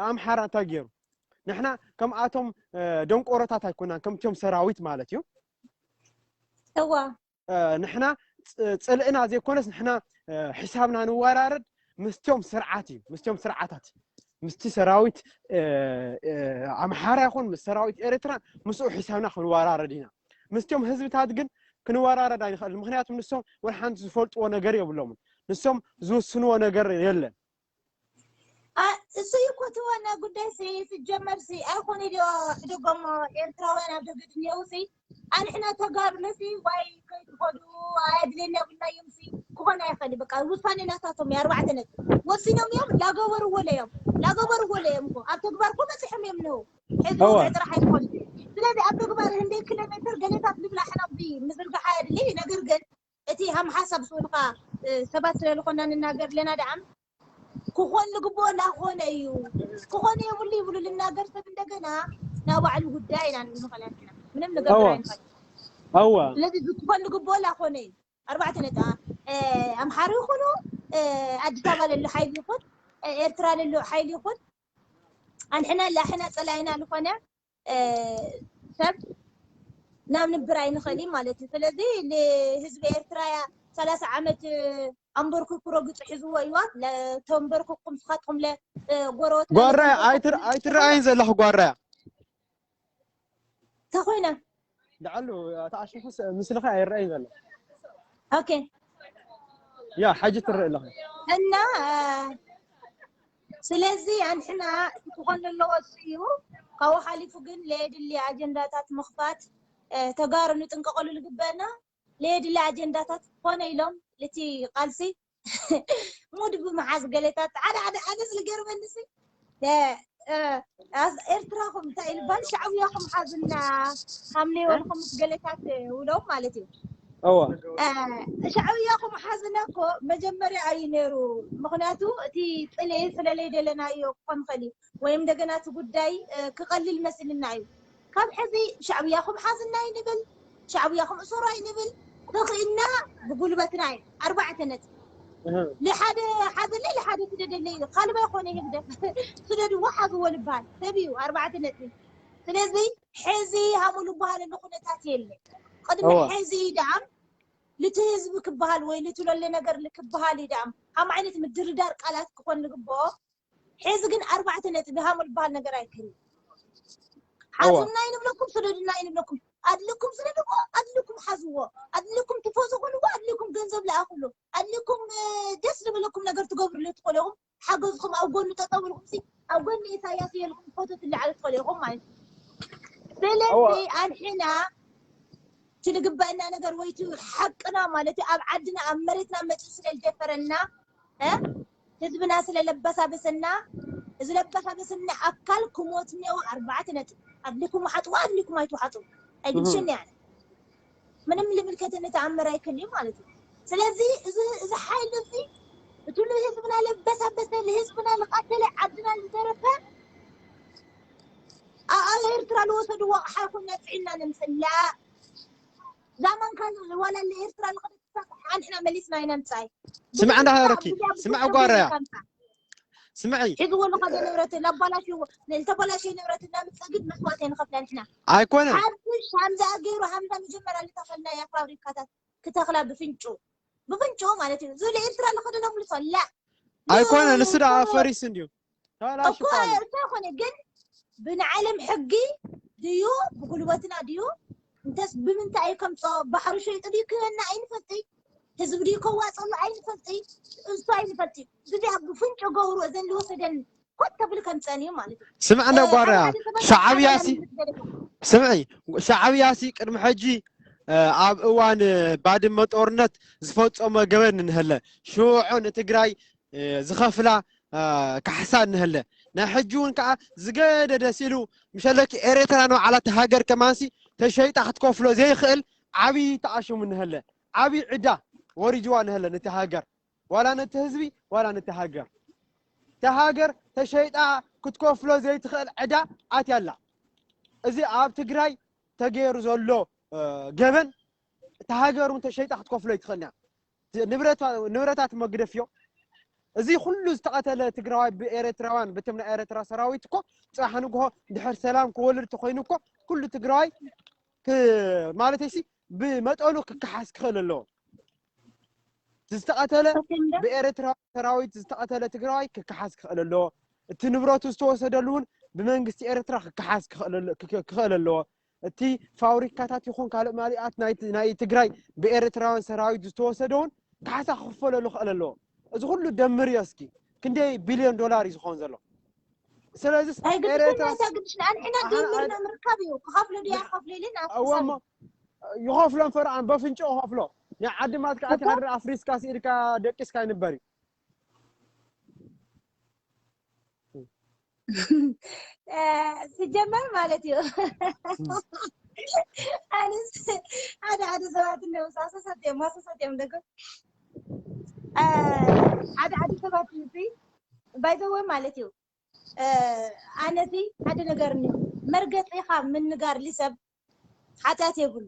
ኣምሓራ እንታይ ገይሩ ንሕና ከምኣቶም ደንቆሮታት ኣይኮናን ከምቶም ሰራዊት ማለት እዩ እዋ ንሕና ፅልእና ዘይኮነስ ንሕና ሒሳብና ንወራረድ ምስቶም ስርዓት እዩ ምስቶም ስርዓታት ምስቲ ሰራዊት ኣምሓራ ይኹን ምስ ሰራዊት ኤርትራ ምስኡ ሒሳብና ክንወራረድ ኢና ምስቶም ህዝብታት ግን ክንወራረድ ኣይንኽእል ምክንያቱ ንሶም ወላ ሓንቲ ዝፈልጥዎ ነገር የብሎምን ንሶም ዝውስንዎ ነገር የለን እሱ ይኮትወና ጉዳይ ሲ ስጀመር ሲ ኣይኮነ ዲዮ ሕደጎሞ ኤርትራውያን ኣብ ደገ ድንየው ሲ ኣንሕና ተጋርሎ ሲ ዋይ ከይትኸዱ ኣየድልየና የብልናዮም ሲ ክኾን ኣይኽእል በቃ ውሳኔ ናታቶም እዩ ኣርባዕተ ነጥብ ወሲኖም እዮም ላገበርዎ ለዮም ላገበርዎ ለዮም እኮ ኣብ ተግባር እኮ በፂሖም እዮም ንው ሕዚ ወግዒ ጥራሕ ኣይኮነ ስለዚ ኣብ ተግባር ህንደይ ኪሎ ሜትር ገሌታት ልብላ ሕና ኣብዚ ምዝርጋሕ ኣየድሊ ነገር ግን እቲ ሃም ሓሳብ ስኡልካ ሰባት ስለ ዝኾና ንናገር ኣለና ደኣም ክኾን ዝግብኦ ላኾነ እዩ ክኾን የብሉ ይብሉ ልናገር ሰብ እንደገና ናብ ባዕሉ ጉዳይ ኢና ንንኽእል ኣለና ምንም ንገብር ኣይንኽእል እወ ስለዚ እዚ ክኾን ዝግብኦ ላኾነ እዩ ኣርባዕተ ነጥቢ ኣምሓሩ ይኹኑ ኣዲስ ኣበባ ለሎ ሓይሊ ይኹን ኤርትራ ለሎ ሓይሊ ይኹን ኣንሕና ላሕና ፀላይና ዝኾነ ሰብ ናብ ንብር ኣይንኽእል ማለት እዩ ስለዚ ንህዝቢ ኤርትራ ሰላሳ ዓመት ኣንበርኩ ክረግፁ ሒዝዎ እዩዋ ተንበርኩኩም ስኻትኩም ለ ጎረወት ጓራያ ኣይትረኣይን ዘለኹ ጓራያ ተኾይነ ዳዕሉ ተኣሽፉ ምስልኻ ኣይረኣይን ዘሎ ኦኬ ያ ሓጂ ትርኢ ኣለኹ እና ስለዚ ኣንሕና ክኾን ዘለዎ እሱ እዩ ካብኡ ሓሊፉ ግን ለየድሊ ኣጀንዳታት ምኽፋት ተጋሩ ንጥንቀቐሉ ዝግበአና ለየድሊ ኣጀንዳታት ኮነ ኢሎም እቲ ቃልሲ ሙድ ብምሓዝ ገሌታት ሓደ ሓደ ኣነስ ዝገርመኒ ሲ ኤርትራኹም እንታይ ኢልባል ሻዕብያኹም ሓዝና ሃምሌወልኩም ምስ ገሌታት ውሎም ማለት እዩ እወ ሻዕብያኹም ሓዝና እኮ መጀመርያ እዩ ነይሩ ምክንያቱ እቲ ጥልኢ ስለለይደለናዮ ክኾን ይኽእል እዩ ወይም እንደገና እቲ ጉዳይ ክቐልል መስልና እዩ ካብ ሕዚ ሻዕብያኹም ሓዝና ይንብል ሻዕብያኹም እሱር ኣይንብል ተኽእልና ብጉልበትና እዩ ኣርባዕተ ነጥቢ ንሓደ ሓዘለይ ንሓደ ስደደለይ ካልባ ይኮነ ህግደፍ ስደድዎ ሓዝዎ ልበሃል ሰብ እዩ ኣርባዕተ ነጥቢ ስለዚ ሕዚ ሃሙሉ በሃለሉ ኩነታት የለ። ቅድሚ ሕዚ ደኣም ልቲ ህዝቢ ክበሃል ወይ ልቲ ለለ ነገር ክበሃል ደኣም ሃም ዓይነት ምድርዳር ቃላት ክኾን ንግብኦ። ሕዚ ግን ኣርባዕተ ነጥቢ ሃሙሉ በሃል ነገር ኣይክህል። ሓዙና ይንብለኩም፣ ስደዱና ይንብለኩም። ኣድልኩም ስደድዎ፣ ኣድልኩም ሓዝዎ፣ ኣድልኩም ትፈዙ ኮንዎ፣ ኣድልኩም ገንዘብ ለኣኹሉ፣ ኣድልኩም ደስ ዝበለኩም ነገር ትገብሩሉ ትኾለኹም። ሓገዝኩም ኣብ ጎኑ ጠጠው ኢልኩም ሲ ኣብ ጎኒ ኢሳያስ የልኩም ፎቶ ትለዓሉ ትኽእሉ ኢኹም ማለት እዩ። ስለዚ ኣንሕና እቲ ዝግበአና ነገር ወይ እቲ ሓቅና ማለት እዩ ኣብ ዓድና ኣብ መሬትና መፂኡ ስለ ዝደፈረና ህዝብና ስለ ለበሳበሰና እዚ ለበሳበሰና ኣካል ክሞት እኒአው ኣርባዕተ ነጥብ ኣድሊኩም ውሓጥዎ ኣድሊኩም ኣይትውሓጡ ኣይግድሸኒ ያለ ምንም ልምልከተኒ ተኣምር ኣይክልዩ ማለት እዩ። ስለዚ እዚ ሓይሊ እዚ እቱ ንህዝብና ለበሳበሰ ንህዝብና ዝቐተለ ዓድና ዝዘረፈ ኣብ ኤርትራ ዝወሰድዎ ኣቕሓ ይኹን ነፅዕና ነምፅላ ዛማንካ ዋላ ንኤርትራ ንኽደትሳት ሓንሕና መሊስና ይነምፃይ ስምዕ እንዳሃረኪ ስምዕ ጓራያ ስምዒ ሒዝዎ ንኸደ ንብረት ለባላሽዎ ንልተበላሸ ንብረት እናምፀግድ መስዋእት ንኸፍላ ንሕና ኣይኮነን ሓድሽ ሃምዛ ገይሩ ሃምዛ መጀመርያ ዝተኸልናያ ፋብሪካታት ክተኽላ ብፍንጩ ብፍንጩ ማለት እዩ እዚ ለኤርትራ ንኸደ ነምልሶ ላ ኣይኮነን እሱ ደኣ ፈሪስ እንድዩ ተላሽ እኮ እኮ ኮነ ግን ብንዓለም ሕጊ ድዩ ብጉልበትና ድዩ እንተስ ብምንታይ እዩ ከምፅኦ ባሕሪ ሸይጡ ድዩ ክህበና ኣይንፈልጥ ህዝቢ ድዩ ከዋፀሉ ኣይንፈልጥ እሱ ኣይንፈልጥ እዚ ድኣ ብፍንጮ ገብሩ እዘን ዝወሰደን ኮት ተብል ከምፀን እዩ ማለት እዩ ስምዕ እንደ ጓርያ ሻዓብያሲ ስምዒ ሻዓብያሲ ቅድሚ ሕጂ ኣብ እዋን ባድመ ጦርነት ዝፈፀሞ ገበን እንሀለ ሽዑ ንትግራይ ዝኸፍላ ካሕሳ እንሀለ ናይ ሕጂ እውን ከዓ ዝገደደ ሲሉ ምሸለኪ ኤሬትራ ንባዕላ እቲ ሃገር ከማንሲ ተሸይጣ ክትከፍሎ ዘይኽእል ዓብዪ ተኣሽሙ እንሀለ ዓብዪ ዕዳ ወሪጅዋ እንሀለ ነቲ ሃገር ዋላ ነቲ ህዝቢ ዋላ ነቲ ሃገር እታ ሃገር ተሸይጣ ክትከፍሎ ዘይትኽእል ዕዳ ኣትያ ኣላ እዚ ኣብ ትግራይ ተገይሩ ዘሎ ገበን እታ ሃገር እውን ተሸይጣ ክትከፍሎ ኣይትኽእልን እያ ንብረታት መግደፍዮ እዚ ኩሉ ዝተቐተለ ትግራዋይ ብኤረትራውያን በቶም ናይ ኤረትራ ሰራዊት እኮ ፅባሕ ንግሆ ድሕር ሰላም ክወልድ ተኮይኑ እኮ ኩሉ ትግራዋይ ማለት ሲ ብመጠኑ ክከሓስ ክኽእል ኣለዎ ዝተቐተለ ብኤረትራዊ ሰራዊት ዝተቐተለ ትግራዋይ ክከሓስ ክኽእል ኣለዎ እቲ ንብረቱ ዝተወሰደሉ እውን ብመንግስቲ ኤረትራ ክከሓስ ክኽእል ኣለዎ እቲ ፋብሪካታት ይኹን ካልእ ማሊኣት ናይ ትግራይ ብኤረትራውያን ሰራዊት ዝተወሰደ እውን ካሕሳ ክኽፈለሉ ክኽእል ኣለዎ እዚ ኩሉ ደምር እዮ እስኪ ክንደይ ቢልዮን ዶላር እዩ ዝኾን ዘሎ ስለዚ ኣይግድሽና ግድሽና ኣንሕና ደምርና ምርካብ እዩ ክኸፍሎ ድያ ክኸፍሎ ኢልን እወሞ ይኸፍሎም ፈርዓን በፍንጮ ይኸፍሎ ናይ ዓዲ ማትካ ኣቲ ሃድር ኣፍሪስካ ስኢልካ ደቂስካ ይንበር እዩ ስጀመር ማለት እዩ ኣነስ ሓደ ሓደ ሰባት እነውስ ኣሰሰት እዮም ኣሰሰት እዮም ደገ ሓደ ሓደ ሰባት እዩ ባይዘወ ማለት እዩ ኣነዚ ሓደ ነገር እኒ መርገፂኻ ምንጋር ልሰብ ሓጢኣት የብሉ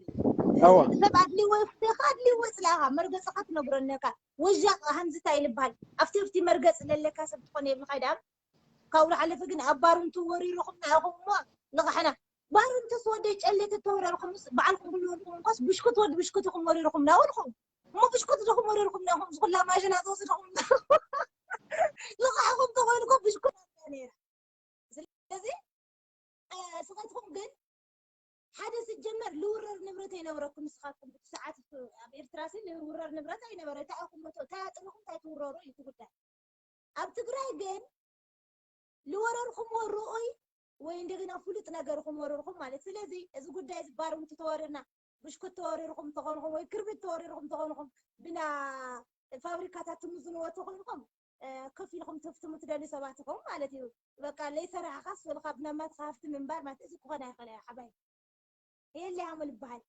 ሰብ ኣድልዎ ይፍትኻ ኣድልዎ ይፅላኻ መርገፅኻ ትነግሮ ኣለካ ወዣ ሃምዝታ ይልበሃል ኣብቲ ኣብቲ መርገፂ ለለካ ሰብ ትኾነ የብልካ ዳም ካብኡ ሓለፈ ግን ኣብ ባርንቱ ወሪርኹም ንኣኹም እሞ ንቕሕና ባርንቱስ ወደይ ጨሌት ተወረርኹምስ በዓልኩም ብልወልኩም እንኳስ ብሽኩት ወዲ ብሽኩት ኢኹም ወሪርኹም ናበልኹም እሞ ብሽኩት ዲኹም ወሪርኹም ናኹም ዝኹላ ማሽና ዝወስድኹም ንቕሕኹም ተኾይንኮ ብሽኩት ነይራ ስለዚ ስኻትኩም ግን ሓደ ስጀመር ልውረር ንብረት ኣይነበረኩም ንስኻትኩም ብቲ ሰዓት ኣብ ኤርትራ ሲ ልውረር ንብረት ኣይነበረ እንታይ ኢኹም እታ ጥርኹም እንታይ ትውረሩ እዩ ትጉዳይ ኣብ ትግራይ ግን ልወረርኹም ርኡይ ወይ እንደገና ፍሉጥ ነገርኹም ወረርኹም ማለት ስለዚ እዚ ጉዳይ እዚ ባርምቲ ተወሪርና ብሽኩት ተወሪርኹም ተኾንኹም ወይ ክርቢት ተወሪርኹም ተኾንኹም ብና ፋብሪካታት ትምዝንዎ ተኾይንኹም ከፊልኩም ትፍትሙ ትደልዩ ሰባት ኢኹም ማለት እዩ። በቃ ለይሰራሕኻስ ወልካ ብናማትካ ሃፍቲ ምንባር ማለት እዚ ክኾን ኣይኽእለ ሓባይ የለ ኣመል ይበሃል።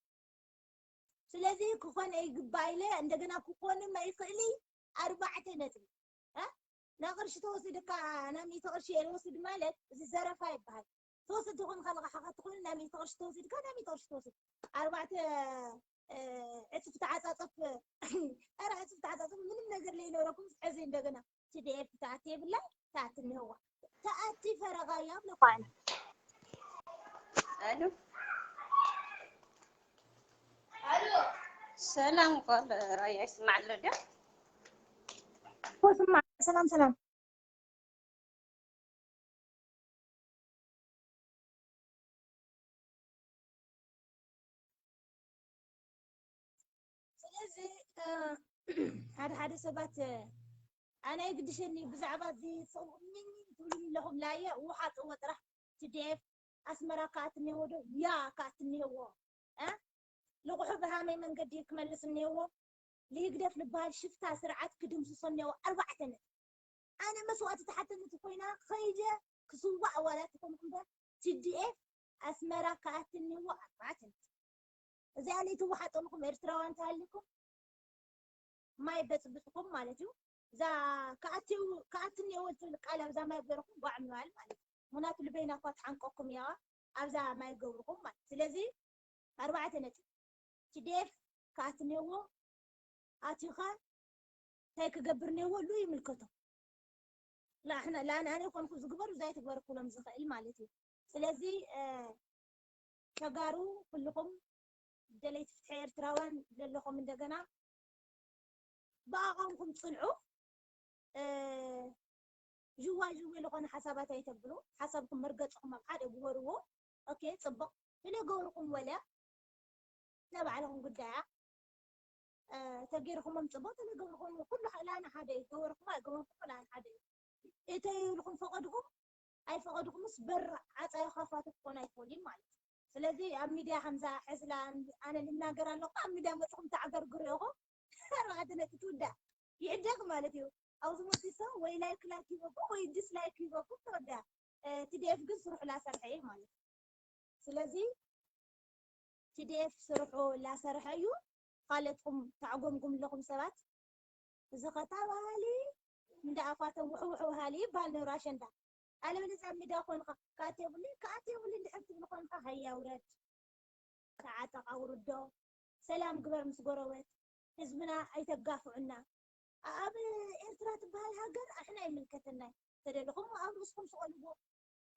ስለዚ ክኾን ኣይግባእ ኢለ እንደገና ክኾንም ኣይኽእሊ ኣርባዕተ ነጥቢ ናቕርሺ ተወሲድካ ናብ ሚእቲ ቅርሺ እየ ዝወስድ ማለት እዚ ዘረፋ ይበሃል። ተወስድ ትኹን ካልኻ ሓኻ ትኹን ናብ ሚእቲ ቅርሺ ተወሲድካ ናብ ሚእቲ ቅርሺ ተወስድ ኣርባዕተ ዕፅፍ ተዓፃፀፍ ኧረ ዕፅፍ ተዓፃፀፍ ምንም ነገር ለይነበረኩም ሕዚ እንደገና ቲዲኤፍ ተኣቲ የብላ ተኣቲ እኒህዋ ተኣቲ ፈረቓ እያ ብለኳ ኣነ ኣሉ። ሰላም ጓል ራያ፣ ይስማዕ ኣሎ ድዩ? ሰላም ሰላም። ስለዚ ሓደ ሓደ ሰባት ኣነ ይግድሸኒ ብዛዕባ እዚ ትብሉኒ ኣለኹም። ላየ ውሓጥዎ ጥራሕ። ቲ ዲ ኤፍ ኣስመራ ክኣት እኒሄዎ ዶ? ያ ክኣት እኒሄዎ። ልቑሑ ብሃመይ መንገዲ ክመልስ እኒሄዎ። ልህግደፍ ልበሃል ሽፍታ ስርዓት ክድምስሶ እኒሄዎ። ኣርባዕተ ነጥቢ። ኣነ መስዋእቲ ተሓተነት ኮይና ከይደ ክስዋእ ዋላ ትኹን እምበር ቲ ዲ ኤፍ ኣስመራ ክኣት እኒሄዎ። ኣርባዕተ ነጥቢ። እዚኣ ለይትወሓጠልኩም ኤርትራውያን ተሃሊኩም ማይ በፅብፅኩም ማለት እዩ። እዛ ክኣትው ክኣትኒ እወ ትብል ቃል ኣብዛ ማይ ገይርኩም ጓዕ ምባል ማለት እዩ። ምክንያቱ ልበይና እኳ ትሓንቀኩም እያ ኣብዛ ማይ ገብርኩም ማለት። ስለዚ ኣርባዕተ ነጥቢ። ቲ ዲ ኤፍ ክኣትኒ እወ ኣቲኻ እንታይ ክገብር እኒሄዎ ሉ ይምልከቶ። ላሕና ላን ኣነ ኮንኩ ዝግበሩ ዛይ ትግበር ኩሎም ዝኽእል ማለት እዩ። ስለዚ ተጋሩ ኩልኹም ደለይቲ ፍትሒ ኤርትራውያን ዘለኹም እንደገና ብኣቋምኩም ፅንዑ። እ፣ ዥዋ ዥዊ ዝኾነ ሓሳባት ኣይተብሉ። ሓሳብኩም መርገፅኹም ኣብ ሓደ ግበርዎ። ኦኬ፣ ፅቡቕ። ስለገበርኩም ወለ ናይ ባዕልኹም ጉዳያ። እ፣ ተገይርኩሞም ፅቡቕ፣ ተዘይገበርኩም ኩሉ ላን ሓደ እዩ። ገበርኩም ኣይገበርኩም ላን ሓደ እዩ። እተይ ኢልኩም ፈቐድኩም ኣይፈቐድኩምስ በር ዓፃዩ ኻፋት ክኾን ኣይትኽእሉን ማለት እዩ። ስለዚ ኣብ ሚድያ ከምዛ ሕዝላ ኣነ ልናገር ኣለኹ ኣብ ሚድያ መፅኹም ተዓገርግሩ ኢኹም ኣርባዕተ ነጥቢ ትውዳእ ይዕደግ ማለት እዩ። ኣብዚ መፂ ሰብ ወይ ላይክ ላይክ ይበኩም ወይ ዲስላይክ ይበኩም ተወዳ። ቲ ዲ ኤፍ ግን ስርሑ ላሰርሐ እዩ ማለት እዩ። ስለዚ ቲ ዲ ኤፍ ስርሑ ላሰርሐ እዩ። ካልኦትኩም ተዓጎምጉም ኣለኹም ሰባት እዚ ኸታ ባህሊ እንዳ ኣፋቶም ውሕውሕ ባህሊ ይበሃል ነሩ ኣሸንዳ። ኣለበለዚያ ኣብ ሚድያ ኮንካ ክኣት የብሉይ ክኣት የብሉይ እንድሕር ትብል ኮንካ ሃያ ውረድ ተዓጠቕ ኣውርዶ ሰላም ግበር ምስ ጎረበት ህዝብና ኣይተጋፍዑና። ኣብ ኤርትራ ትበሃል ሃገር ኣሕና ይምልከተናይ ተደለኹም ኣብ ርእስኩም ስቐልዎ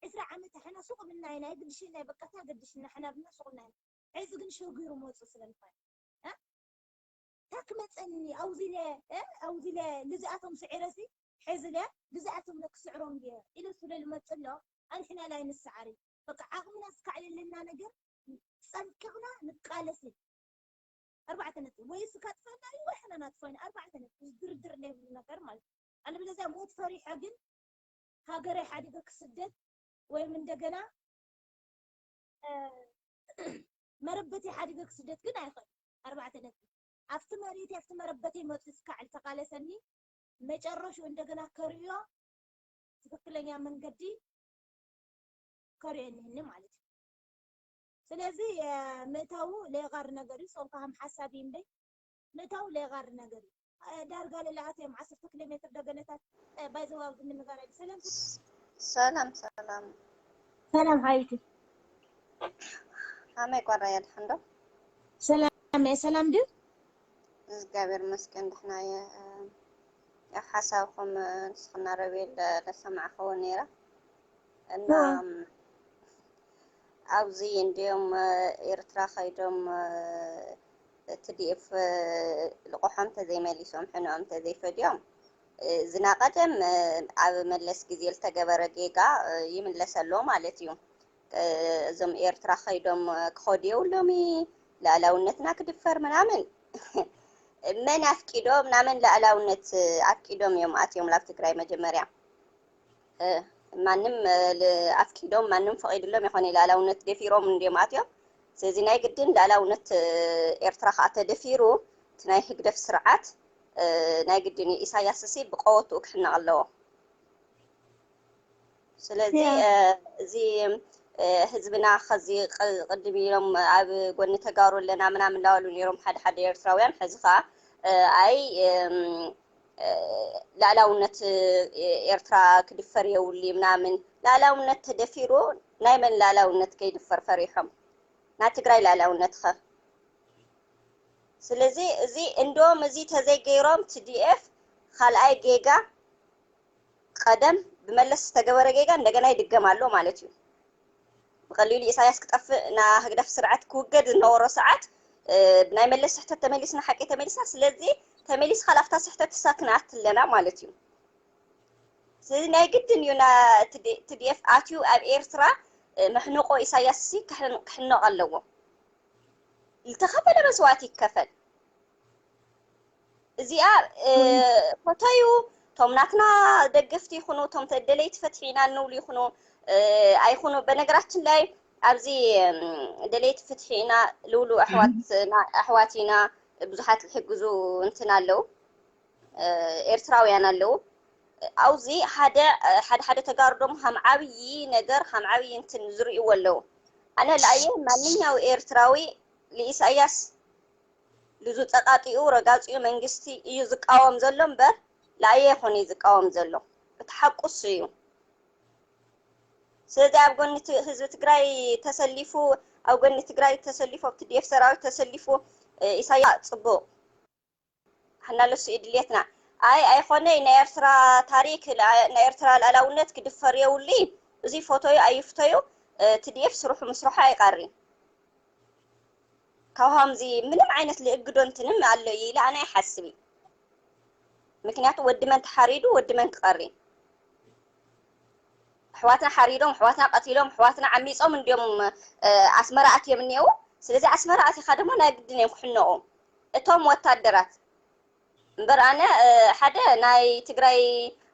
ዕስራ ዓመት ኣሕና ሱቕ ምናይ ናይ ግድሽናይ በቃ ታ ገድሽና ኣሕና ብና ሱቕ ናይ ሕዚ ግን ሸጊሩ መፁ ስለምንታይ ታክ መፀኒ ኣውዚለ ኣውዚለ ልዚኣቶም ስዒረሲ ሕዝለ ልዚኣቶም ክስዕሮም ድየ ኢለ ስለ ልመፅሎ ኣንሕና ላይ ንሰዓሪ በቃ ዓቕምና ስካዕልልና ነገር ፀንቅቕና ንቃለሲ ኣርባዕተ ነጥቢ ወይ እስካ ጥፈና እዩ ወይ ሕና ናጥፈና ኣርባዕተ ነጥቢ ድርድር ለይብሉ ነገር ማለት ኣለበለዚያ ሞት ፈሪሐ ግን ሃገረይ ሓዲገ ክስደት ወይም እንደገና መረበተይ ሓዲገ ክስደት ግን ኣይኽእል። ኣርባዕተ ነጥቢ ኣብቲ መሬት ኣብቲ መረበተይ መፁ እስካዕ ዝተቃለሰኒ መጨረሹ እንደገና ከርእዮ ትክክለኛ መንገዲ ከርእዮ እኒህኒ ማለት እዩ። ስለዚ ምእታዉ ለየቃሪ ነገር እዩ። ሶም ካም ሓሳብ ይንበይ ምእታው ለይቓሪ ነገር እዩ። ዳርጋ ልለኣት እዮም ዓሰርተ ኪሎ ሜትር ደገነታት ባይዘዋብ ንምጋራ ሰላም ሰላም ሰላም ሰላም ሓይቲ ሃመይ ቋራ ያድሓንዶ ሰላም እየ ሰላም ድዩ እግዚኣብሔር መስገን ድሕና እየ ሓሳብኩም ንስክና ረቤል ለሰማዕኸዎ ነይራ እና ኣብዚ እንዲኦም ኤርትራ ከይዶም እቲ ዲኤፍ ልቆሖም ተዘይመሊሶም ሕንኦም ተዘይፈድዮም ዝናቀደም ኣብ መለስ ግዜ ዝተገበረ ጌጋ ይምለሰሎ ማለት እዩ። እዞም ኤርትራ ከይዶም ክኸዱ የብሎም ልኣላውነትና ክድፈር ምናምን መን ኣፍቂዶም ናመን ልኣላውነት ኣፍቂዶም እዮም ኣትዮም ላብ ትግራይ መጀመርያ ማንም ኣፍቂዶም ማንም ፈቒድሎም ይኾነ ልኣላውነት ደፊሮም እንዲዮም ኣትዮም። ስለዚ ናይ ግድን ልኣላውነት ኤርትራ ከዓ ተደፊሩ እቲ ናይ ህግደፍ ስርዓት ናይ ግድን እዩ። ኢሳያስ ሲ ብቀወትኡ ክሕነቕ ኣለዎ። ስለዚ እዚ ህዝብና ከዚ ቅድም ኢሎም ኣብ ጎኒ ተጋሩ ኣለና ምናምን ላበሉ ነይሮም ሓደ ሓደ ኤርትራውያን። ሕዚ ከዓ ኣይ ላዕላውነት ኤርትራ ክድፈር የውሊ ምናምን ላዕላውነት ተደፊሩ ናይ መን ላዕላውነት ከይድፈር ፈሪሖም ናይ ትግራይ ላዕላውነት ኸ ስለዚ እዚ እንዶም እዚ ተዘይገይሮም ቲ ዲ ኤፍ ካልኣይ ጌጋ ቀደም ብመለስ ዝተገበረ ጌጋ እንደገና ይድገም ኣሎ ማለት እዩ። ብቐሊሉ ኢሳያስ ክጠፍእ፣ ና ህግደፍ ስርዓት ክውገድ ዝነበሮ ሰዓት፣ እ፣ ብናይ መለስ ስሕተት ተመሊስና፣ ሓቂ ተመሊስና። ስለዚ ተመሊስካ ላፍታ ስሕተት ትሳክናት ኣለና ማለት እዩ። ስለዚ ናይ ግድን እዩ ና ትዲ-፣ ትዲኤፍ ኣትዩ ኣብ ኤርትራ፣ እ፣ መሕንቆ ኢሳያስ ሲ ክሕን-፣ ክሕነቕ ኣለዎ። ዝተኸፈለ መስዋእቲ ይከፈል። እዚኣ፣ እ፣ ፎቶዩ፣ ቶም ናትና ደገፍቲ ይኹኑ፣ ቶም ተ-፣ ደለይቲ ፍትሒ ኢና እንብሉ ይኹኑ፣ እ፣ ኣይኹኑ። በነገራችን ላይ ኣብዚ፣ እም፣ ደለይቲ ፍትሒ ኢና ልብሉ ኣሕዋት፣ ኣሕዋት ኢና፣ ብዙሓት ዝሕግዙ እንትን ኣለዉ፣ እ፣ ኤርትራውያን ኣለዉ። ኣብዚ ሓደ፣ ሓደ፣ ሓደ ተጋሩ ደሞ ሃም ዓብዪ ነገር፣ ሃም ዓብዪ እንትን ዝርእይዎ ኣለዉ። ኣነ ለኣየ ማንኛው ኤርትራዊ ለኢሳያስ ልዙ ጸቃጢኡ ረጋጺኡ መንግስቲ እዩ ዝቃወም ዘሎ እምበር፣ ለኣየ ይኹን እዩ ዝቃወም ዘሎ። እቲ ሓቁ እሱ እዩ። ስለዚ ኣብ ጎኒ ት-፣ ህዝቢ ትግራይ ተሰሊፉ፣ ኣብ ጎኒ ትግራይ ተሰሊፉ፣ ኣብ ትዲኤፍ ሰራዊት ተሰሊፉ፣ እ፣ ኢሳያስ ጽቡቕ። ሕና ለሱ እዩ ድልየትና። ኣይ፣ ኣይኾነይ፣ ናይ ኤርትራ ታሪክ፣ ላ-፣ ናይ ኤርትራ ልኣላውነት ክድፈር የብሉ። እዚ ፎቶዩ ኣይፍቶዩ፣ እ፣ ትዲኤፍ ስርሑ ምስርሑ ኣይቀሪ። ካብ ሃምዚ ምንም ዓይነት ልእግዶ እንትንም ኣሎ እዩ ኢለ ኣነ ኣይሓስብ። ምክንያቱ ወዲ መን ተሓሪዱ፣ ወዲ መን ክቐሪ? ኣሕዋትና ሓሪዶም፣ ኣሕዋትና ቀቲሎም፣ ኣሕዋትና ዓሚጾም እንዲዮም፣ እ፣ ኣስመራ ኣትዮም እኒአው። ስለዚ ኣስመራ ኣቲኻ ድማ ናይ ግድን እዮም ክሕነቑ እቶም ወታደራት። እምበር ኣነ፣ እ፣ ሓደ ናይ ትግራይ፣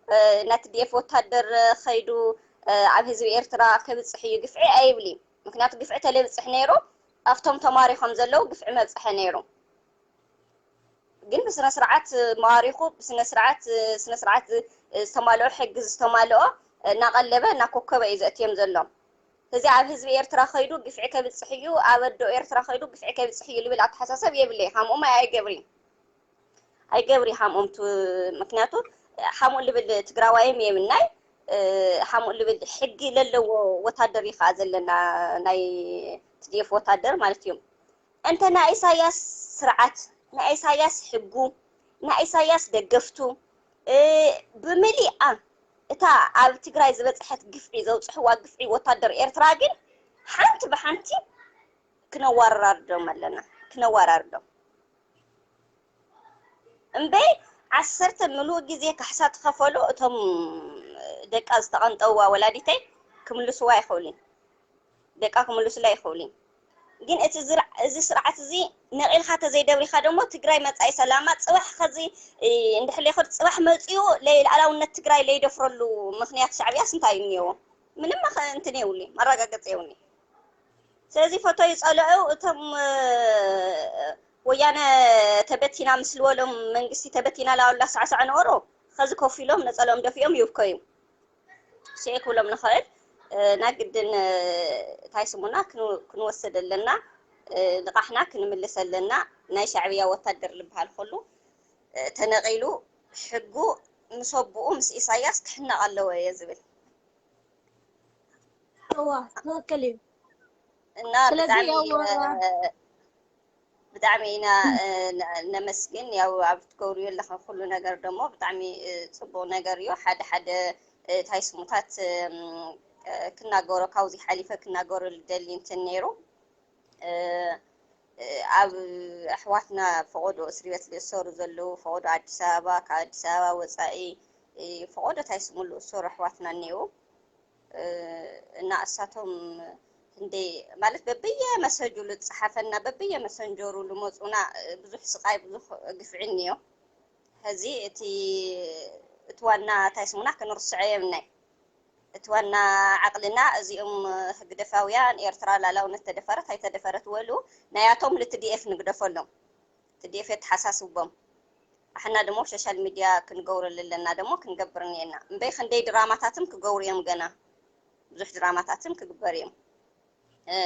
እ፣ ናይ ትዲኤፍ ወታደር፣ እ፣ ኸይዱ፣ እ፣ ኣብ ህዝቢ ኤርትራ ከብጽሕ እዩ ግፍዒ ኣይብል እዩ። ምክንያቱ ግፍዒ ተለብጽሕ ነይሩ፣ ኣብቶም ተማሪኾም ዘለዉ ግፍዒ መብጽሐ ነይሩ። ግን ብስነ ስርዓት ማሪኹ፣ ብስነ ስርዓት፣ ስነ ስርዓት ዝ-፣ ዝተማልኦ፣ ሕጊ ዝተማልኦ፣ እናቐለበ እናኮከበ እዩ ዘእትዮም ዘሎ። እዚ ኣብ ህዝቢ ኤርትራ ኸይዱ ግፍዒ ከብጽሕ እዩ፣ ኣብ ኣዶ ኤርትራ ኸይዱ ግፍዒ ከብጽሕ እዩ ልብል ኣተሓሳሰብ የብለይ። ሃምኦም ኣይ-፣ ኣይገብሪ። ኣይገብሪ ሃምኦም ቱ-፣ ምክንያቱ ሃምኡ ልብል ትግራዋይም የብናይ፣ እ፣ ሃምኡ ልብል ሕጊ ለለዎ ወታደር እዩ ኸዓ ዘለና፣ ናይ ትዲኤፍ ወታደር ማለት እዩ። እንተ ናይ ኢሳያስ ስርዓት፣ ናይ ኢሳያስ ሕጉ፣ ናይ ኢሳያስ ደገፍቱ፣ እ፣ ብምልኣ እታ ኣብ ትግራይ ዝበጽሐት ግፍዒ ዘውጽሕዋ ግፍዒ ወታደር ኤርትራ ግን ሓንቲ ብሓንቲ ክነዋራርዶም ኣለና፣ ክነዋራርዶም። እምበይ ዓሰርተ ምሉእ ግዜ ካሕሳ ትኸፈሉ እቶም ደቃ ዝተቐንጠውዋ ወላዲተይ ክምልስዋ ኣይኽእሉን። ደቃ ክምልሱላ ኣይኽእሉን። ግን እቲ ዝርዓ-፣ እዚ ስርዓት እዚ ነቒልካ ተዘይደብሪኻ ደሞ ትግራይ መጻኢ ሰላማ ጽባሕ ከዚ፣ እ፣ እንድሕር ለይኸድ ጽባሕ መጺኡ ለይ-፣ ልኣላውነት ትግራይ ለይደፍረሉ ምኽንያት ሻዕብያስ እንታይ እዩ እኒአዎ? ምንም መኸ-፣ እንትን የብሉን፣ መረጋገጺ የብሉን። ስለዚ ፎቶ ይጸልዑ እቶም፣ እ፣ ወያነ ተበቲና ምስ ልበሎም መንግስቲ ተበቲና ላውላ ሳዕሳዕ ነበሩ። ከዚ ኮፍ ኢሎም ነጸሎም ደፊኦም ይብከዩ። ሸይ ክብሎም ንኽእል፣ እ፣ ናይ ግድን፣ እ፣ እንታይ ስሙና ክን-፣ ክንወስድ ኣለና፣ እ፣ ንቓሕና ክንምልስ ኣለና። ናይ ሻዕብያ ወታደር ልበሃል ኩሉ፣ እ፣ ተነቒሉ ሕጉ ምስ ኣቦኡ ምስ ኢሳያስ ክሕነቕ ኣለዎ እየ ዝብል። እዋ፣ ትኽክል እዩ። እና ስለዚ ብጣዕሚ፣ ያው፣ እ፣ ብጣዕሚ ኢና፣ እ፣ ነ-፣ ነመስግን። ያው ኣብ ትገብርዮ ኣለኻ ኩሉ ነገር ደሞ ብጣዕሚ፣ እ፣ ጽቡቕ ነገር እዩ። ሓደ ሓደ፣ እ፣ እንታይ ስሙታት፣ እም፣ እ፣ ክናገሮ ካብዚ ሓሊፈ ክናገሮ ልደሊ እንትን ነይሩ። እ፣ እ፣ ኣብ ኣሕዋትና ፈቖዶ እስሪ ቤት ዝእሰሩ ዘለዉ፣ ፈቖዶ ኣዲስ ኣበባ፣ ካብ ኣዲስ ኣበባ ወጻኢ፣ እ፣ ፈቖዶ እንታይ ስሙ ዝእሰሩ ኣሕዋትና እኒአው። እ፣ እና እሳቶም ክንደይ ማለት በብየ መሰጁ ልጽሓፈና፣ በብየ መሰንጀሩ ልመጹና፣ እ፣ ብዙሕ ስቓይ፣ ብዙሕ ግፍዒ እኒኦ። ሕዚ እቲ፣ እቲ ዋና እንታይ ስሙና ክንርስዖ የብናይ። እቲ ዋና ዓቕልና እዚኦም ህግደፋውያን ኤርትራ ላላውነት ተደፈረት ኣይተደፈረት ወሉ ናያቶም ልትዲኤፍ ንግደፈሎም። ትዲኤፍ የተሓሳስቦም። ኣሕና ደሞ ሶሻል ሚድያ ክንገብረሉ ኣለና ደሞ ክንገብር እኒኤና። እምበይ ክንደይ ድራማታትም ክገብሩ እዮም ገና። ብዙሕ ድራማታትም ክግበር እዮም። እ፣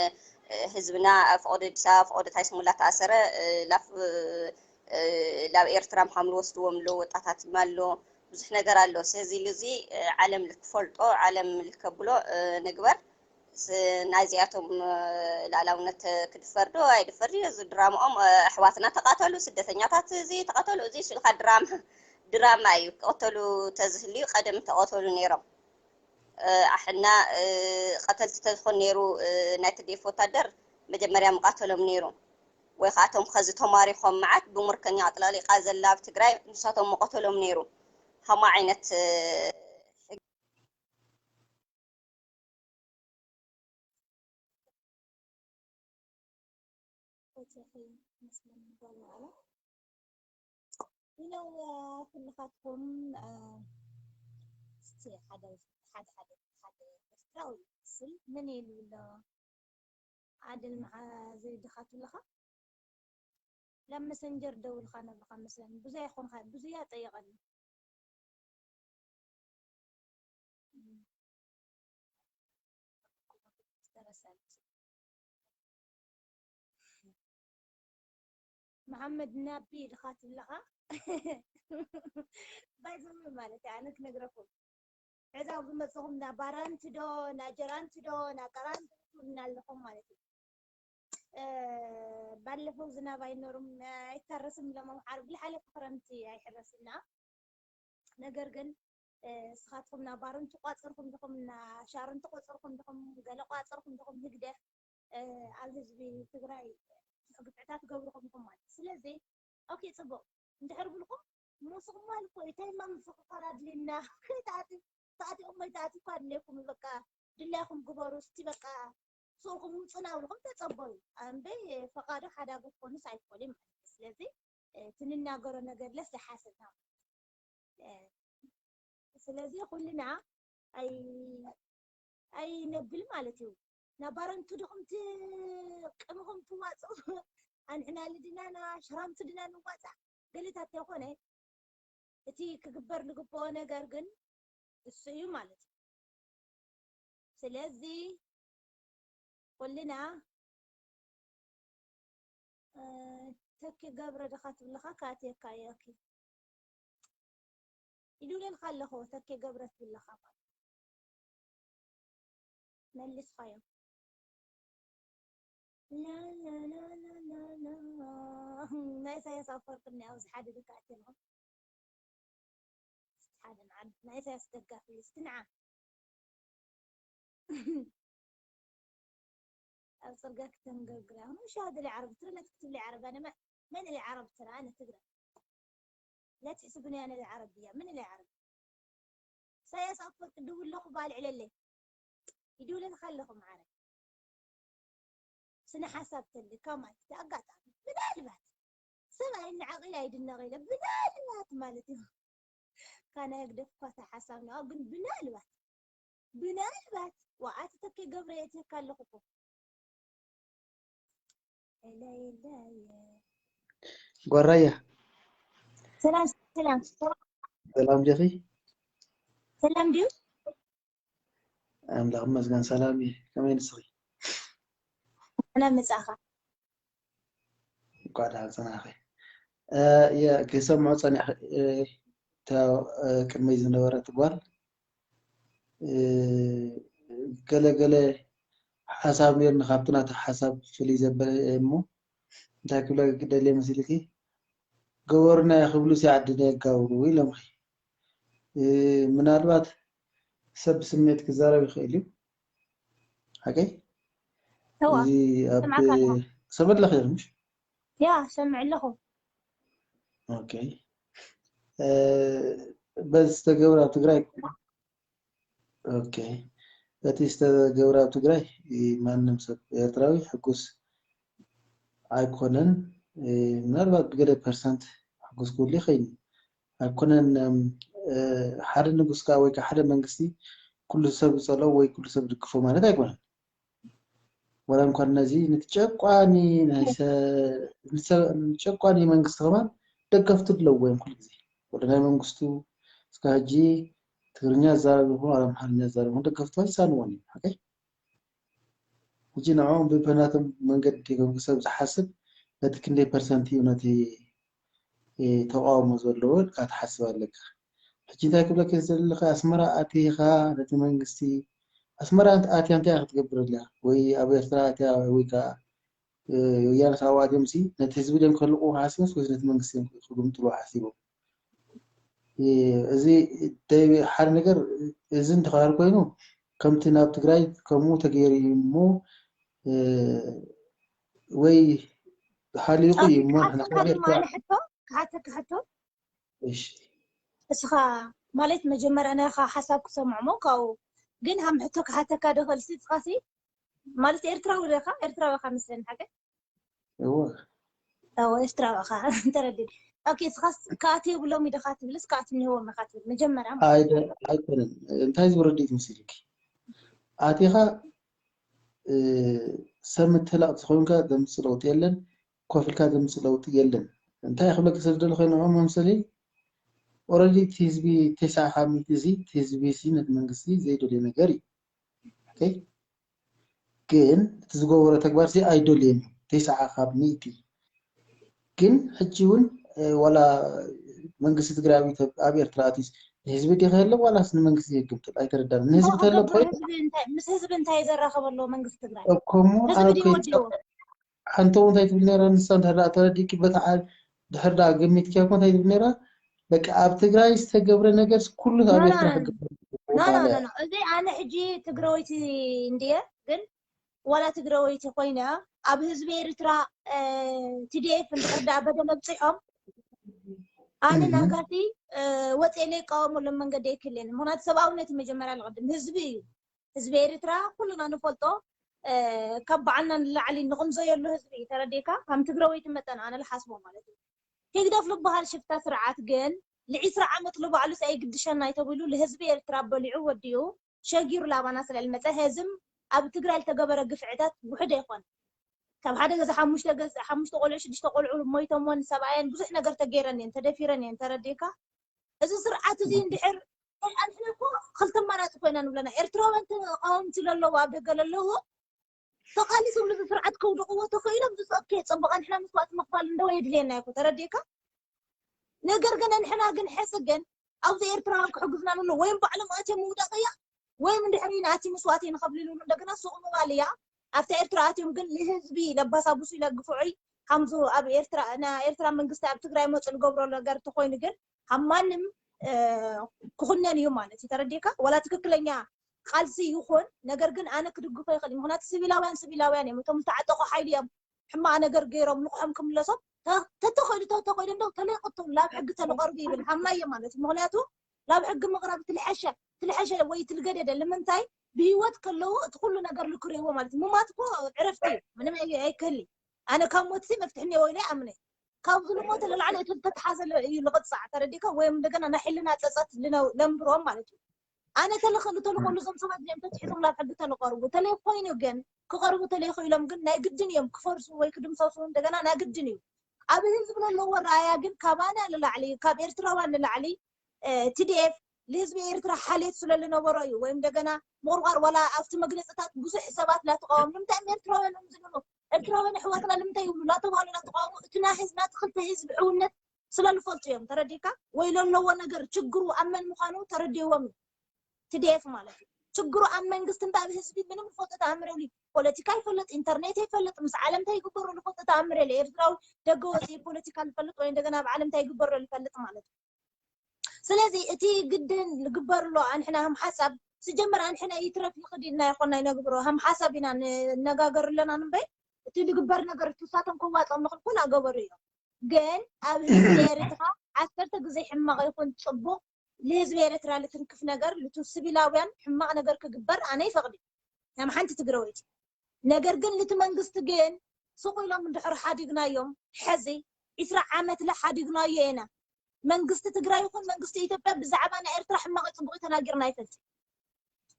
እ፣ ህዝብና ኣብ ፈቐዶ ኣዲስ ኣበባ፣ ፈቐዶ እንታይ ስሙላ ተኣሰረ፣ እ፣ ላፍ-፣ እ፣ እ፣ ላብ ኤርትራ ምዃም ልወስድዎም ኣሎ፣ ወጣታት ኣሎ፣ ብዙሕ ነገር ኣሎ። ስለዚ ኢሉ እዚ፣ እ፣ ዓለም ልትፈልጦ፣ ዓለም ልከብሎ፣ እ፣ ንግበር። ስ-፣ ናይዚኣቶም፣ እ፣ ልኣላውነት ክድፈር ዶ ኣይድፈር ድዩ? እዚ ድራማኦም፣ እ፣ ኣሕዋትና ተቓተሉ፣ ስደተኛታት እዚ ተቐተሉ፣ እዚ ኢልካ ድራማ፣ ድራማ እዩ። ክቐተሉ ተዝህልዩ ቀደም ተቐተሉ ነይሮም። ኣሕና ቀተልቲ ተዝኾን ነይሩ ናይቲ ዴፍ ወታደር መጀመርያ ምቃተሎም ነይሩ። ወይ ከዓ እቶም ከዚ ተማሪኾም መዓት ብምርኮኛ ኣጥላሊቓ ዘላ ኣብ ትግራይ ንሳቶም ምቐተሎም ነይሩ። ከማ ዓይነት ኦኬ መስመር ንጓል ማዕላ ኢነው ኩልኻትኩም እስቲ ሓደ ሓደ ሓደ ሓደ ኤርትራዊ ስል ምን ኢሉ ኣሎ? ኣደል መሓ ዘይድኻት ኣለኻ ናብ መሰንጀር ደውልካ ነብልካ መስለኒ ብዙያ ይኾንካ ብዙያ ጠይቐኒ መሓመድ ናቢ ኢልካ ትብለኻ ባይዘዊ ማለት እዩ ኣነ ክነግረኩም ሕዛው ዝመፅኹም ና ባራንት ዶ ና ጀራንት ዶ ና ቀራንት ትብሉና ኣለኹም ማለት እዩ ባለፈው ዝናብ ኣይኖርም ኣይታረስም ኢሎም ኣምሓሩ ብልሓለ ክረምቲ ኣይሕረስና ነገር ግን ስኻትኩም ና ባረንት ቋፅርኩም ድኹም ና ሻረንት ቆፅርኩም ድኹም ገለ ቋፅርኩም ድኹም ህግደፍ ኣብ ህዝቢ ትግራይ ግፍዕታት ገብርኹም ኢኹም ማለት ስለዚ ኦኬ ፅቡቅ እንድሕር ብልኩም ሙስቕ ማል እኮ እዩ ታይማ ምፍቕፋር ኣድልየና ከይተኣትዮም ኣይተኣትዩኳ ኣድልየኩም በቃ ድላይኩም ግበሩ እስቲ በቃ ስኡኹም ውፅና ብልኩም ተፀበዩ ኣንበይ ፈቓዶ ሓዳገ ክኾኑስ ኣይኮልን ማለት እዩ ስለዚ ትንናገሮ ነገር ለስ ዝሓሰብና ስለዚ ኩልና ኣይ ኣይነብል ማለት እዩ ናባረንቱ ድኹም ትቅምኹም ትዋፅኡ ኣንሕና ልድናና ሽራምቱ ድና ንዋፃእ ገሊታት ተኮነ እቲ ክግበር ዝግብኦ ነገር ግን እሱ እዩ ማለት እዩ ስለዚ ኩልና ተኪ ገብረ ድኻ ትብልኻ ካትየካ እያ ኦኬ ይድውለልካ ኣለኹ ተኪ ገብረ ትብልኻ ማለት መሊስኻዮ ናይ ኢሳያስ ኣፈወርቂ እኒኣ ኣብዚ ሓደ ደቂ ኣትልኹም ሓደ መዓልቲ ናይ ኢሳያስ ደጋፊ እስቲ ንዓ ኣብ ፅርጋ ክተንገርግር ኣሁን ሻሃደ ላይ ዓረብ ትረ لا تكتب لي عرب أنا ما من اللي عرب ترى أنا تقرأ لا تحسبني أنا العربية من اللي عرب ኢሳያስ ኣፈወርቂ ድውለኹ ባልዕ ለለ ይድውለልካ ኣለኹ ማዓረ ስነ ሓሳብ ተልካ ማለት እዩ ኣጋጣሚ ምናልባት ሰብ ኣይነዓቕ ኢለ ኣይድነቕ ኢለ ምናልባት ማለት እዩ ካና ህግደፍ እኳ ተሓሳብ ነው ግን ምናልባት ምናልባት ዋኣቲ ተኬ ገብረ የትህካ ኣለኹ እኮ ጓራያ ሰላም ሰላም ሰላም ዲኺ ሰላም ድዩ ኣምላኽ ይመስገን ሰላም እየ። ከመይ ንስኺ? ሰላም መጻኻ። እንኳዕ ደሓን ጸናሕኺ። እ፣ የ-፣ ክሰምዖ ጸኒሐ፣ እ፣ እታ፣ እ፣ ቅድመይ ዝነበረት ጓል፣ እ፣ ገለ ገለ ሓሳብ ነይርኒ፣ ካብቲ ናታ ሓሳብ ፍልይ ዘበለ እየ እሞ፣ እንታይ ክብለኪ ክደሊ መሲልኪ? ገበሩና ክብሉስ ዓድና የጋብሩ ኢሎምኺ። እ፣ ምናልባት ሰብ ብስሜት ክዛረብ ይኽእል እዩ። ሓቀይ? እዋ፣ እዚ ኣብ ሰምዓካ ኣለኹ። ሰብ ኣለኺ ኢኺ ምሽ? ያ፣ ሰምዕ ኣለኹ። ኦኬ። እ፣ በዚ ዝተገብረ ኣብ ትግራይ ኦኬ። በቲ ዝተገብረ ኣብ ትግራይ ማንም ሰብ ኤርትራዊ ሕጉስ ኣይኮነን። እ፣ ምናልባት ብገለ ፐርሰንት ሕጉስ ክህሉ ይኽእል እዩ። ኣይኮነን፣ እም፣ እ፣ ሓደ ንጉስ ከኣ ወይ ከኣ ሓደ መንግስቲ ኩሉ ሰብ ዝጸልኦ ወይ ኩሉ ሰብ ዝድግፎ ማለት ኣይኮነን። ዋላ እንኳን ነዚ ነቲ ጨቋኒ ናይ ሰ-፣ ንሰ-፣ ንጨቋኒ መንግስቲ ከማን ደገፍቲ ኣለዎ እዮም ኩሉ ግዜ። ወደ ናይ መንግስቱ እስከ ሕጂ ትግርኛ ዝዛረብ ይኹን ወላ ኣምሓርኛ ዝዛረብ ይኹን ደገፍቲ ኣይሳንዎን እዮም። ሓቀይ? ሕጂ ንዕኦም ብናቶም መንገዲ ገምግሶም ዝሓስብ በቲ ክንደይ ፐርሰንት እዩ ነቲ፣ እ፣ ተቃውሞ ዘለዎ ኢልካ ትሓስብ ኣለካ። ሕጂ እንታይ ክብለካ ዝደሊ ኣለኹ፣ ኣስመራ ኣቲኻ ነቲ መንግስቲ፣ ኣስመራ ኣንተ-፣ ኣትያ እንታይ ክትገብር ኣለያ? ወይ ኣብ ኤርትራ ኣትያ ወይ ከኣ፣ እ፣ ወያነ ኣብኡ ኣትዮም ሲ ነቲ ህዝቢ ድዮም ከልቕዎ ሓሲቦምስ ወይስ ነቲ መንግስቲ እዮም ክግምጥልዎ ሓሲቦም? እዚ ሓደ ነገር እዚ እንተኸባር ኮይኑ ከምቲ ናብ ትግራይ ከምኡ ተገይሩ እዩ እሞ ወይ ሃሊቑ እዩ እሞ ክሓተካ ሕቶ እስኻ ማለት መጀመርያ ናይኻ ሓሳብ ክሰምዖ ሞ ካብኡ ግን ሃም ሕቶ ክሓተካ ዶ ፈልሲ እስኻሲ ማለት ኤርትራዊ ዶ ኢኻ? ኤርትራዊ ኢኻ መስለኒ ሓቀይ? እወ እወ ኤርትራዊ ኢኻ ተረዲእ። ኦኬ እስኻስ ክኣትዮ ብሎም ኢደኻ ትብልስ ክኣትንህዎም ኢኻ ትብል መጀመርያ ማለት ኣይደ ኣይኮነን እንታይ ዝብረዲት ምስልኪ ኣቲኻ ሰብ ምትላቕ ዝኾንካ ዘምፅእ ለውጢ የለን ኮፍ ኢልካ ዘምፅእ ለውጢ የለን እንታይ ክብለኪ ስለ ዝደለኹ ንዕኦም መምሰሊ ኦረዲ እቲ ህዝቢ ተስዓ ካብ ሚእቲ እዚ እቲ ህዝቢ እዚ ነቲ መንግስቲ ዘይደልዮ ነገር እዩ ግን እቲ ዝገበሮ ተግባር ሲ ኣይደልዮን እዩ ተስዓ ካብ ሚእቲ ግን ሕጂ እውን ዋላ መንግስቲ ትግራይ ኣብ ኤርትራ ኣትዩስ ንህዝቢ ዲኸ የለ ዋላስ ንመንግስቲ የግምጥል ኣይተረዳን ንህዝቢ ተለ ምስ ህዝቢ እንታይ ዘራኸበ ኣለዎ መንግስቲ ትግራይ ከምኡ ኣነ ሓንተ እውን እንታይ ትብል ነራ ንሳ እንተ ተረዲእኪ በታ ድሕር ዳ ገሚትኪያ እኮ እንታይ ትብል ነራ በቃ ኣብ ትግራይ ዝተገብረ ነገር ኩሉ ኣብ ኤርትራ ክገብር እዚ ኣነ ሕጂ ትግራወይቲ እንድየ ግን ዋላ ትግራወይቲ ኮይነ ኣብ ህዝቢ ኤርትራ ቲዲኤፍ እንድሕር ዳ በደል ኣብፂሖም ኣነ ናጋሲ ወፅኤ ለይቃወመሎም መንገዲ ኣይክልየን ምክንያቱ ሰብኣውነት መጀመርያ ዝቐድም ህዝቢ እዩ ህዝቢ ኤርትራ ኩሉና ንፈልጦ ካብ በዓልና ንላዕሊ ንቕምዘየሉ ህዝቢ እዩ ተረዲእካ ከም ትግራወይቲ መጠን ኣነ ልሓስቦ ማለት እዩ ህግደፍ ልበሃል ሽፍታ ስርዓት ግን ልዒስራ ዓመት ልባዕሉስ ኣይግድሸናይ ተብሉ ልህዝቢ ኤርትራ በሊዑ ወዲኡ ሸጊሩ ላባና ስለ ልመፀ ህዝም ኣብ ትግራይ ልተገበረ ግፍዕታት ውሕድ ኣይኮነ ካብ ሓደ ገዛ ሓሙሽተ ገዛ ሓሙሽተ ቆልዑ ሽዱሽተ ቆልዑ ሞይቶሞን ሰብኣየን ብዙሕ ነገር ተገይረን እየን ተደፊረን እየን ተረዲእካ እዚ ስርዓት እዚ እንድሕር ኣንሕና እኮ ክልተ ኣማራፂ ኮይና ንብለና ኤርትራውያን ተቃወምቲ ለለዉ ኣብ ደገ ለለዉ ተቃሊሶም ነዚ ስርዓት ከውድቕዎ ተኽኢሎም ዝፀኬ ፅቡቕ ኣንሕና መስዋእቲ ምኽፋል እንደወ የድልየና ይኮ ተረዲእካ ነገር ግን ኣንሕና ግን ሕዚ ግን ኣብዚ ኤርትራውያን ክሕግዝና ንብሎ ወይም ባዕሎም ኣትዮም ምውዳቕ እያ ወይም እንድሕሪ ናቲ መስዋእቲ ንኸፍልሉ እንደገና ሱቕ ምባል እያ ኣብታ ኤርትራ ኣትዮም ግን ንህዝቢ ለባሳቡሱ ኢለ ግፍዑይ ከምዚ ኣብ ኤርትራ ናይ ኤርትራ መንግስቲ ኣብ ትግራይ መፁ ዝገብሮ ነገር ተኮይኑ ግን ካብ ማንም ክኹነን እዩ ማለት እዩ ተረዲእካ ወላ ትክክለኛ ቃልሲ ይኹን ነገር ግን ኣነ ክድግፎ ይኽእል ምክንያቱ ስቪላውያን ስቪላውያን እዮም እቶም ዝተዓጠቁ ሓይሊ እዮም ሕማቅ ነገር ገይሮም ንቑሖም ክምለሶም ተተኸሉ ተተኸሉ እንደው ተለይቅቶም ላብ ሕጊ ተለቀርቡ ይብል ሓምናዮ ማለት እዩ ምክንያቱ ላብ ሕጊ ምቅራብ ትልሐሸ ትልሐሸ ወይ ትልገደደ ንምንታይ ብህይወት ከለዉ እቲ ኩሉ ነገር ልክርእዎ ማለት እዩ ምማት እኮ ዕረፍቲ እዩ ምንም ኣይክህሊ ኣነ ካብ ሞትሲ መፍትሒ እኒኦ ኢለ ኣምነ ካብዚ ልሞት ለላዕሊ እቲ ዝተተሓዘለ እዩ ልቕፃዕ ተረዲእካ ወይ እንደገና ናይ ሕልና ፀፀት ለንብሮም ማለት እዩ ኣነ ተለኸሉ ተለኸሉ እዞም ሰባት እዚኦም ተትሒዞም ናብ ሕጊ ተለቀርቡ ተለይ ኮይኑ ግን ክቐርቡ ተለይኽኢሎም ግን ናይ ግድን እዮም ክፈርሱ ወይ ክድምሰሱ እንደገና ናይ ግድን እዩ ኣብ ህዝቢ ለለዎ ረኣያ ግን ካባና ንላዕሊ ካብ ኤርትራውያን ንላዕሊ ቲዲኤፍ ንህዝቢ ኤርትራ ሓሌት ስለ ዝነበሮ እዩ ወይም እንደገና ምቕርቋር ዋላ ኣብቲ መግለፅታት ብዙሕ ሰባት ላተቃወም ንምንታይ እዮም ኤርትራውያን እዮም ዝብሉ ኤርትራውያን ኣሕዋትና ንምንታይ ይብሉ ላተባህሉ ላተቃወሙ እቲ ናይ ህዝብና ትክልተ ህዝቢ ሕውነት ስለ ዝፈልጡ እዮም ተረዲእካ ወይ ለለዎ ነገር ችግሩ ኣብ መን ምዃኑ ተረዲእዎም እዩ ቲዲኤፍ ማለት እዩ ችግሩ ኣብ መንግስቲ እንዳ ኣብ ህዝቢ ምንም ዝፈልጦ ተኣምር የብሉ ፖለቲካ ይፈልጥ ኢንተርኔት ይፈልጥ ምስ ዓለም እንታይ ይግበሩ ዝፈልጦ ተኣምር የለ ኤርትራዊ ደገ ወፂኢ ፖለቲካ ዝፈልጥ ወይ እንደገና ኣብ ዓለም እንታይ ይግበሩ ዝፈልጥ ማለት እዩ ስለዚ እቲ ግድን ዝግበር ኣሎ ኣንሕና ከም ሓሳብ ስጀመር ኣንሕና ይትረፍ ይኽድ ኢልና ይኮና ይነግብሮ ከም ሓሳብ ኢና ንነጋገር ኣለና ንበይ እቲ ዝግበር ነገር ትሳቶም ከዋፅኦም ንኽልኩል ኣገበሩ እዮም ግን ኣብ ህዝቢ ኤርትራ ዓሰርተ ግዜ ሕማቕ ይኹን ፅቡቕ ንህዝቢ ኤርትራ ልትንክፍ ነገር ልቱ ስቪላውያን ሕማቕ ነገር ክግበር ኣነ ይፈቕድ ከም ሓንቲ ትግራወይቲ ነገር ግን ልቲ መንግስቲ ግን ስቕ ኢሎም እንድሕር ሓዲግናዮም ሕዚ ዒስራ ዓመት ለ ሓዲግናዮ ኢና መንግስቲ ትግራይ ይኹን መንግስቲ ኢትዮጵያ ብዛዕባ ናይ ኤርትራ ሕማቕ ፅቡቕ ተናጊርና ይፈልጥ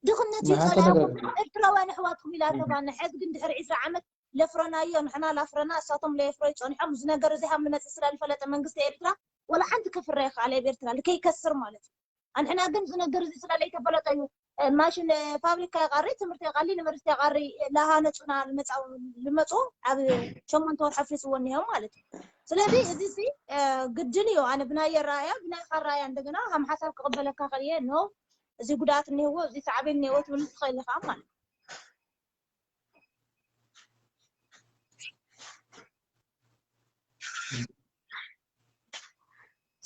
ድኽነት እዩ ፀላእኩም ኤርትራውያን ኣሕዋትኩም ኢላ ተባና ሕዚ ግን ድሕሪ ዒስራ ዓመት ለፍረናዮ ንሕና ላፍረና እሳቶም ለየፍረዩ ፀኒሖም እዚ ነገር እዚ ሃም ንመፅእ ስለ ዝፈለጠ መንግስቲ ኤርትራ ወላ ሓንቲ ከፍረ ይኽኣል ኣብ ኤርትራ ልከይከስር ማለት እዩ ኣንሕና ግን እዚ ነገር እዚ ስለ ለይተፈለጠ እዩ ማሽን ፋብሪካ ይቐሪ ትምህርቲ ይቐሊ ዩኒቨርሲቲ ይቐሪ ላሃነፁና ልመፁ ኣብ ሸሞንተ ወር ሓፍሪስዎ እኒሆም ማለት እዩ ስለዚ እዚ ሲ ግድን እዩ ኣነ ብናየ ራእያ ብናይካ ራእያ እንደገና ከም ሓሳብ ክቕበለካ ኽእልየ ኖ እዚ ጉድኣት እኒህዎ እዚ ሳዕቤን እኒህዎ ትብል ትኽእል ኢኻ ማለት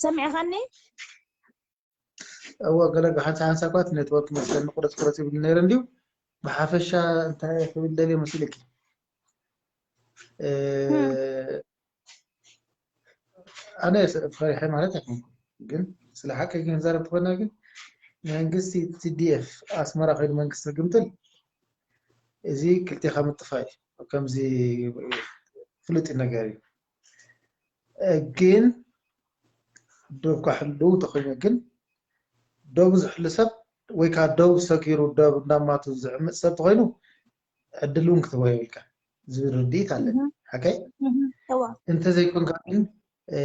ሰሚዕኻኒ እወ፣ ገለ ሓንሳ ሓንሳ እኳ እቲ ኔትወርክ መስለኒ ቁረጽ ቁረጽ ይብል ነይረ እንድዩ። ብሓፈሻ እንታይ ክብል ደልየ መሲልኪ? እ፣ ኣነ ፈሪሐ ማለት ኣይኮንኩን፣ ግን ስለ ሓቂ ግን ክንዛረብ ተኾና ግን መንግስቲ ቲ ዲ ኤፍ ኣስመራ ከይዱ መንግስቲ ክግምጥል እዚ ክልቴኻ ምጥፋእ እዩ። ከምዚ ፍሉጥ ነገር እዩ። እ፣ ግን ዶብ ክሕልው ተኾይኑ ግን ዶብ ዝሕሉ ሰብ ወይ ከዓ ዶብ ሰጊሩ ዶብ እንዳማቱ ዝዕምፅ ሰብ ተኾይኑ ዕድል እውን ክትህቦ የብልካ ዝብል ርድኢት ኣለኒ። ሓቀይ? እንተዘይኮንካ ግን፣ እ፣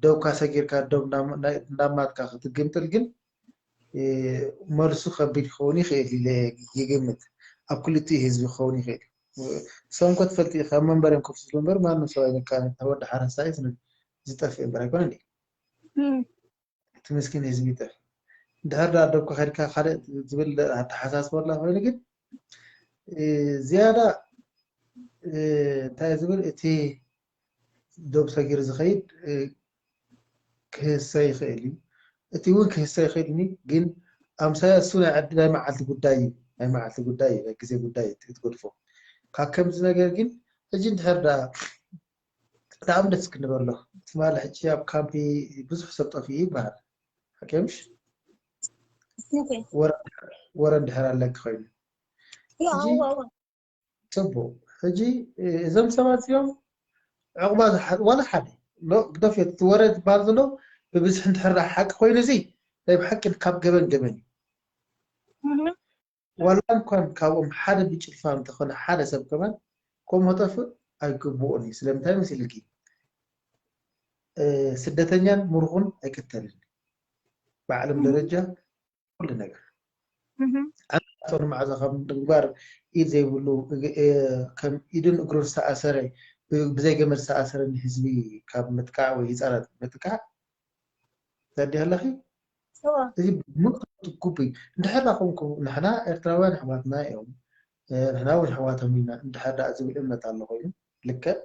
ዶብካ ሰጊርካ ዶብ እንዳማትካ ክትግምጥል ግን፣ እ፣ መልሱ ከቢድ ክኸውን ይኽእል ኢለ ይግምት። ኣብ ክልቲኡ ህዝቢ ክኸውን ይኽእል እዩ። ሰንኮ ትፈልጥ ኢኻ፣ መንበርም ኮፍ ዝብሉ እምበር ማንም ሰብ ኣይነካን። ወዲ ሓረስታይ ዝጠፍእ እምበር ኣይኮነን እዩ። እቲ ምስኪን ህዝቢ ይጠፍ። እንድሕር ደኣ ዶብ ከኸድካ ካልእ ዝብል ኣተሓሳስባ ኣላ ኮይኑ ግን፣ እ፣ ዝያዳ፣ እ፣ እንታይ ዝብል እቲ ዶብ ሰጊሩ ዝኸይድ፣ እ፣ ክህሰ ይኽእል እዩ። እቲ እውን ክህሰ ይኽእል እዩ፣ ግን ኣምሳያ እሱ ናይ ዕድ-፣ ናይ መዓልቲ ጉዳይ እዩ። ናይ መዓልቲ ጉዳይ እዩ፣ ናይ ግዜ ጉዳይ እዩ፣ ትገድፎ። ካብ ከምዚ ነገር ግን ሕጂ እንድሕር ደኣ ብጣዕሚ ደስ ክንብል ኣሎ። ትማሊ ሕጂ ኣብ ካምፒ ብዙሕ ሰብ ጠፊኡ ይበሃል። ሓቂ ምሽ? ኦኬ። ወረ፣ ወረ እንድሕር ኣለኪ ኮይኑ። ያ፣ ሕጂ እዋ፣ እዋ። ጽቡቕ። ሕጂ፣ እ፣ እዞም ሰባት እዚኦም ዕቑባ ዝሓ-፣ ዋላ ሓደ፣ ሎ-፣ ግደፍዮ፣ እቲ ወረ ዝበሃል ዘሎ ብብዝሒ እንድሕር ደኣ ሓቂ ኮይኑ፣ እዚ ናይ ብሓቂ ካብ ገበን ገበን እዩ። እህ። ዋላ እንኳን ካብኦም ሓደ ብጭልፋ እንተኾነ ሓደ ሰብ ከማን ከምኡ ክጠፍእ ኣይግብኦን እዩ። ስለምንታይ መሲልኪ? እ፣ ስደተኛን ምሩኹን ኣይቅተልን። ብዓለም እህ። ደረጃ ኩሉ ነገር። እህ። ኣቶ ንመዓዛ ካብ ምግባር ኢድ ዘይብሉ፣ እግ-፣ እ፣ ከም ኢዱን እግሩን ዝተኣሰረ፣ ብ-፣ ብዘይ ገመድ ዝተኣሰረ ንህዝቢ ካብ ምጥቃዕ ወይ ህፃናት ምጥቃዕ ተረዲኣ ኣለኺ? እዋ። እዚ ምኽንያቱ ግቡእ እዩ። እንድሕር ደኣ ኮንኩ ንሕና ኤርትራውያን ኣሕዋትና እዮም። እ፣ ንሕና እውን ኣሕዋቶም ኢና እንድሕር ደኣ ዝብል እምነት ኣሎ ኮይኑ፣ ልክዕ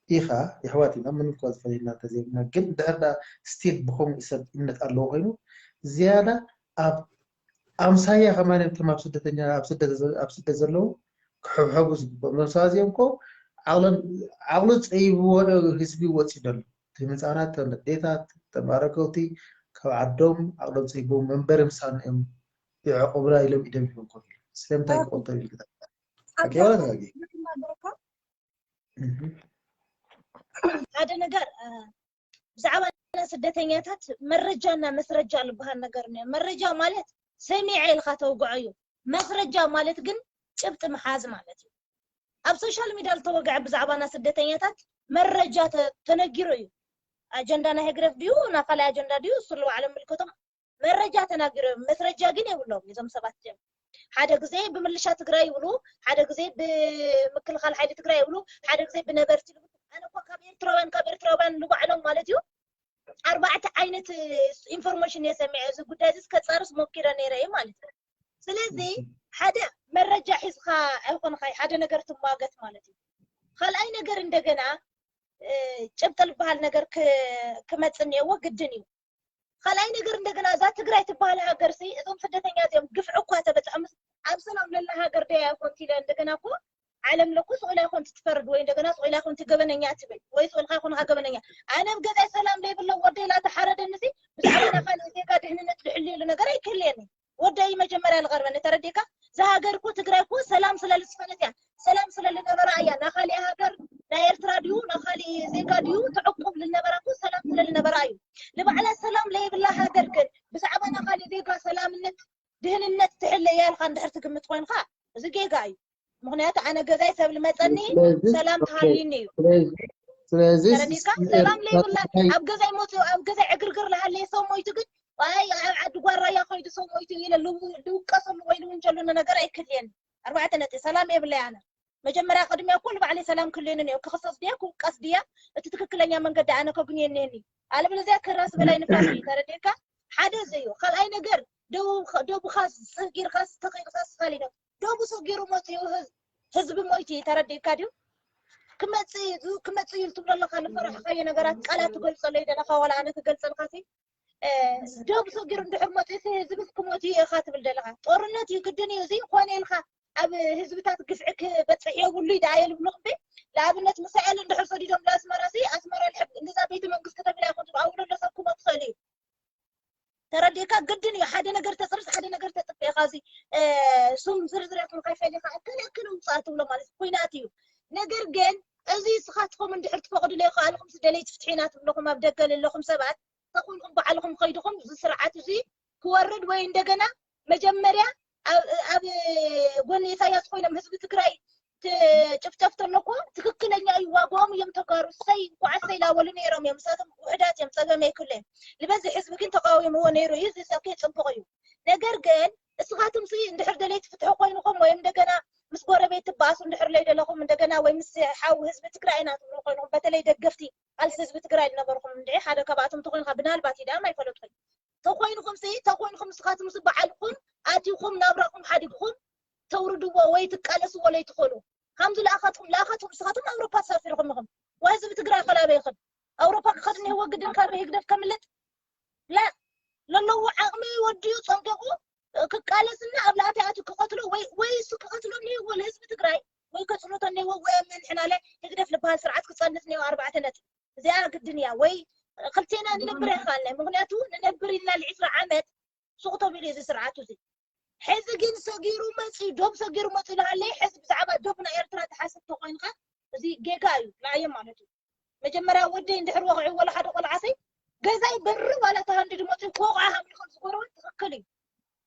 ኢኻ፣ የሕዋት ኢና፣ ምንም እኳ ዝፈለየና እንተዘይብልና፣ ግን እንድሕር ደኣ ስቲል ብኸምኡ ሰብ እምነት ኣለዎ ኮይኑ፣ ዝያዳ ኣብ ኣምሳያ ከማን እቶም ኣብ ስደተኛ፣ ኣብ ስደት ዘ-፣ ኣብ ስደት ዘለዉ ክሕብሐቡ ዝግብኦም። እዞም ሰባት እዚኦም እኮ ዓቕሎም፣ ዓቕሉ ጸይብዎ ህዝቢ ወጺኡ ዘሎ። እቶም ህጻናት፣ እቶም ኣዴታት፣ እቶም ኣረገውቲ ካብ ዓዶም ዓቕሎም ጸይቦም መንበሪ ምሳና እዮም ይዕቑቡና ኢሎም ኢዶም ሂቦም ኮፍ ኢሎም። ስለምንታይ ኣኹ። ክቕተሉ ኢልካ? ኣታ ኣኬባ ኣታ ተጋጊ። ዝናገረካ እህ። ሓደ ነገር፣ እ፣ ብዛዕባ ናይ ስደተኛታት መረጃና መስረጃ ዝበሃል ነገር እኒኦ። መረጃ ማለት ሰሚዐ ኢልካ ተውግዖ እዩ። መስረጃ ማለት ግን ጭብጢ ምሓዝ ማለት እዩ። ኣብ ሶሻል ሚድያ ዝተወግዐ ብዛዕባ ናይ ስደተኛታት መረጃ ተ-፣ ተነጊሩ እዩ። ኣጀንዳ ናይ ህግደፍ ድዩ፣ ናይ ካልእ ኣጀንዳ ድዩ፣ እሱ ንባዕሎም ምልከቶም መረጃ ተናጊሮም፣ መስረጃ ግን የብሎም እዞም ሰባት እዚኦም። ሓደ ግዜ ብምልሻ ትግራይ ይብሉ፣ ሓደ ግዜ ብምክልኻል ሓይሊ ትግራይ ይብሉ፣ ሓደ ግዜ ብነበርቲ ይብሉ። ኣነ እኮ ካብ ኤርትራውያን፣ ካብ ኤርትራውያን ንባዕሎም ማለት እዩ ኣርባዕተ ዓይነት ኢንፎርሜሽን እየ ሰሚዐ። እዚ ጉዳይ እዚ ከጻርስ ሞኪረ ነይረ እየ ማለት እዩ። ስለዚ ሓደ መረጃ ሒዝካ ኣይኾንካይ ሓደ ነገር ትሟገት ማለት እዩ። ካልኣይ ነገር እንደገና፣ እ፣ ጭብጢ ዝበሃል ነገር ክ-፣ ክመጽእ እኒአዎ ግድን እዩ። ካልኣይ ነገር እንደገና እዛ ትግራይ ትበሃል ሃገር ሲ እዞም ስደተኛ እዚኦም ግፍዒ እኳ ተበፅሖምስ ኣብ ሰላም ለላ ሃገር ደያ ይኮን ኢለ እንደገና እኮ ዓለም ለኩ ስቕ ኢላ ይኮን ትፈርድ ወይ እንደገና ስቕ ኢላ ይኮን ገበነኛ ትብል ወይ ስቕ ኢልካ ይኮንካ ገበነኛ። ኣነ ኣብ ገዛይ ሰላም ለይብሎ ወደይ ላተሓረደኒ ሲ ብዛዕባ ናይ ካልእ ዜጋ ድሕንነት ዝሕልየሉ ነገር ኣይክህልየኒ። ወደይ መጀመርያ ዝቐርበኒ ተረዲእካ? እዛ ሃገር እኮ ትግራይ እኮ ሰላም ስለ ዝስፈነት እያ። ሰላም ስለ ዝነበራ እያ። ናይ ካሊእ ሃገር ናይ ኤርትራ ድዩ ናይ ካሊእ ዜጋ ድዩ ትዕቁብ ዝነበራ እኮ ሰላም ስለ ዝነበራ እዩ። ንባዕላ ሰላም ለይብላ ሃገር ግን ብዛዕባ ናይ ካሊእ ዜጋ ሰላምነት ድህንነት ትሕለ እያ ኢልካ እንድሕር ትግምት ኮይንካ እዚ ጌጋ እዩ። ምኽንያቱ ኣነ ገዛይ ሰብ ልመፀኒ ስለዚ፣ ሰላም ኦኬ፣ ተሃልዩኒ እዩ። ስለዚ፣ ስለዚ ተረዲእካ? ስ-፣ ሰላም ለይብላ እንታይ ኣብ ገዛይ መፅኡ ኣብ ገዛይ ዕግርግር ልሃለየ ሰብ ሞይቱ ግን ኣይ ኣብ ዓዲ ጓራያ ከይዱ ሰብ ሞይቱ ኢለ ልው-፣ ልውቀሰሉ ወይ ልውንጀሉኒ ነገር ኣይክልየኒ። ኣርባዕተ ነጥቢ ሰላም የብለይ ኣነ። መጀመርያ ቅድሚያ ኩሉ ባዕለይ ሰላም ክልየኒ እኒኦ። ክኽሰስ ድያ ክውቀስ ድያ እቲ ትክክለኛ መንገዲ ኣነ ከግንዮ እኒአኒ። ኣለበለዚያ ክራስ በላይ ንፋስ እዩ። ተረዲእካ? ሓደ እዚ እዩ። ካልኣይ ነገር ደቡ-፣ ደቡኻ ሰጊርካ ተኸይልካ ስኻሊ ነው። ደቡ ሰጊሩ መፅኡ ህዝ-፣ ህዝቢ ሞይቲ ተረዲእካ ድዩ? ክመፅእ እዩ፣ ክመፅእ እዩ ትብሎ ኣለኻ። ንፈራሕካዮ ነገራት ቃላት ትገልፀሉ ይደለኻ ዋላ ኣነ ክገልፀልካ ሲ እ፣ ዶብ ሰጊሩ እንድሕር መፂኡ ህዝቢ ክሞት እዩ ኢኻ ትብል ዘለኻ። ጦርነት እዩ፣ ግድን እዩ። እዚ ኮነ ኢልካ ኣብ ህዝብታት ግፍዒ ክበፅሕ የብሉ እዩ ደኣ የልብልኹም። ንኣብነት ሚሳኤል እንድሕር ሰዲዶም ንኣስመራ ሲ ኣስመራ ልሕግ እንደዛ ቤተ መንግስቲ ተቢላ ይኹን ኣብ ዘሎ ሰብ ክሞት ይኽእል እዩ። ተረዲእካ? ግድን እዩ። ሓደ ነገር ተፅርስ ሓደ ነገር ተጥፍእ ኢኻ። እዚ እ፣ ስም ዝርዝር ኢኹም ከይፈሊኻ እከለ እከለ ውፃእ ትብሎ ማለት ኩናት እዩ። ነገር ግን እዚ ስኻትኩም እንድሕር ትፈቕዱ ዘይከኣልኩም ደለይቲ ፍትሒ ኢና ትብለኹም ኣብ ደገ ዘለኹም ሰባት ተኾንኩም ባዕልኹም ከይድኹም እዚ ስርዓት እዚ ክወርድ ወይ እንደገና መጀመርያ ኣብ ኣብ ጎኒ ኢሳያስ ኮይኖም ህዝቢ ትግራይ ትጭፍጨፍ ተሎ እኮ ትክክለኛ እዩ። ዋግኦም እዮም ተጋሩ። እሰይ እንኳዕ እሰይ ላበሉ ነይሮም እዮም። ንሳቶም ውሕዳት እዮም፣ ፀገም የብሉን። ዝበዝሕ ህዝቢ ግን ተቃዊምዎ ነይሩ እዩ። እዚ ሰብ ከ ፅቡቅ እዩ። ነገር ግን እስኻትኩም ሲ እንድሕር ደለይቲ ፍትሒ ኮይንኩም ወይም እንደገና ምስ ጎረቤት ትባእሱ እንድሕር ለይደለኹም እንደገና ወይ ምስ ሓው ህዝቢ ትግራይ ኢና ትብሉ ኮይንኩም በተለይ ደገፍቲ ቃልሲ ህዝቢ ትግራይ ዝነበርኩም እንድዒ ሓደ ካብኣቶም ተኮይንካ ብናልባት እዩ ደኣ ኣይፈለጥኩን ተኮይንኩም ሲ ተኮይንኩም ንስኻትኩም ሲ ባዕልኩም ኣቲኹም ናብራኹም ሓዲግኩም ተውርድዎ ወይ ትቃለስዎ ለይትኽእሉ ከም ዝለኣኻትኩም ለኣኻትኩም ንስኻትኩም ኣውሮፓ ተሳፊርኩም ኢኹም ወይ ህዝቢ ትግራይ ከላበይኽን ኣውሮፓ ክኸድ እኒህዎ ግድን ካብ ህግደፍ ከምልጥ ላ ለለዎ ዓቕሚ ወድዩ ፀንቂቑ ክቃለስና ኣብ ላእቲ ኣትዩ ክቐትሎ ወይ ወይ እሱ ክቐትሎ እኒህዎ ንህዝቢ ትግራይ ወይ ከፅንቶ እኒህዎ ወይ መንሕናለ ህግደፍ ዝበሃል ስርዓት ክፀንት እኒህዎ ኣርባዕተ ነጥቢ እዚኣ ግድን እያ ወይ ክልቴና ንነብር ኣይከኣልናይ ምክንያቱ ንነብር ኢልና ልዕስራ ዓመት ሱቕ ተቢሉ እዚ ስርዓቱ እዚ ሕዚ ግን ሰጊሩ መፂኡ ዶብ ሰጊሩ መፂኡ ለሃለይ ሕዚ ብዛዕባ ዶብ ናይ ኤርትራ ትሓስብ ተኮይንካ እዚ ጌጋ እዩ ለኣየ ማለት እዩ መጀመርያ ወደይ እንድሕር ወቕዒ ወላ ሓደ ቆልዓሰይ ገዛይ በሪ ዋላ ተሃንድድ መፂኡ ክወቕዓ ሃምልኸ ዝጎረወ ትኽክል እዩ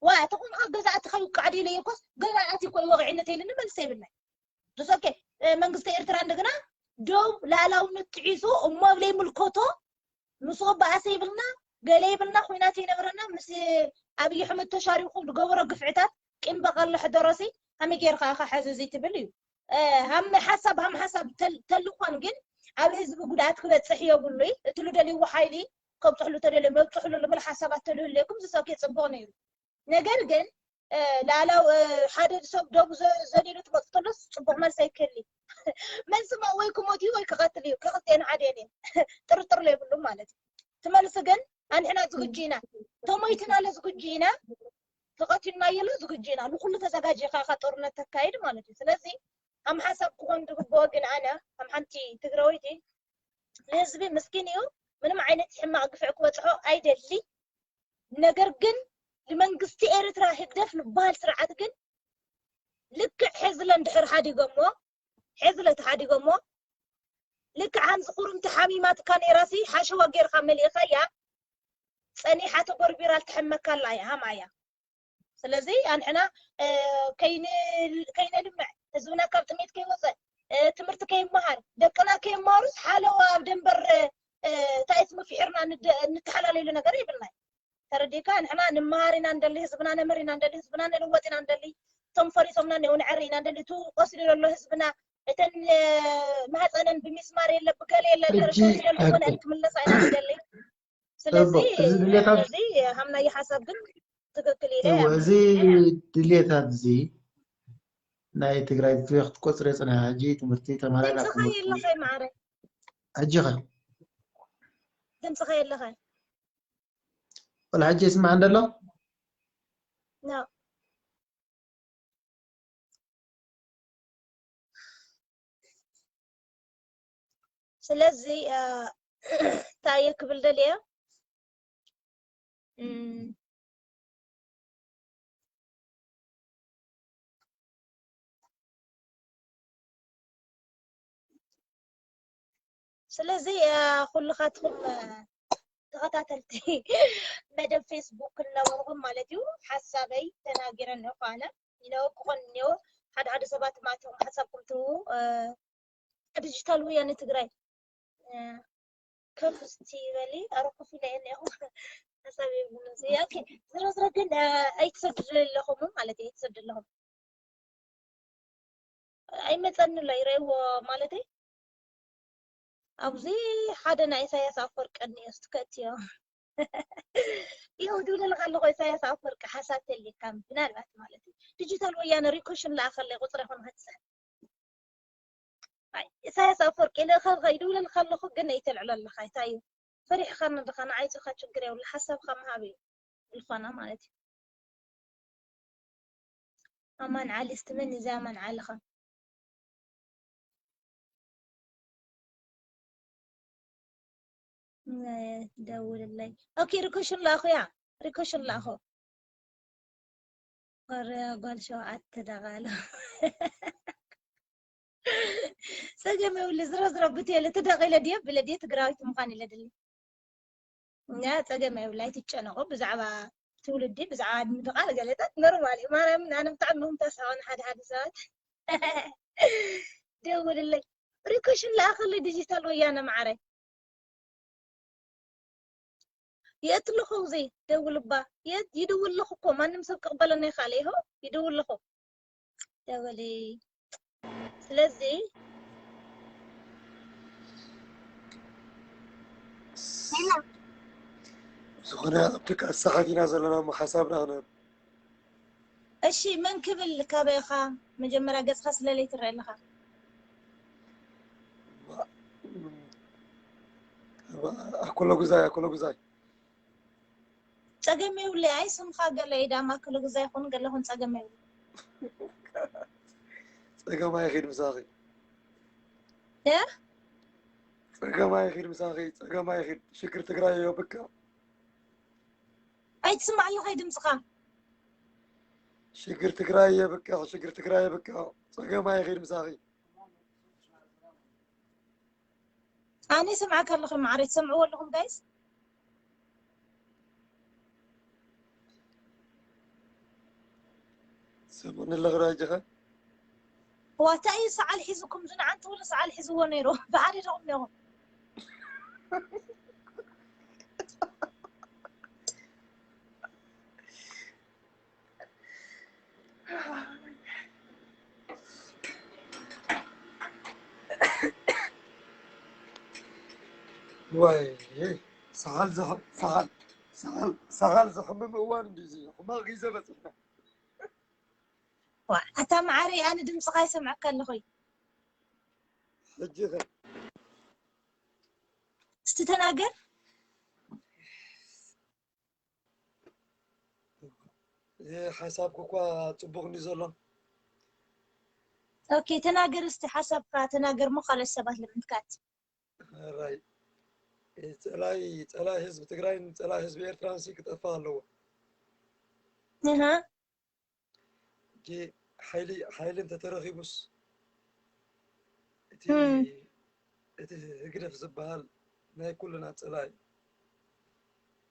ዋ ተኾንካ ገዛ ኣትኻ ይውቃዕ ድለ የኮስ ገዛ ኣቲ ኮይ ወቕዒነት የለኒ መልሰ ይብልናይ ዱሰከ መንግስቲ ኤርትራ እንደገና ደው ላላውነት ጥዒሱ እሞ ኣብ ለይምልከቶ ንስኹ በኣሰ ይብልና ገለ ይብልና ኩናት ይነብረና ምስ ኣብይ ኣሕመድ ተሻሪኹ ዝገበሮ ግፍዕታት ቂም በቐል ሕደሮሲ ሃመይ ጌርካ ኢኻ ሕዚ እዚ ትብል እዩ ሃም ሓሳብ ሃም ሓሳብ ተልኳን ግን ኣብ ህዝቢ ጉድኣት ክበፅሕ የብሉ እቲ ልደልይዎ ሓይሊ ከብፅሕሉ ተደልዮም የብፅሕሉ ልብል ሓሳባት ተልህልየኩም ዝሰብክ ፅቡቕ ነይሩ ነገር ግን ላዕላው ሓደ ሰብ ደቡ ዘሊሉ ትመፅ ተሎስ ፅቡቅ መልሲ ኣይክህል መልሲ ማ ወይ ክሞት እዩ ወይ ክቀትል እዩ ከክልቲኤን ሓደ የን ጥርጥር ለይብሉ ማለት እዩ ትመልሲ ግን ኣንሕና ዝግጁ ኢና ተሞይትና ለዝግጁ ኢና ተቀቲልና የለ ዝግጁ ኢና ንኩሉ ተዘጋጅ ኢካ ካ ጦርነት ተካይድ ማለት እዩ ስለዚ ከም ሓሳብ ክኾን ዝግብኦ ግን ኣነ ከም ሓንቲ ትግራወይቲ ንህዝቢ ምስኪን እዩ ምንም ዓይነት ሕማቅ ግፍዕ ክበፅሖ ኣይደሊ ነገር ግን ንመንግስቲ ኤርትራ ህግደፍ ንበሃል ስርዓት ግን ልክዕ ሕዝለ እንድሕር ሓዲጎሞ ሕዝለ ተሓዲጎሞ ልክዕ ሃምዚ ኩርምቲ ሓሚማትካ ነይራሲ ሓሸዋ ጌርካ መሊእኻያ ጸኒሓ ተጎርቢራ ልትሕመካ ኣላ እያ ሃማያ ስለዚ ኣንሕና ከይነልምዕ ህዝብና ካብ ጥሜት ከይወፀ ትምህርቲ ከይመሃር ደቅና ከይመሃሩስ ሓለዋ ኣብ ደንበር እንታይ ስሙ ፍሒርና ንተሓላለሉ ነገር ይብልና ተረዲካ ንሕና ንመሃር ኢና ንደሊ ህዝብና ነምህር ኢና ንደሊ ህዝብና ንልወጥ ኢና ንደሊ እቶም ፈሪሶምና ንዕሪ ኢና ንደሊ እቲ ቆስሉ ዘሎ ህዝብና እተን ማህፀነን ብሚስማር የለ ብገለ የለ ተረዲካ ንደሊ ኮነ ክምለሳ ኢና ንደሊ ስለዚ እዚ ሃምናየ ሓሳብ ግን ትክክል ኢለ እዚ ድሌታት እዚ ናይ ትግራይ ክትቆፅረ ፅና ሕጂ ትምህርቲ ተማራና ድምፅኻ የለኸ ማዕረ ሕጂ ኸ ድምፅኻ የለኸ ወላ ሕጂ ይስማዕ እንደሎ ስለዚ እንታይ ክብል ደልየ ስለዚ ኩልኻትኩም ተኸታተልቲ መደብ ፌስቡክ ዝነበርኩም ማለት እዩ ሓሳበይ ተናጊረ እኒኦ ኣነ ኢለ ክኾን እኒኦ ሓደ ሓደ ሰባት ማእትኹም ሓሳብኩም ትህቡ ዲጂታል ወያነ ትግራይ ከፍ እስቲ በሊ ኣረ ኮፍ ኢለ እኒኦ ሓሳብ የብሉን ዝሮ ዝሮ ግን ኣይትሰዱ ዘለኹም ማለት እዩ ኣይትሰዱ ኣለኹም ኣይመፀኒ ኣሎ ይረእዎ ማለተይ ኣብዚ ሓደ ናይ ኢሳያስ ኣፈወርቂ እኒኦ እስቲ ከእትዮ ይኸው ድብለልካ ኣለኹ ኢሳያስ ኣፈወርቂ ሓሳብ ተልካ ምናልባት ማለት እዩ ዲጂታል ወያነ ሪኮሽን ለኣኸለይ ቁፅሪ ይኹን ክትስዕብ ኢሳያስ ኣፈወርቂ ኢለ ካብ ይድውለልካ ኣለኹ ግን ኣይተልዕሎ ኣለኻ እንታይ እዩ ፈሪሕኻና ዲኻ? ንዓይ ዞኻ ችግር የብሉ፣ ሓሳብካ ምሃብ እዩ ዝኾነ ማለት እዩ። ኣማን ዓሊ፣ እስቲ መን እዚ ኣማን ዓሊ ኸ? ደውልለይ። ኦኬ፣ ሪኮሽን ላእኹ፣ ያ ሪኮሽን ላእኹ። ወረ ጓል ሸውዓተ ደቓሎ። ጸገም የብሉ፣ ዝሮ ዝሮ ብቴለ ትደቕ ኢለ ድየ ብለ ድየ ትግራዊት ምዃን ኢለ ድሊ። እና ጸገም የብሉ፣ ኣይትጨነቑ። ብዛዕባ ትውልዲ፣ ብዛዕባ ምድቓል ገለታት ኖርማል እዩ። ማርያምን ኣነ ብጣዕሚ ምህምታ ሳቐን ሓደ ሓደ ሰባት። ደውልለይ። ሪኮሽን ለኣኸለይ ዲጂታል ወያነ ማዕረ። የት ኣለኹ እዚ ደውል እባ። የት ይድውል ኣለኹ እኮ፣ ማንም ሰብ ክቕበለና ይኽእል። ይኸው ይድውል ኣለኹ። ደውሊ። ስለዚ ዝኾነ ኣብ ደቂ ኣሳሓት ኢና ዘለና እሞ ሓሳብና ክነብ እሺ፣ መን ክብል ካበይ ኢኻ? መጀመርያ ገጽካ ስለለይ ትረአ ኣለኻ። ኣኮሎ ጉዛይ፣ ኣኮሎ ጉዛይ። ጸገም የብሉ። ኣይ ስምኻ ገለ ኢዳማ ኣኮሎ ጉዛይ ይኹን ገለ ይኹን ጸገም የብሉ። ጸገም ኣይኺድ ምሳኺ። እ? ጸገም ኣይኺድ ምሳኺ፣ ጸገም ኣይኺድ። ሽግር ትግራይ እዮ ብቃ። ኣይትስማዕ ኣለኻ ድምፅኻ። ሽግር ትግራይ እዮ ብቃ፣ ሽግር ትግራይ እዮ ብቃ። ጸገም ኣይኺድ ምሳኺ። ኣነ ይሰምዓካ ኣለኹ ማዕረ፣ ትሰምዕዎ ኣለኹም ጋይስ? ሰምዑኒ ኣለኹ ዶ ኣጆኻ? ዋታ እዩ ሰዓል ሒዙኩም ዝንዓንቲ ወለ ሰዓል ሒዝዎ ነይሩ ብሓደ ደኹም ነኹም። ዋይ ሰዓል ዘሕ- ሰዓል ሰዓል ሰዓል ዘሕምም እዋን እንዲ እዚ ሕማቕ ግዜ በፂሕና። ዋ፣ ኣታ መዓረይ ኣነ ድምፅኻ ይሰምዐካ ኣለኹ። ሕጂ ኸ እስቲ ተናገር። ሓሳብኩ እኳ ፅቡቕ እንዲ ዘሎ። ኦኬ፣ ተናገር እስቲ ሓሳብካ ተናገር፣ ሞ ካልኦት ሰባት ልምንትካት። ራይ ፀላይ ፀላይ ህዝቢ ትግራይን ፀላይ ህዝቢ ኤርትራን ሲ ክጠፋ ኣለዎ። እህ፣ እጂ ሓይሊ ሓይሊ እንተተረኺቡስ እቲ እም። እቲ ህግደፍ ዝበሃል ናይ ኩልና ፀላኢ እዩ።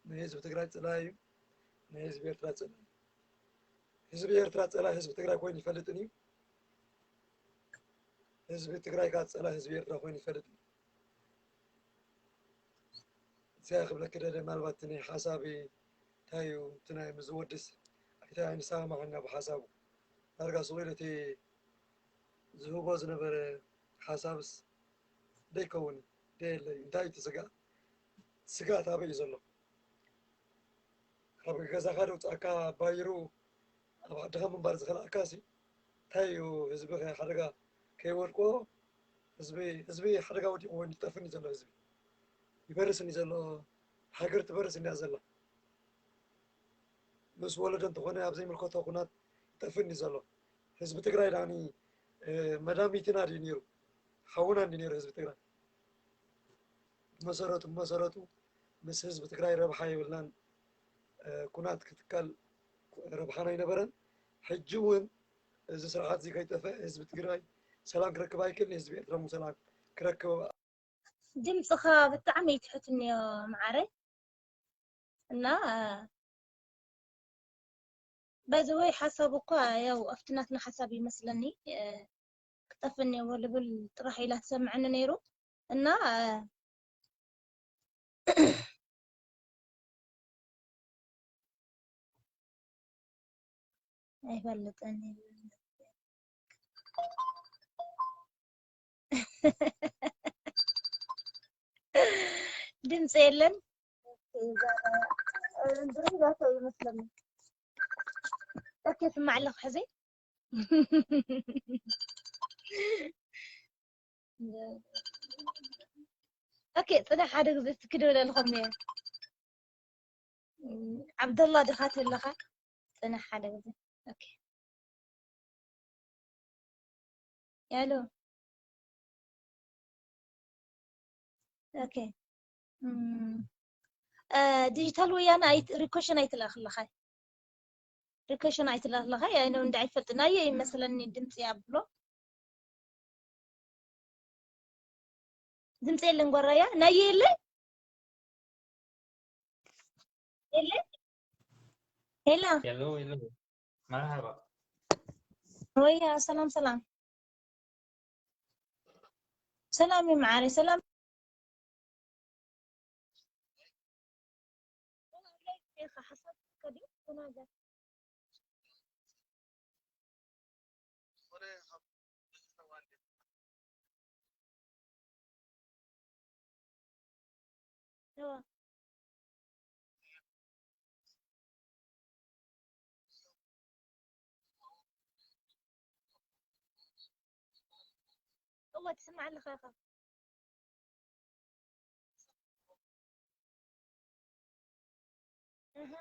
ናይ ህዝቢ ትግራይ ፀላኢ እዩ። ናይ ህዝቢ ኤርትራ ፀላኢ እዩ። ህዝቢ ኤርትራ ፀላኢ ህዝቢ ትግራይ ኮይኑ ይፈልጥን እዩ። ህዝቢ ትግራይ ከዓ ፀላኢ ህዝቢ ኤርትራ ኮይኑ ይፈልጥን እዩ። እዚኣ ክብለኪ ደለ ምናልባት እቲ ናይ ሓሳብ እንታይ እዩ እቲ ናይ ምዝወድስ ኣይተ ኣይንሰማማዕና ብሓሳቡ ዳርጋ ስቕ ኢሉ እቲ ዝህቦ ዝነበረ ሓሳብስ ደይከውን ደየለ እንታይ እቲ ስጋት ስጋት ኣበይ እዩ ዘሎ ካብ ገዛኻ ደውፃእካ ባይሩ ኣብ ዓድኻ ምንባር ዝኸልኣካ ሲ እንታይ እዩ ህዝቢ ሓደጋ ከይወድቆ ህዝቢ ህዝቢ ሓደጋ ወዲቑ ወይ ይጠፍን እዩ ዘሎ ህዝቢ ይበርስን እዩ ዘሎ ሃገር ትበርስ እንዲያ ዘላ ምስ ወለዶ እንተኾነ ኣብ ዘይምልከቶ ኩናት ይጠፍን እዩ ዘሎ ህዝቢ ትግራይ ዳኒ መዳሚትና ድዩ ነይሩ ሓውና እንዲ ነይሩ ህዝቢ ትግራይ ብመሰረቱ ብመሰረቱ ምስ ህዝቢ ትግራይ ረብሓ የብልናን ኩናት ክትካል ረብሓና ኣይነበረን ሕጂ እውን እዚ ስርዓት እዚ ከይጠፈ ህዝቢ ትግራይ ሰላም ክረክብ ኣይክእል ህዝቢ ኤርትራ ሰላም ክረክብ ድምፅኻ ብጣዕሚ ይትሕት እኒኦ መዓረ እና በዚ ወይ ሓሳብ እኳ ያው ኣብቲ ናትና ሓሳብ ይመስለኒ ክጠፍእ እኒኦዎ ልብል ጥራሕ ኢላ ትሰምዐኒ ነይሩ እና ኣይፈልጥን ድምፂ የለን ይመስለኒ ኦኬ ስማዕ ኣለኩ ሕዚ ኦኬ፣ ጽናሕ ሓደ ግዜ እስኪ ክድውለልኹም እየ። እም፣ ዓብደላ ድኻ ተለኻ? ጽናሕ ሓደ ግዜ። ኦኬ። ያሎ። ኦኬ። እም፣ እ፣ ዲጂታል ወያነ ኣይት-፣ ሪኮሽን ኣይትልእኽለኻ። ሪኮሽን ኣይትልእኽለኻ። ያይ ነው እንደ ኣይፈልጥ። ናየ ይመስለኒ ድምፂ ኣብሎ። ድምፂ የለን ጓራያ። ናየ የለ? የለ? ሄላ። ሄሎ፣ ሄሎ። መርሃባ። ወያ፣ ሰላም፣ ሰላም። ሰላም እዩ መዓረይ፣ ሰላም። እወ፣ ትስማዕ ኣለኻ ኢኻ። እህ።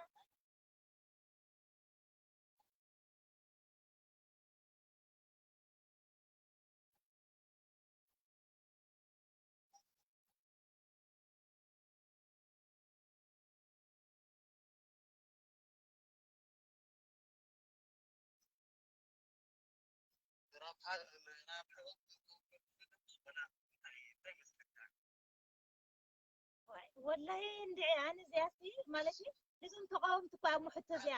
ወላሂ እንድዒ ኣነ እዚኣሲ ማለት እዩ። እዞም ተቃወምቲ እኮ ኣብ ሕቶ እዚኣ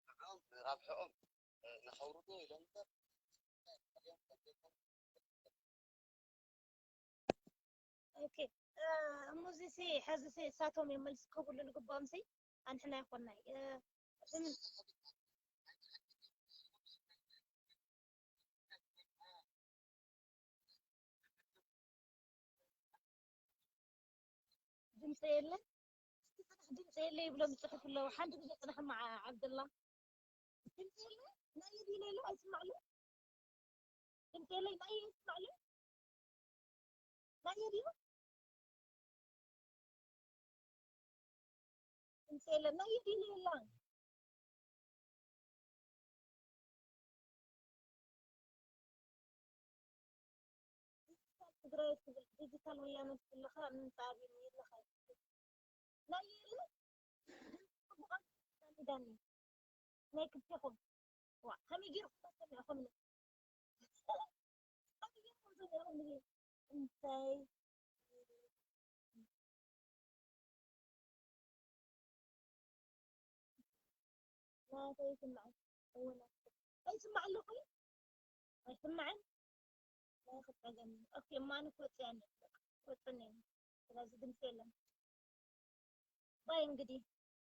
ንዕኦም ንራብሕኦም ነኸውርዶ ኢሎም እምበር ኦኬ። እሞ እዚ ሲ ሕዚ ሲ እሳቶም እዮም መልሲ ክህብሉ ዝግብኦም ሲ ኣንሕና ይኮናይ። ድምፂ የለን። እስቲ ፅናሕ ድምፂ የለ ይብሎም ይፅሕፉ ኣለዉ። ሓንቲ ግዜ ፅናሕ እማ ዓብደላ። ድምፂ የለ ናይ የድለ የለ ኣይስማዕሉ። ድምፂ የለ ናይ የስማዕሉ። ናይ የድዩ ድምፂ የለን ናይ የድለ የለን። ዲጂታል ትግራይ ትብል ዲጂታል ወያነ ትብልኻ ምንጣብ እዩ የለኻ። ናይ የለ ዳኒ ዳኒ ናይ ክልቴኹም ዋ ከመይ ጌርኩም ተሰሚዕኹም እንታይ ናተይ ይስማዕ። ኣይስማዕ ኣለኹ ኣይስማዕን። ናይ ክፀገም ኦኬ ማን ክወፅእ ያለ ክወፅኒ ስለዚ ድምፂ የለን። ባይ እንግዲህ